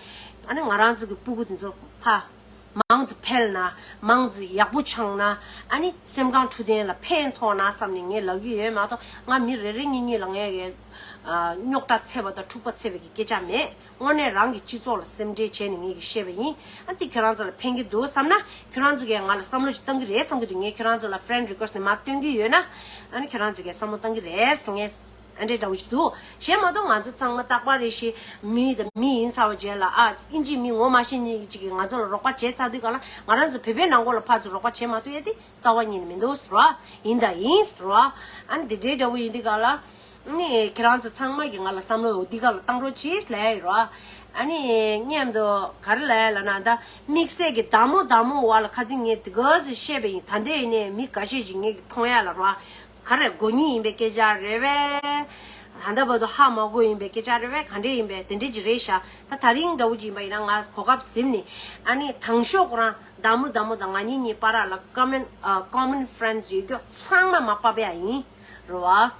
ཨ་ནི་ང་རང་ཚོ་གི་སྤུ་གུ་དེ་ཚོ་ཕ་མང་ཙམ་འཕེལ་ན་མང་ཙམ་ཡག་པོ་བྱུང་ན་ཨ་ནི་སེམས་ཁམས་འཕྲོད་བསྟེན་ལ་ཕན་ཐོགས་ན་བསམ་ནས་ངས་ལབ་ཀྱི་ཡོད་མ་གཏོགས། ང་མི་རེ་རེ་གཉིས་གཉིས་ལ་ངས་གི་ཨ་རྙོག་དྲ་འཚེ་བ་དང་འཁྲུག་པ་འཚེ་བའི་གི་སྐད་ཆ་མེད། དངོས་གནས་རང་གི་སྤྱི་ཚོགས་ལ་སེམས་ཁྲལ་བྱས་ནས་ངས་གི་བཤད་པ་ཡིན། ཨ་འདི་ཁྱོད་རང་ཚོ་ལ་ཕན་གི་འདུག་བསམ་ན་ཁྱོད་རང་ཚོ་གིས་ང་ལ་བསམ་བློ་ཅིག་བཏང་གི་རེད་བསམ་གི་འདུག་ངས་ཁྱོད་རང་ཚོ་ལ་ཕྲེན་རི་ཀུ་ཨེ་སི་ཊི་ནས་མར་སྟོན་གི་ཡོད་ན། ཨ་ནི་ཁྱོད་རང་ཚོ་གིས་བསམ་བློ་བཏང་གི་རེད་ངས། ཨ་འདྲས་འདྲ་བོ་ཞིག་འདུག་གཞན་མ་གཏོགས་ང་ཚོ་ཚང་མ་རྟག་པར་རེ་ཞིག་མི་དང་མི་ཡིན་ཚར་བ་རྗེས་ལ་ཨ་ཨིན་ཇིའི་མི་ངོ་མ་ཤེས་མཁན་ཅིག་གིས་ང་ཚོ་ལ་རོགས་པ་བྱས་ཚར་དུས་གང་ལ་ང་རང་ཚོ་བོད་པའི་ནང་ཁོངས་ལ་ཕར་ཚུར་རོགས་པ་བྱེད་མ་ཐུབ་ཡ་དེ་རྩ་བ་ཉིད་ནས་མི་འདུག་ཟེར་བ། ཡིན་ད་ཡིན་ཟེར་བ། ཨ་ནི་དེ་འདྲའི་འདྲ་བོ་ཡིན་དུས་གང་ལ། ནི་ཁྱེད་རང་ཚོ་ཚང་མ་གིས་ང་ལ་བསམ་བློ་འདི་ག་ལ་བཏང་རོགས་གྱིས་ལབ་ཡ་ཡོད་ར། ཨ་ནི་སྙམ་དུ་ག་རེ་ལབ་ཡ་ལབ་ན་ད་དམིགས་བསལ་གྱི་བདག་མོ་བདག་མོ་བ་ལ་ཁ་སང་ངས་དེ་ག་ཚོད་བཤད་པ་ཡིན། ད་ལྟའི་ཡིན་ནའི་མི་འགའ་ཤས་ཅིག་ངས་མཐོང་ཡ་ལ་ར། ག་རེ་མགོ་རྙིང་ཡིན་པའི་སྐད་ཆ་རེད་པས། ད་ལྟ་བར་དུ་ཧ་མ་གོ་ཡིན་པའི་སྐད་ཆ་རེད་པས། ག་འདྲས་ཡིན་པས་དེ་འདྲས་ཅིག་རེད་ཤག་ད་ད་རིང་འདྲ་བོ་ཅིག་ཡིན་པ་ཡིན་ན་ང་གོ་སྐབས་ཟིན་ནས་ཨ་ནི་དང་ཤོག་ཁོ་རང་བདག་མོ་བདག་མོ་དང་ང་གཉིས་གཉིས་བར་ལ་ཀོ་མན་ཨ་ཀོ་མན་ཕྲེན་ཌི་སི་ཡོད་རྒྱུ་ཚང་མ་མར་ཕབ་ཡ་ཡིན། རེད་བ།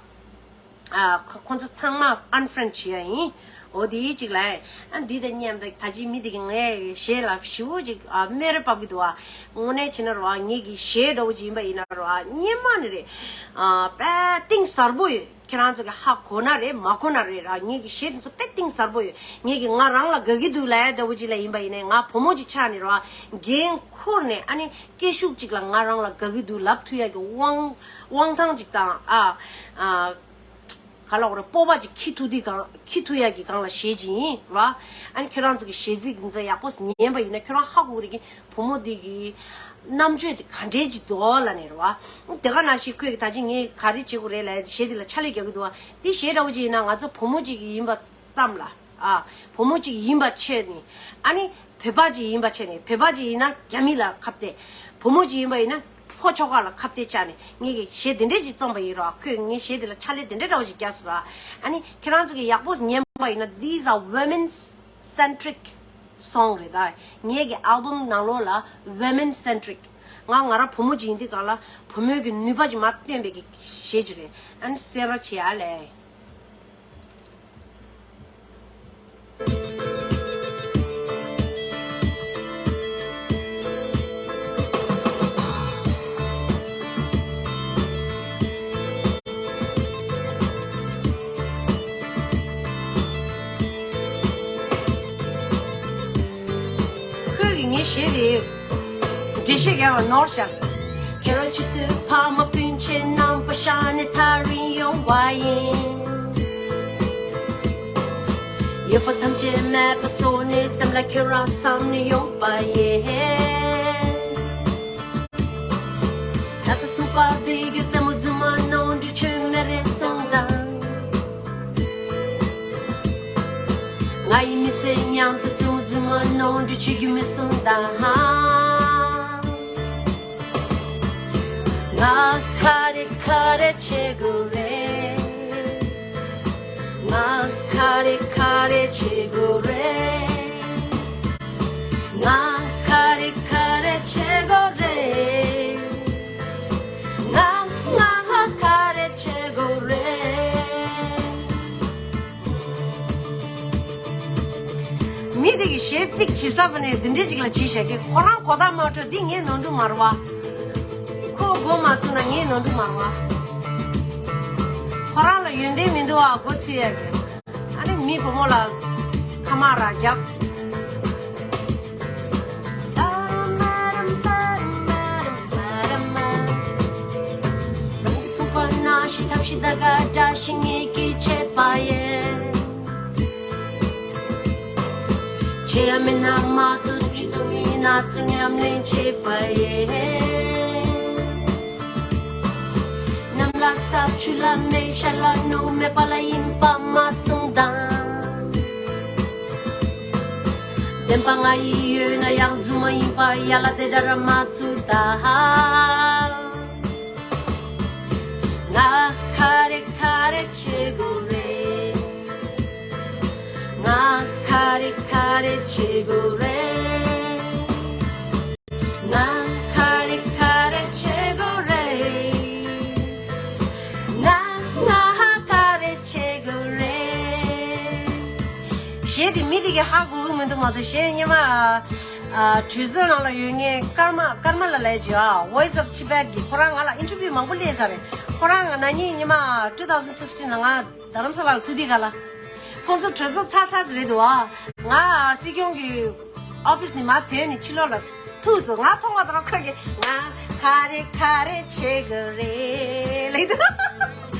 ཨ་ཁོ་ཁོ་ཚོ་ཚང་མ་ཨན་ཕྲེན་ཌི་བྱེད་ཡ་ཡིན། འོ་དེ་གཅིག་ལ། ཨ་འདི་དང་མཉམ་དུ་ད་ཅི་མི་དེ་གི་ངའི་གཞས་ལ་ཞེ་པོ་ཅིག་ཨ་སྨད་ར་ཕབ་གི་འདུག་ཨ། དངོས་གནས་བྱས་ན་རེད་བ། ངེད་ཀྱི་གཞས་འདྲ་བོ་ཅིག་ཡིན་པ་ཡིན་ན་རེད་བ། སྙན་མ་ནི་རེད། ཨ་དཔེ་གཏིང་ཟབ་པོ་ཡོད། ཁྱེད་རང་ཚོ་གི་ཧ་གོ་ན་རེད་མ་གོ་ན་རེད་ར། ངེད་ཀྱི་གཞས་དེ་ཚོ་དཔེ་གཏིང་ཟབ་པོ་ཡོད། ངེད་ཀྱི་ང་རང་ལ་དགའ་གི་འདུག་ལབ་ཡ་འདྲ་བོ་ཅིག་ལ་ཡིན་པ་ཡིན་ནའི་ང་བུ་མོ་ཅིག་ཆགས་ནས་རེད་བ། འགན་འཁུར་ནས་ཨ་ནི་སྐད་ཤུགས་ཅིག་ལ་ང་རང་ལ་དགའ་གི་འདུག་ལབ་ཐུབ་ཡ་གི་དབང་དབང་ཐང་ཅིག་དང་ཨ་ཨ། ག་ལ་འོ་རེ་སྤོབས་པ་ཅིག་འཁྱེར་ཐུབ་དུས་གང་འཁྱེར་ཐུབ་ཡ་གི་སྒང་ལ་གཞས་ཅིག་ཡིན་ར། ཨ་ནི་ཁྱོད་རང་ཚོ་གི་གཞས་ཚིག་འདི་ཚོ་ཡག་པོ་ཉན་པ་ཡིན་ན་ཁྱོད་རང་ཧ་གོ་གི་རེད་གི། བུ་མོ་འདི་གི་རྣམ་དཔྱོད་དེ་ག་འདྲས་ཅིག་འདུག་ལབ་ནས་རེད་བ། དེ་ག་ནང་བཞིན་ཁོས་གི་ད་ཅི་ངས་ག་རེ་བྱེད་དགོས་རེད་ལབ་གཞས་འདི་ལ་ཕྱག་ལས་རྒྱག་གི་འདུག་བ། འདི་གཞས་འདྲ་བོ་ཅིག་ཡིན་ན་ང་ཚོ་བུ་མོ་ཅིག་ཡིན་པ་ཙམ་ལ། ཨ། བུ་མོ་གཅིག་ཡིན་པ་ཆེད་ནས། ཨ་ནི། བོད་པ་གཅིག་ཡིན་པ་ཆེད་ནས། བོད་པ་གཅིག་ཡིན་ན་རྒྱ་མི་ལ་ཁ་གཏད། བུ་མོ་གཅིག་ཡིན་པ་ཡིན་ན་ཕོ་ཁྱོ་ག་ལ་ཁ་གཏད་བཅག་ནས་ངེད་ཀྱིས་གཞས་དེ་འདྲས་ཅིག་རྩོམ་པ་ཡིན་རོགས། ཁོས་ངའི་གཞས་དེ་ལ་ཕྱག་ལས་དེ་འདྲས་འདྲ་བོ་ཅིག་བརྒྱབ་སོང་ར། ཨ་ནི་ཁྱེད་རང་ཚོ་གིས་ཡག་པོ་ཉན་པ་ཡིན་ན། These are women centric song རེད་ད། ངེད་ཀྱི་ཨལ་བམ་ནང་ལོགས་ལ་women centric། ང་ང་རང་བུ་མོ་གཅིག་ཡིན་དུས་གང་ལ་བུ་མོའི་གི་ནུས་པ་ཅིག་མར་སྟོན་པའི་གི་གཞས་ཅིག་རེད། ཨ་ནི་གསན་རོགས་བྱེད་ཨ་ལས། གཞས་རེད། འགྲེལ་བཤད་རྒྱག་པ་ནོར་ཤག་ཁྱེད་རང་ཆུ་ཚོད་ཕ་མ་སྤུན་མཆེད་རྣམ་པ་ཤར་ནས་ཐག་རིང་ཡོང་བ་ཡིན། ཡོད་པ་ཐམས་ཅད་མེད་པ་བཟོ་ནས་སེམས་ལ་ཁྱེད་རང་བསམ་ནས་ཡོང་བ་ཡིན། ད་ལྟ་སུ་པ་བི་གི་རྩེད་མོ་རྫུན་མ་ནོར་འཁྲུལ་ཆོད་མེད་རེད་གསུངས་དང་། ང་ཡི་མི་ཚེ་མཉམ་དུ་རྫུན་མ་རྫུན་མ་ནོར་འཁྲུལ་བྱེད་རྒྱུ་མེད་གསུངས་དང་། ང་ག་རེ་ག་རེ་བྱེད་དགོས་རེད། ང་ག་རེ་ག་རེ་བྱེད་དགོས་རེད། ང་ག་རེ་ག་རེ་བྱེད་དགོས་རེད། ང་ང་ང་ག་རེ་བྱེད་དགོས་རེད། མི་དེ་གི་གཞས་པིག་བྱེད་ས་བ་ནས་འདི་འདྲས་ཅིག་ལ་བྱེད་བཞག་གི། ཁོ་རང་གོ་བརྡ་མ་འཕྲོད། འདི་ངའི་ནོར་འཁྲུལ་མ་རེད་བ། ཁོ་མགོ་མ་ཚོས་ན་ངའི་ནོར་འཁྲུལ་མ་རེད་བ། ཁོ་རང་ལ་ཡོན་ཏན་མི་འདུག་བ། མགོ་ཚོས་ཡ་གི། ཨ་ནི་མི་བུ་མོ་ལ་ཁ་མ་ར་རྒྱབ། སུ་པ་ན་ཤི་ཐབས་ཤི་ད་ག་འདྲ་ཞིག་ངེད་ཀྱིས་བྱེད་པ་ཡིན། བྱེད་ཡ་མེད་ན་མ་གཏོགས་ཆུ་ཚོད་མི་ན་ཚོད་ཉམས་ལེན་བྱེད་པ་ཡིན། གནམ་ལ་ས་ཆུ་ལ་མེ་ཤ་ལ་ནུ་མེད་པ་ལ་ཡིན་པ་མ་གསུངས་དང་། བདེན་པ་ང་ཡི་ཡོད་ན་ཡང་རྫུན་མ་ཡིན་པ་ཡ་ལ་དེ་འདྲ་ར་མ་བཙུགས་ད། ང་ག་རེ་ག་རེ་བྱེད་དགོས་རེད། ང་ག་རེ་ག་རེ་བྱེད་དགོས་རེད། ང་ག་རེ་ག་རེ་བྱེད་དགོས་རེད། ང་ང་ག་རེ་བྱེད་དགོས་རེད། གཞས་དེ་མི་དེ་གི་ཧ་གོ་གི་མི་འདུག་མ་གཏོགས། གཞས་སྔོན་མ་ཨ་གྲོས་ཚོགས་ནང་ལ་ཡོད་མཁན་ཀརྨ་ཀརྨ་ལ་ལས་ཀྱི་ཨ་Voice of Tibet གི་ཁོ་རང་ང་ལ་ཨིན་ཊར་བིའུ་མང་པོ་སླེབས་ཚར་རེད། ཁོ་རང་ང་ན་ནིང་སྔོན་མ་two thousand sixteen ལ་ང་རྡ་རམ་ས་ལ་ལ་ཐུག་དུས་ག་ལ། ཁོང་ཚོ་གྲོས་ཚོགས་ཚར་ཚར་ཙམ་རེད་འདུག་ཨ། ང་སྲིད་སྐྱོང་གི་ཨོ་ཕིས་ནས་མར་ཐོན་ནས་ཕྱི་ལོགས་ལ་ཐུག་སོང་། ང་མཐོང་བ་དང་ཁོ་གིས་ང་ག་རེ་ག་རེ་བྱེད་དགོས་རེད་ལབ་འདུག་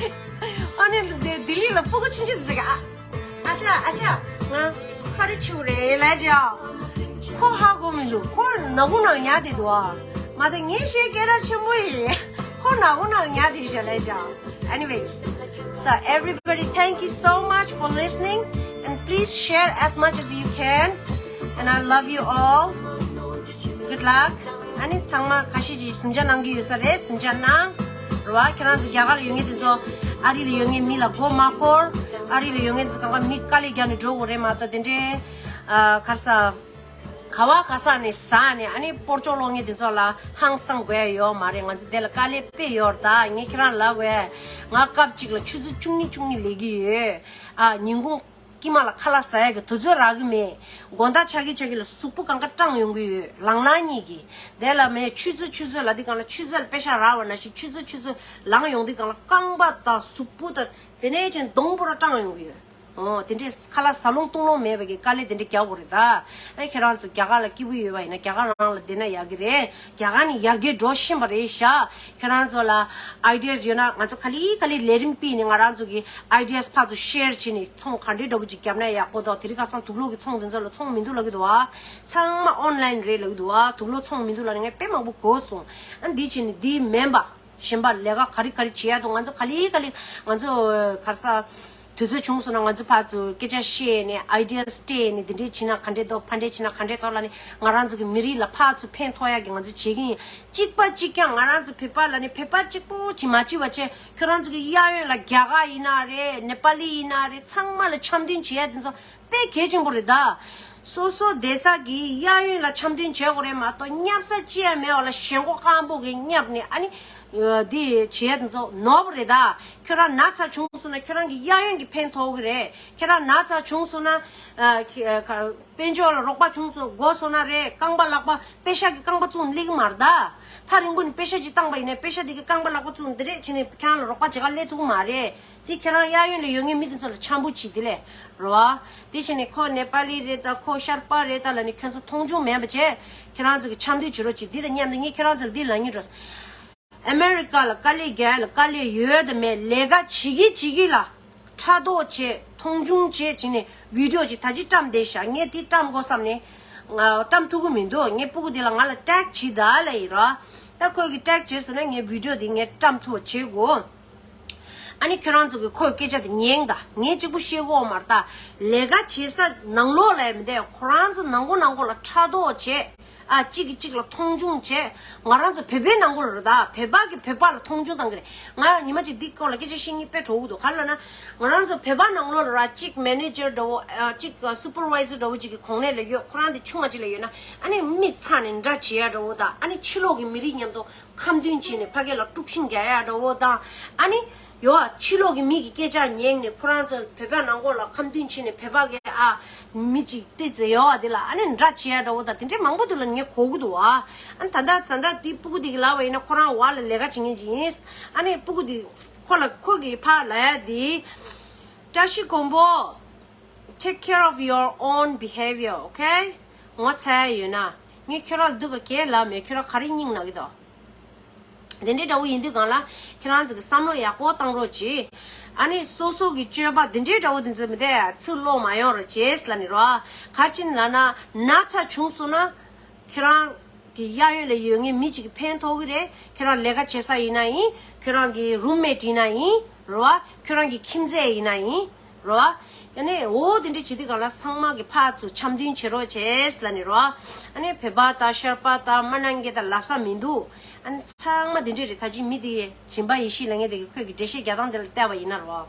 ཨ་ནི་ལྡི་ལྡི་ལི་ལ་ཕྲུ་གུ་ཆུང་ཆུང་དེ་ཚོ་གིས་ཨ་ཨ་ཅག་ཨ་ཅག་ང་ག་རེ་བྱེད་དགོས་རེད་ལབ་ཀྱི་ཨ། ཁོ་ཧ་གོ་མི་འདུག་ཁོ་ནག་ཁུང་ནང་ཉལ་བསྡད་འདུག་ཨ། མ་གཏོགས་ངའི་གཞས་སྐད་གྲགས་ཆེན་པོ་ཡིན། ཁོ་ནག་ཁུང་ནང་ཉལ་བསྡད་ཤག་ལབ་ཀྱི་ཨ། Anyways, so everybody, thank you so much for listening, and please share as much as you can. And I love you all. Good luck. ཨ་ནི་ཚང་མ་ཁ་ཤས་ཀྱིས་ཟིང་ཆ་གནང་གི་ཡོད་ས་རེད། ཟིང་ཆ་གནང་། རེད་བ། ཁྱེད་རང་ཚོ་རྒྱ་གར་ལ་ཡོད་མཁན་དེ་ཚོ་ཨ་རི་ལ་ཡོད་མཁན་མི་ལ་མགོ་མ་འཁོར། ཨ་རི་ལ་ཡོད་མཁན་ཚོ་གང་ག་མི་དཀའ་ལས་རྒྱག་ནས་འགྲོ་དགོས་རེད་མ་གཏོགས། དེ་འདྲའི་ཨ་ག་རེ་ཟ། ག་བ་ག་ས་ནས་ཟ་ནས་ཨ་ནི་སྤོར་ཆོག་སློང་མཁན་དེ་ཚོ་ལ་ཧང་སང་དགོས་ཡ་ཡོད་མ་རེད། ང་ཚོ་དེ་ལ་དཀའ་ལས་དཔེ་ཡོད་རེད་ད། ངས་ཁྱེད་རང་ལབ་དགོས། ང་སྐབས་གཅིག་ལ་ཆུ་ཚོད་བཅུ་གཉིས་བཅུ་གཉིས་ལས་ཀྱི་ཡོད། ཨ་ཉིན་གུང་དཀྱིལ་མ་ལ་ཁ་ལག་ཟ་ཡ་གི་དུས་ཚོད་རག་གི་མེད། དགོང་དག་ཆག་གི་ཆག་གི་ལ་གཟུགས་པོ་གང་ག་སྐྲངས་ཡོང་གི་ཡོད། ལངས་ལངས་གཉིས་ཀྱི་དེ་ལ་མེད། ཆུ་ཚོད་ཆུ་ཚོད་ལ་དེ་གང་ལ་ཆུ་ཚོད་ལ་པེ་ཤ་རག་པ་ནང་བཞིན་ཆུ་ཚོད་ཆུ་ཚོད་ལངས་ཡོང་དུས་གང་ལ་རྐང་པ་དང་གཟུགས་པོ་དང་དེ་ནས་ཅན་གདོང་པོ་ར་སྐྲངས་ཡོང་གི་ཡོད། ཨོ། དེ་འདྲས་ཁ་ལག་ཟ་ལོང་བཏུང་ལོང་མེད་པའི་གི་དཀའ་ལས་དེ་འདྲས་རྒྱག་དགོས་རེད་ད། ཨེ་ཁྱེད་རང་ཚོ་རྒྱ་གར་ལ་སྐྱིད་པོ་ཡོད་པ་ཡིན་ན་རྒྱ་གར་རང་ལ་བསྡད་ན་ཡག་གི་རེད། རྒྱ་གར་ནི་ཡར་རྒྱས་འགྲོ་བཞིན་པ་རེད་ཤག་ཁྱེད་རང་ཚོ་ལ་ཨའི་ཌི་ཡས་ཡོད་ན་ང་ཚོ་ག་ལེ་ག་ལེ་ལས་རིམ་སྤེལ་ནས་ང་རང་ཚོ་གི་ཨའི་ཌི་ཡས་ཕར་ཚུར་ཤེར་བྱས་ནས་ཚོང་ག་འདྲའི་འདྲ་པོ་ཅིག་བརྒྱབ་ན་ཡག་པོ་འདུག་དེ་རིང་ཁ་སང་དུག་ལོག་གི་ཚོང་དེ་ཚོ་ལ་ཚོང་མི་འདུག་ལབ་ཀྱི་འདུག་བ། ཚང་མ་ཨོན་ལའིན་རེད་ལབ་ཀྱི་འདུག་བ། དུག་ལོག་ཚོང་མི་འདུག་ལབ་ནས་ངས་དཔེ་མང་པོ་གོ་སོང་། ཨ་འདི་བྱས་ནས་འདི་མིན་པ། གཞན་པ་ལས་ཀ་ག་རེ་ག་རེ་བྱེད་ཡ་འདུག་ང་ཚོ་ག་ལེ་ག་ལེ་ང་ཚོ་ག་རེ་ཟ། དུས་ཚོད་བྱུང་སོང་ན་ང་ཚོ་ཕར་ཚུར་སྐད་ཆ་བཤད་ནས་ཨའི་ཌི་ཡས་སྤྲད་ནས་འདི་འདྲས་བྱས་ན་ག་འདྲས་འདུག་ཕར་འདྲས་བྱས་ན་ག་འདྲས་འདུག་ལབ་ནས་ང་རང་ཚོ་གི་མི་རིགས་ལ་ཕར་ཚུར་ཕན་ཐོགས་ཡ་གི་ང་ཚོ་བྱེད་ཀྱི་ཡིན། གཅིག་པ་གཅིག་རྐྱང་ང་རང་ཚོ་བོད་པ་ལབ་ནས་བོད་པ་གཅིག་པོ་གཅིག་མ་གཅིག་པ་བྱས་ཁྱོད་རང་ཚོ་གི་གཡས་གཡོན་ལ་རྒྱ་གར་ཡིན་ན་རེད། ནེ་པ་ལི་ཡིན་ན་རེད། ཚང་མ་ལ་འཆམ་མཐུན་བྱེད་ཡ་དེ་ཚོ་དཔེ་གལ་ཆེན་པོ་རེད་ད། སོ་སོ་བསྡད་ས་གི་གཡས་གཡོན་ལ་འཆམ་མཐུན་བྱེད་དགོས་རེད་མ་གཏོགས་བསྙབ་ས་ཅི་ཡང་མེད་པ་ལ་ཞེན་ཁོག་སྐམ་པོ་གིས་བསྙབ་ནས་ཨ་ནི་ འདི་བྱས་ཚོ་ནོར་བ་རེད་ད། ཁྱོད་རང་ན་ཚ་བྱུང་སོང་ན་ཁྱོད་རང་གི་གཡས་གཡོན་གྱི་ཕན་ཐོགས་གི་རེད། ཁྱོད་རང་ན་ཚ་བྱུང་སོང་ན་ཨ་ཁྱེད་ཨ་ཁ་དཔལ་འབྱོར་ལ་རོགས་པ་བྱུང་སོང་དགོས་སོང་ན་རེད། རྐང་པ་ལག་པ་པེ་ཤ་གི་རྐང་པ་བཙུགས་ནས་སླེབས་ཀྱི་མ་རེད་ད། ཐག་རིང་པོ་ནས་པེ་ཤ་ཅིག་བཏང་པ་ཡིན་ན་པེ་ཤ་དེ་གི་རྐང་པ་ལག་པ་བཙུགས་ནས་འདི་རེད་བྱས་ནས་ཁྱེད་རང་ལ་རོགས་པ་བྱེད་ག་སླེབས་ཐུབ་ཀྱི་མ་རེད། དེ་ཁྱེད་རང་གཡས་གཡོན་ལ་ཡོད་མཁན་མི་དེ་ཚོ་ལ་འཆམ་པོ་བྱེད་དེ་ལས་རོ། དེ་བྱས་ནས་ཁོ་ནེ་པ་ལི་རེད་ད། ཁོ་ཤར་པ་རེད་ད་ལབ་ནས་ཁྱོད་ཚོ་མཐོང་ཆུང་མེད་པ་བྱས། ཁྱེད་རང་ཚོ་གི་འཆམ་མཐུན་བྱེད་རོགས་གྱིས། འདི་དང་མཉམ་དུ་ངས་ཁྱེད་རང་ཚོ་ལ་འདི་ལབ་སྙིང་འདོད། ཨ་མེ་རི་ཀ་ལ་དཀའ་ལས་རྒྱག་ཡ་ལ་དཀའ་ལས་ཡོད་དམ་མེད། ལས་ཀ་བྱེད་ཀྱི་བྱེད་ཀྱི་ལ་ཕྲག་དོག་བྱས། མཐོང་ཆུང་བྱས་བྱས་ནས་བི་ཌིའོ་ཅིག་ད་ཅི་བཀྲམ་བསྡད་ཤག་ངས་འདི་བཀྲམ་དགོས་བསམ་ནས་ང་བཀྲམ་ཐུབ་ཀྱི་མི་འདུག་ངས་སྤུ་གུ་འདི་ལ་ང་ལ་ཊེག་བྱེད་ད་ལབ་ཡིན་རོ། ད་ཁོས་གི་ཊེག་བྱས་སོང་ན་ངས་བི་ཌིའོ་འདི་ངས་བཀྲམ་ཐུབ་པ་བྱེད་དགོས། ཨ་ནི་ཁྱོད་རང་ཚོ་གི་ཁོའི་སྐད་ཆ་དེ་ཉན་ད། ངས་གཅིག་པུ་བཤད་གོ་མ་རེད་ད། ལས་ཀ་བྱེད་ས་ནང་ལོགས་ལ་ཡང་མི་བསྡད། ཁོ་རང་ཚོ་ནང་ཁུལ་ནང་ཁུལ་ལ་ཕྲག་དོག་བྱས། ཨ་གཅིག་གིས་གཅིག་ལ་མཐོང་ཆུང་བྱས། ང་རང་ཚོ་བོད་པའི་ནང་ཁུལ་ལ་རེད་ད། བོད་པ་གིས་བོད་པ་ལ་མཐོང་ཆུང་བཏང་གི་རེད། ང་ཉི་མ་གཅིག་འདི་སྐོར་ལ་སྐད་ཆ་བཤད་སྙིང་དཔེ་བྲོ་གི་འདུག་ག་རེ་ལབ་ན། ང་རང་ཚོ་བོད་པ་ནང་ལོགས་ལ་ར་གཅིག་མེ་ནེ་ཇར་འདྲ་བོ་ཨ་གཅིག་སུ་པར་ཝའི་ཛར་འདྲ་བོ་གཅིག་གི་གོང་ནས་ལ་ཡོད། ཁོ་རང་དེ་ཆུང་བ་གཅིག་ལ་ཡོད་ན་ཨ་ནི་མི་ཚང་ནས་འདྲ་བྱེད་ཡ་འདྲ་བོ་དང་། ཨ་ནི་ཕྱི་ལོགས་ཀྱི་མི་རིགས་མཉམ་དུ་ཁ་མཐུན་བྱས་ནས་ཕ་གི་ལ་དཀྲུག་ཤིང་རྒྱག་ཡ་འདྲ་བོ་དང་། ཨ་ནི་ཡོ་ཕྱི་ལོགས་ཀྱི་མི་གི་སྐད་ཆ་ཉན་ནས་ཁོ་རང་ཚོ་བོད་པ་ནང་ཁོག་ལ་ཁ་མཐུན་བྱས་ནས་བོད་པ་གི་ཨ་མི་གཅིག་ཏི་ཙེ་ཡོ་ཨ་དེ་ལ་ཨ་ནི་འདྲ་བྱེད་ཡ་འདྲ་བོ་དང་དེ་འདྲའི་མང་པོ་འདུག་ལ་ངས་གོ་གི་འདུག་ཨ། ཨ་ནི་ད་ལྟ་ད་ལྟ་དེ་སྤུ་གུ་དེ་གི་ལབ་པ་ཡིན་ན་ཁོ་རང་བ་ལ་ལས་ཀ་བྱེད་མཁན་ཅིག་ཡིན། ཨ་ནི་སྤུ་གུ་དེ་ཁོ་ལ་ཁོ་གི་ཕ་ལ་ཡ་དེ་བཀྲ་ཤིས་མགོན་པོ། Take care of your own behavior, okay? ངོ་ཚ་ཡ་ཡོད་ན། ངས་ཁྱོད་རང་ལ་སྡུག་ག་གས་ལབ་མེད། ཁྱོད་རང་ག་རེ་སྙིང་ན་གི་དོ། དེ་འདྲའི་འདྲ་བོ་ཡིན་དུས་གང་ལ་ཁྱེད་རང་ཚོ་གི་བསམ་བློ་ཡག་པོ་བཏང་རོགས་གྱིས། ཨ་ནི་སོ་སོ་གི་སྤྱོད་པ་དེ་འདྲའི་འདྲ་བོ་དེ་ཚོ་མི་བདེ་ཚུར་ལོག་མ་ཡོང་རོགས་གྱིས་ལབ་ནི་རོ། ག་ཅི་ལབ་ན་ན་ཚ་བྱུང་སོང་ན་ཁྱེད་རང་གི་གཡས་གཡོན་ལ་ཡོད་མཁན་མི་གཅིག་གི་ཕན་ཐོགས་གི་རེད། ཁྱེད་རང་ལས་ཀ་བྱེད་ས་ཡིན་ན་ཡིན། ཁྱེད་རང་གི་རུམ་མེཊ་ཡིན་ན་ཡིན་རོ། ཁྱེད་རང་གི་ཁྱིམ་མཚེས་ཡིན་ན་ཡིན། རོ། ཡ་ནས་འོ་དེ་འདྲ་བྱེད་དུས་གང་ལ་ཚང་མ་གི་ཕར་ཚུར་འཆམ་མཐུན་བྱེད་རོགས་བྱས་ལབ་ནི་རོ། ཨ་ནི་བོད་པ་དང་ཤར་པ་དང་མ་ནང་གི་དང་ལབ་ས་མི་འདུག་ཨ་ནི་ཚང་མ་དེ་འདྲ་རེད། ད་ཅི་མི་དེ་སྦྱིན་པ་ཡེ་ཤེས་ལབ་མཁན་དེ་གི་ཁོས་གི་འགྲེལ་བཤད་རྒྱག་སྟངས་དེ་ལ་བལྟས་པ་ཡིན་ན་རོ།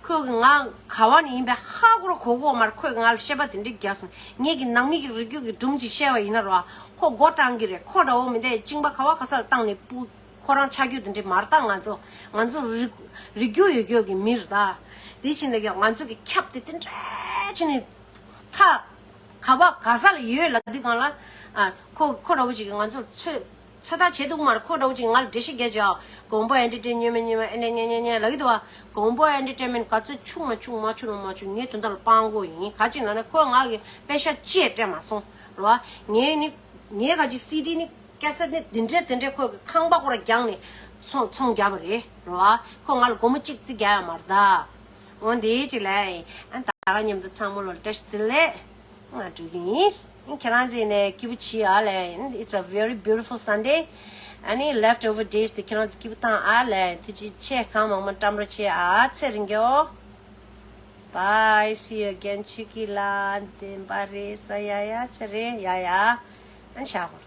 ཁོས་གི་ང་ག་བ་ནས་ཡིན་པའི་ཧ་གོ་ར་གོ་གོ་མར་ཁོས་གི་ང་ལ་བཤད་པ་དེ་འདྲ་རྒྱག་སོང་། ངས་གི་ནང་མི་གི་རིགས་རྒྱུད་ཀྱི་སྒྲུང་ཅིག་བཤད་པ་ཡིན་ན་རོ། ཁོ་མགོ་སྐྲང་གི་རེད། ཁོ་འདྲ་བོ་མི་འདྲ་གཅིན་པ་ག་བ་ག་ས་ལ་བཏང་ནས་སྤུ། ཁོ་རང་ཆགས་རྒྱུ་དེ་འདྲ་མ་རེད་ད། ང་ཚོ་ང་ཚོ་རིགས་རིགས་རྒྱུད་ཡོད་རྒྱུ་གི་མི་རེད་ད། དེ་ཕྱིན་ལ་ཡང་ང་ཚོ་གི་ཁྱབ་དེ་དེ་འདྲ་ཕྱིན་ནས་ཐག་ག་བ་ག་ས་ལ་ཡོད་ལབ་དུས་གང་ལ་ཨ་ཁོ་ཁོ་འདྲ་བོ་ཅིག་གིས་ང་ཚོ་ཚོད་ཚོད་ལྟ་བྱེད་ཐུབ་མ་རེད། ཁོ་འདྲ་བོ་ཅིག་གིས་ང་ལ་འགྲེལ་བཤད་རྒྱག་བྱས་ཨ་མགོན་པོ་ཨེན་ཊར་ཊེན་མེན་མེན་མེན་མེན་ཨེ་ནེ་ཉེ་ཉེ་ཉེ་ལབ་ཀྱི་འདུག་བ། མགོན་པོ་ཨེན་ཊར་ཊེན་མེན་ག་ཚོད་ཆུང་མ་ཆུང་མ་ཆུང་རུང་མ་ཆུང་ངའི་དོན་དག་ལ་སྤང་དགོས་ཡིན། ག་ཅི་ལབ་ན་ཁོས་ང་གི་པེ་ཤ་ཅེས་སྤྲད་མ་སོང་རེད་བ། ངས་ནི་ངས་ག་ཅི་སི་ཌི་ནི། ཀེ་སེཊ་ནི་དེ་འདྲས་དེ་འདྲས་ཁོས་གི་ཁང་པ་ཁོ་ར་རྒྱག་ནས་ཚོང་ཚོང་རྒྱག་པ་རེད་རོ། ཁོ་ང་ལ་སྒོར་མོ་གཅིག་རྩིས་རྒྱག་ཡ་མ་རེད་ད། འོ་འདི་གཅིག་ལས་ཨ་ད་ག་མཉམ་དུ་ཚང་མ་ལོ་བཀྲ་ཤིས་བདེ་ལེགས། ང་འགྲོ་གི་ཡིན། ཁྱེད་རང་ཚོ་ནས་སྐྱིད་པོ་བྱེད་ཨ་ལས། It's a very beautiful Sunday. ཨ་ནི་leftover days དེ་ཁྱེད་རང་ཚོ་སྐྱིད་པོ་བཏང་ཨ་ལས། ཐུགས་རྗེ་ཆེ། གང་མང་མང་བཀྲམ་རོགས་བྱེད་ཨ། ཚེ་རིང་གོ། Bye, see you again. ཆོས་སྐྱིད་ལགས་བདེན་པ་རེད་ས། ཡ་ཡ་ཚེ་རིང་ཡ་ཡ། ཨ་ནི་ཤ་ཧོར།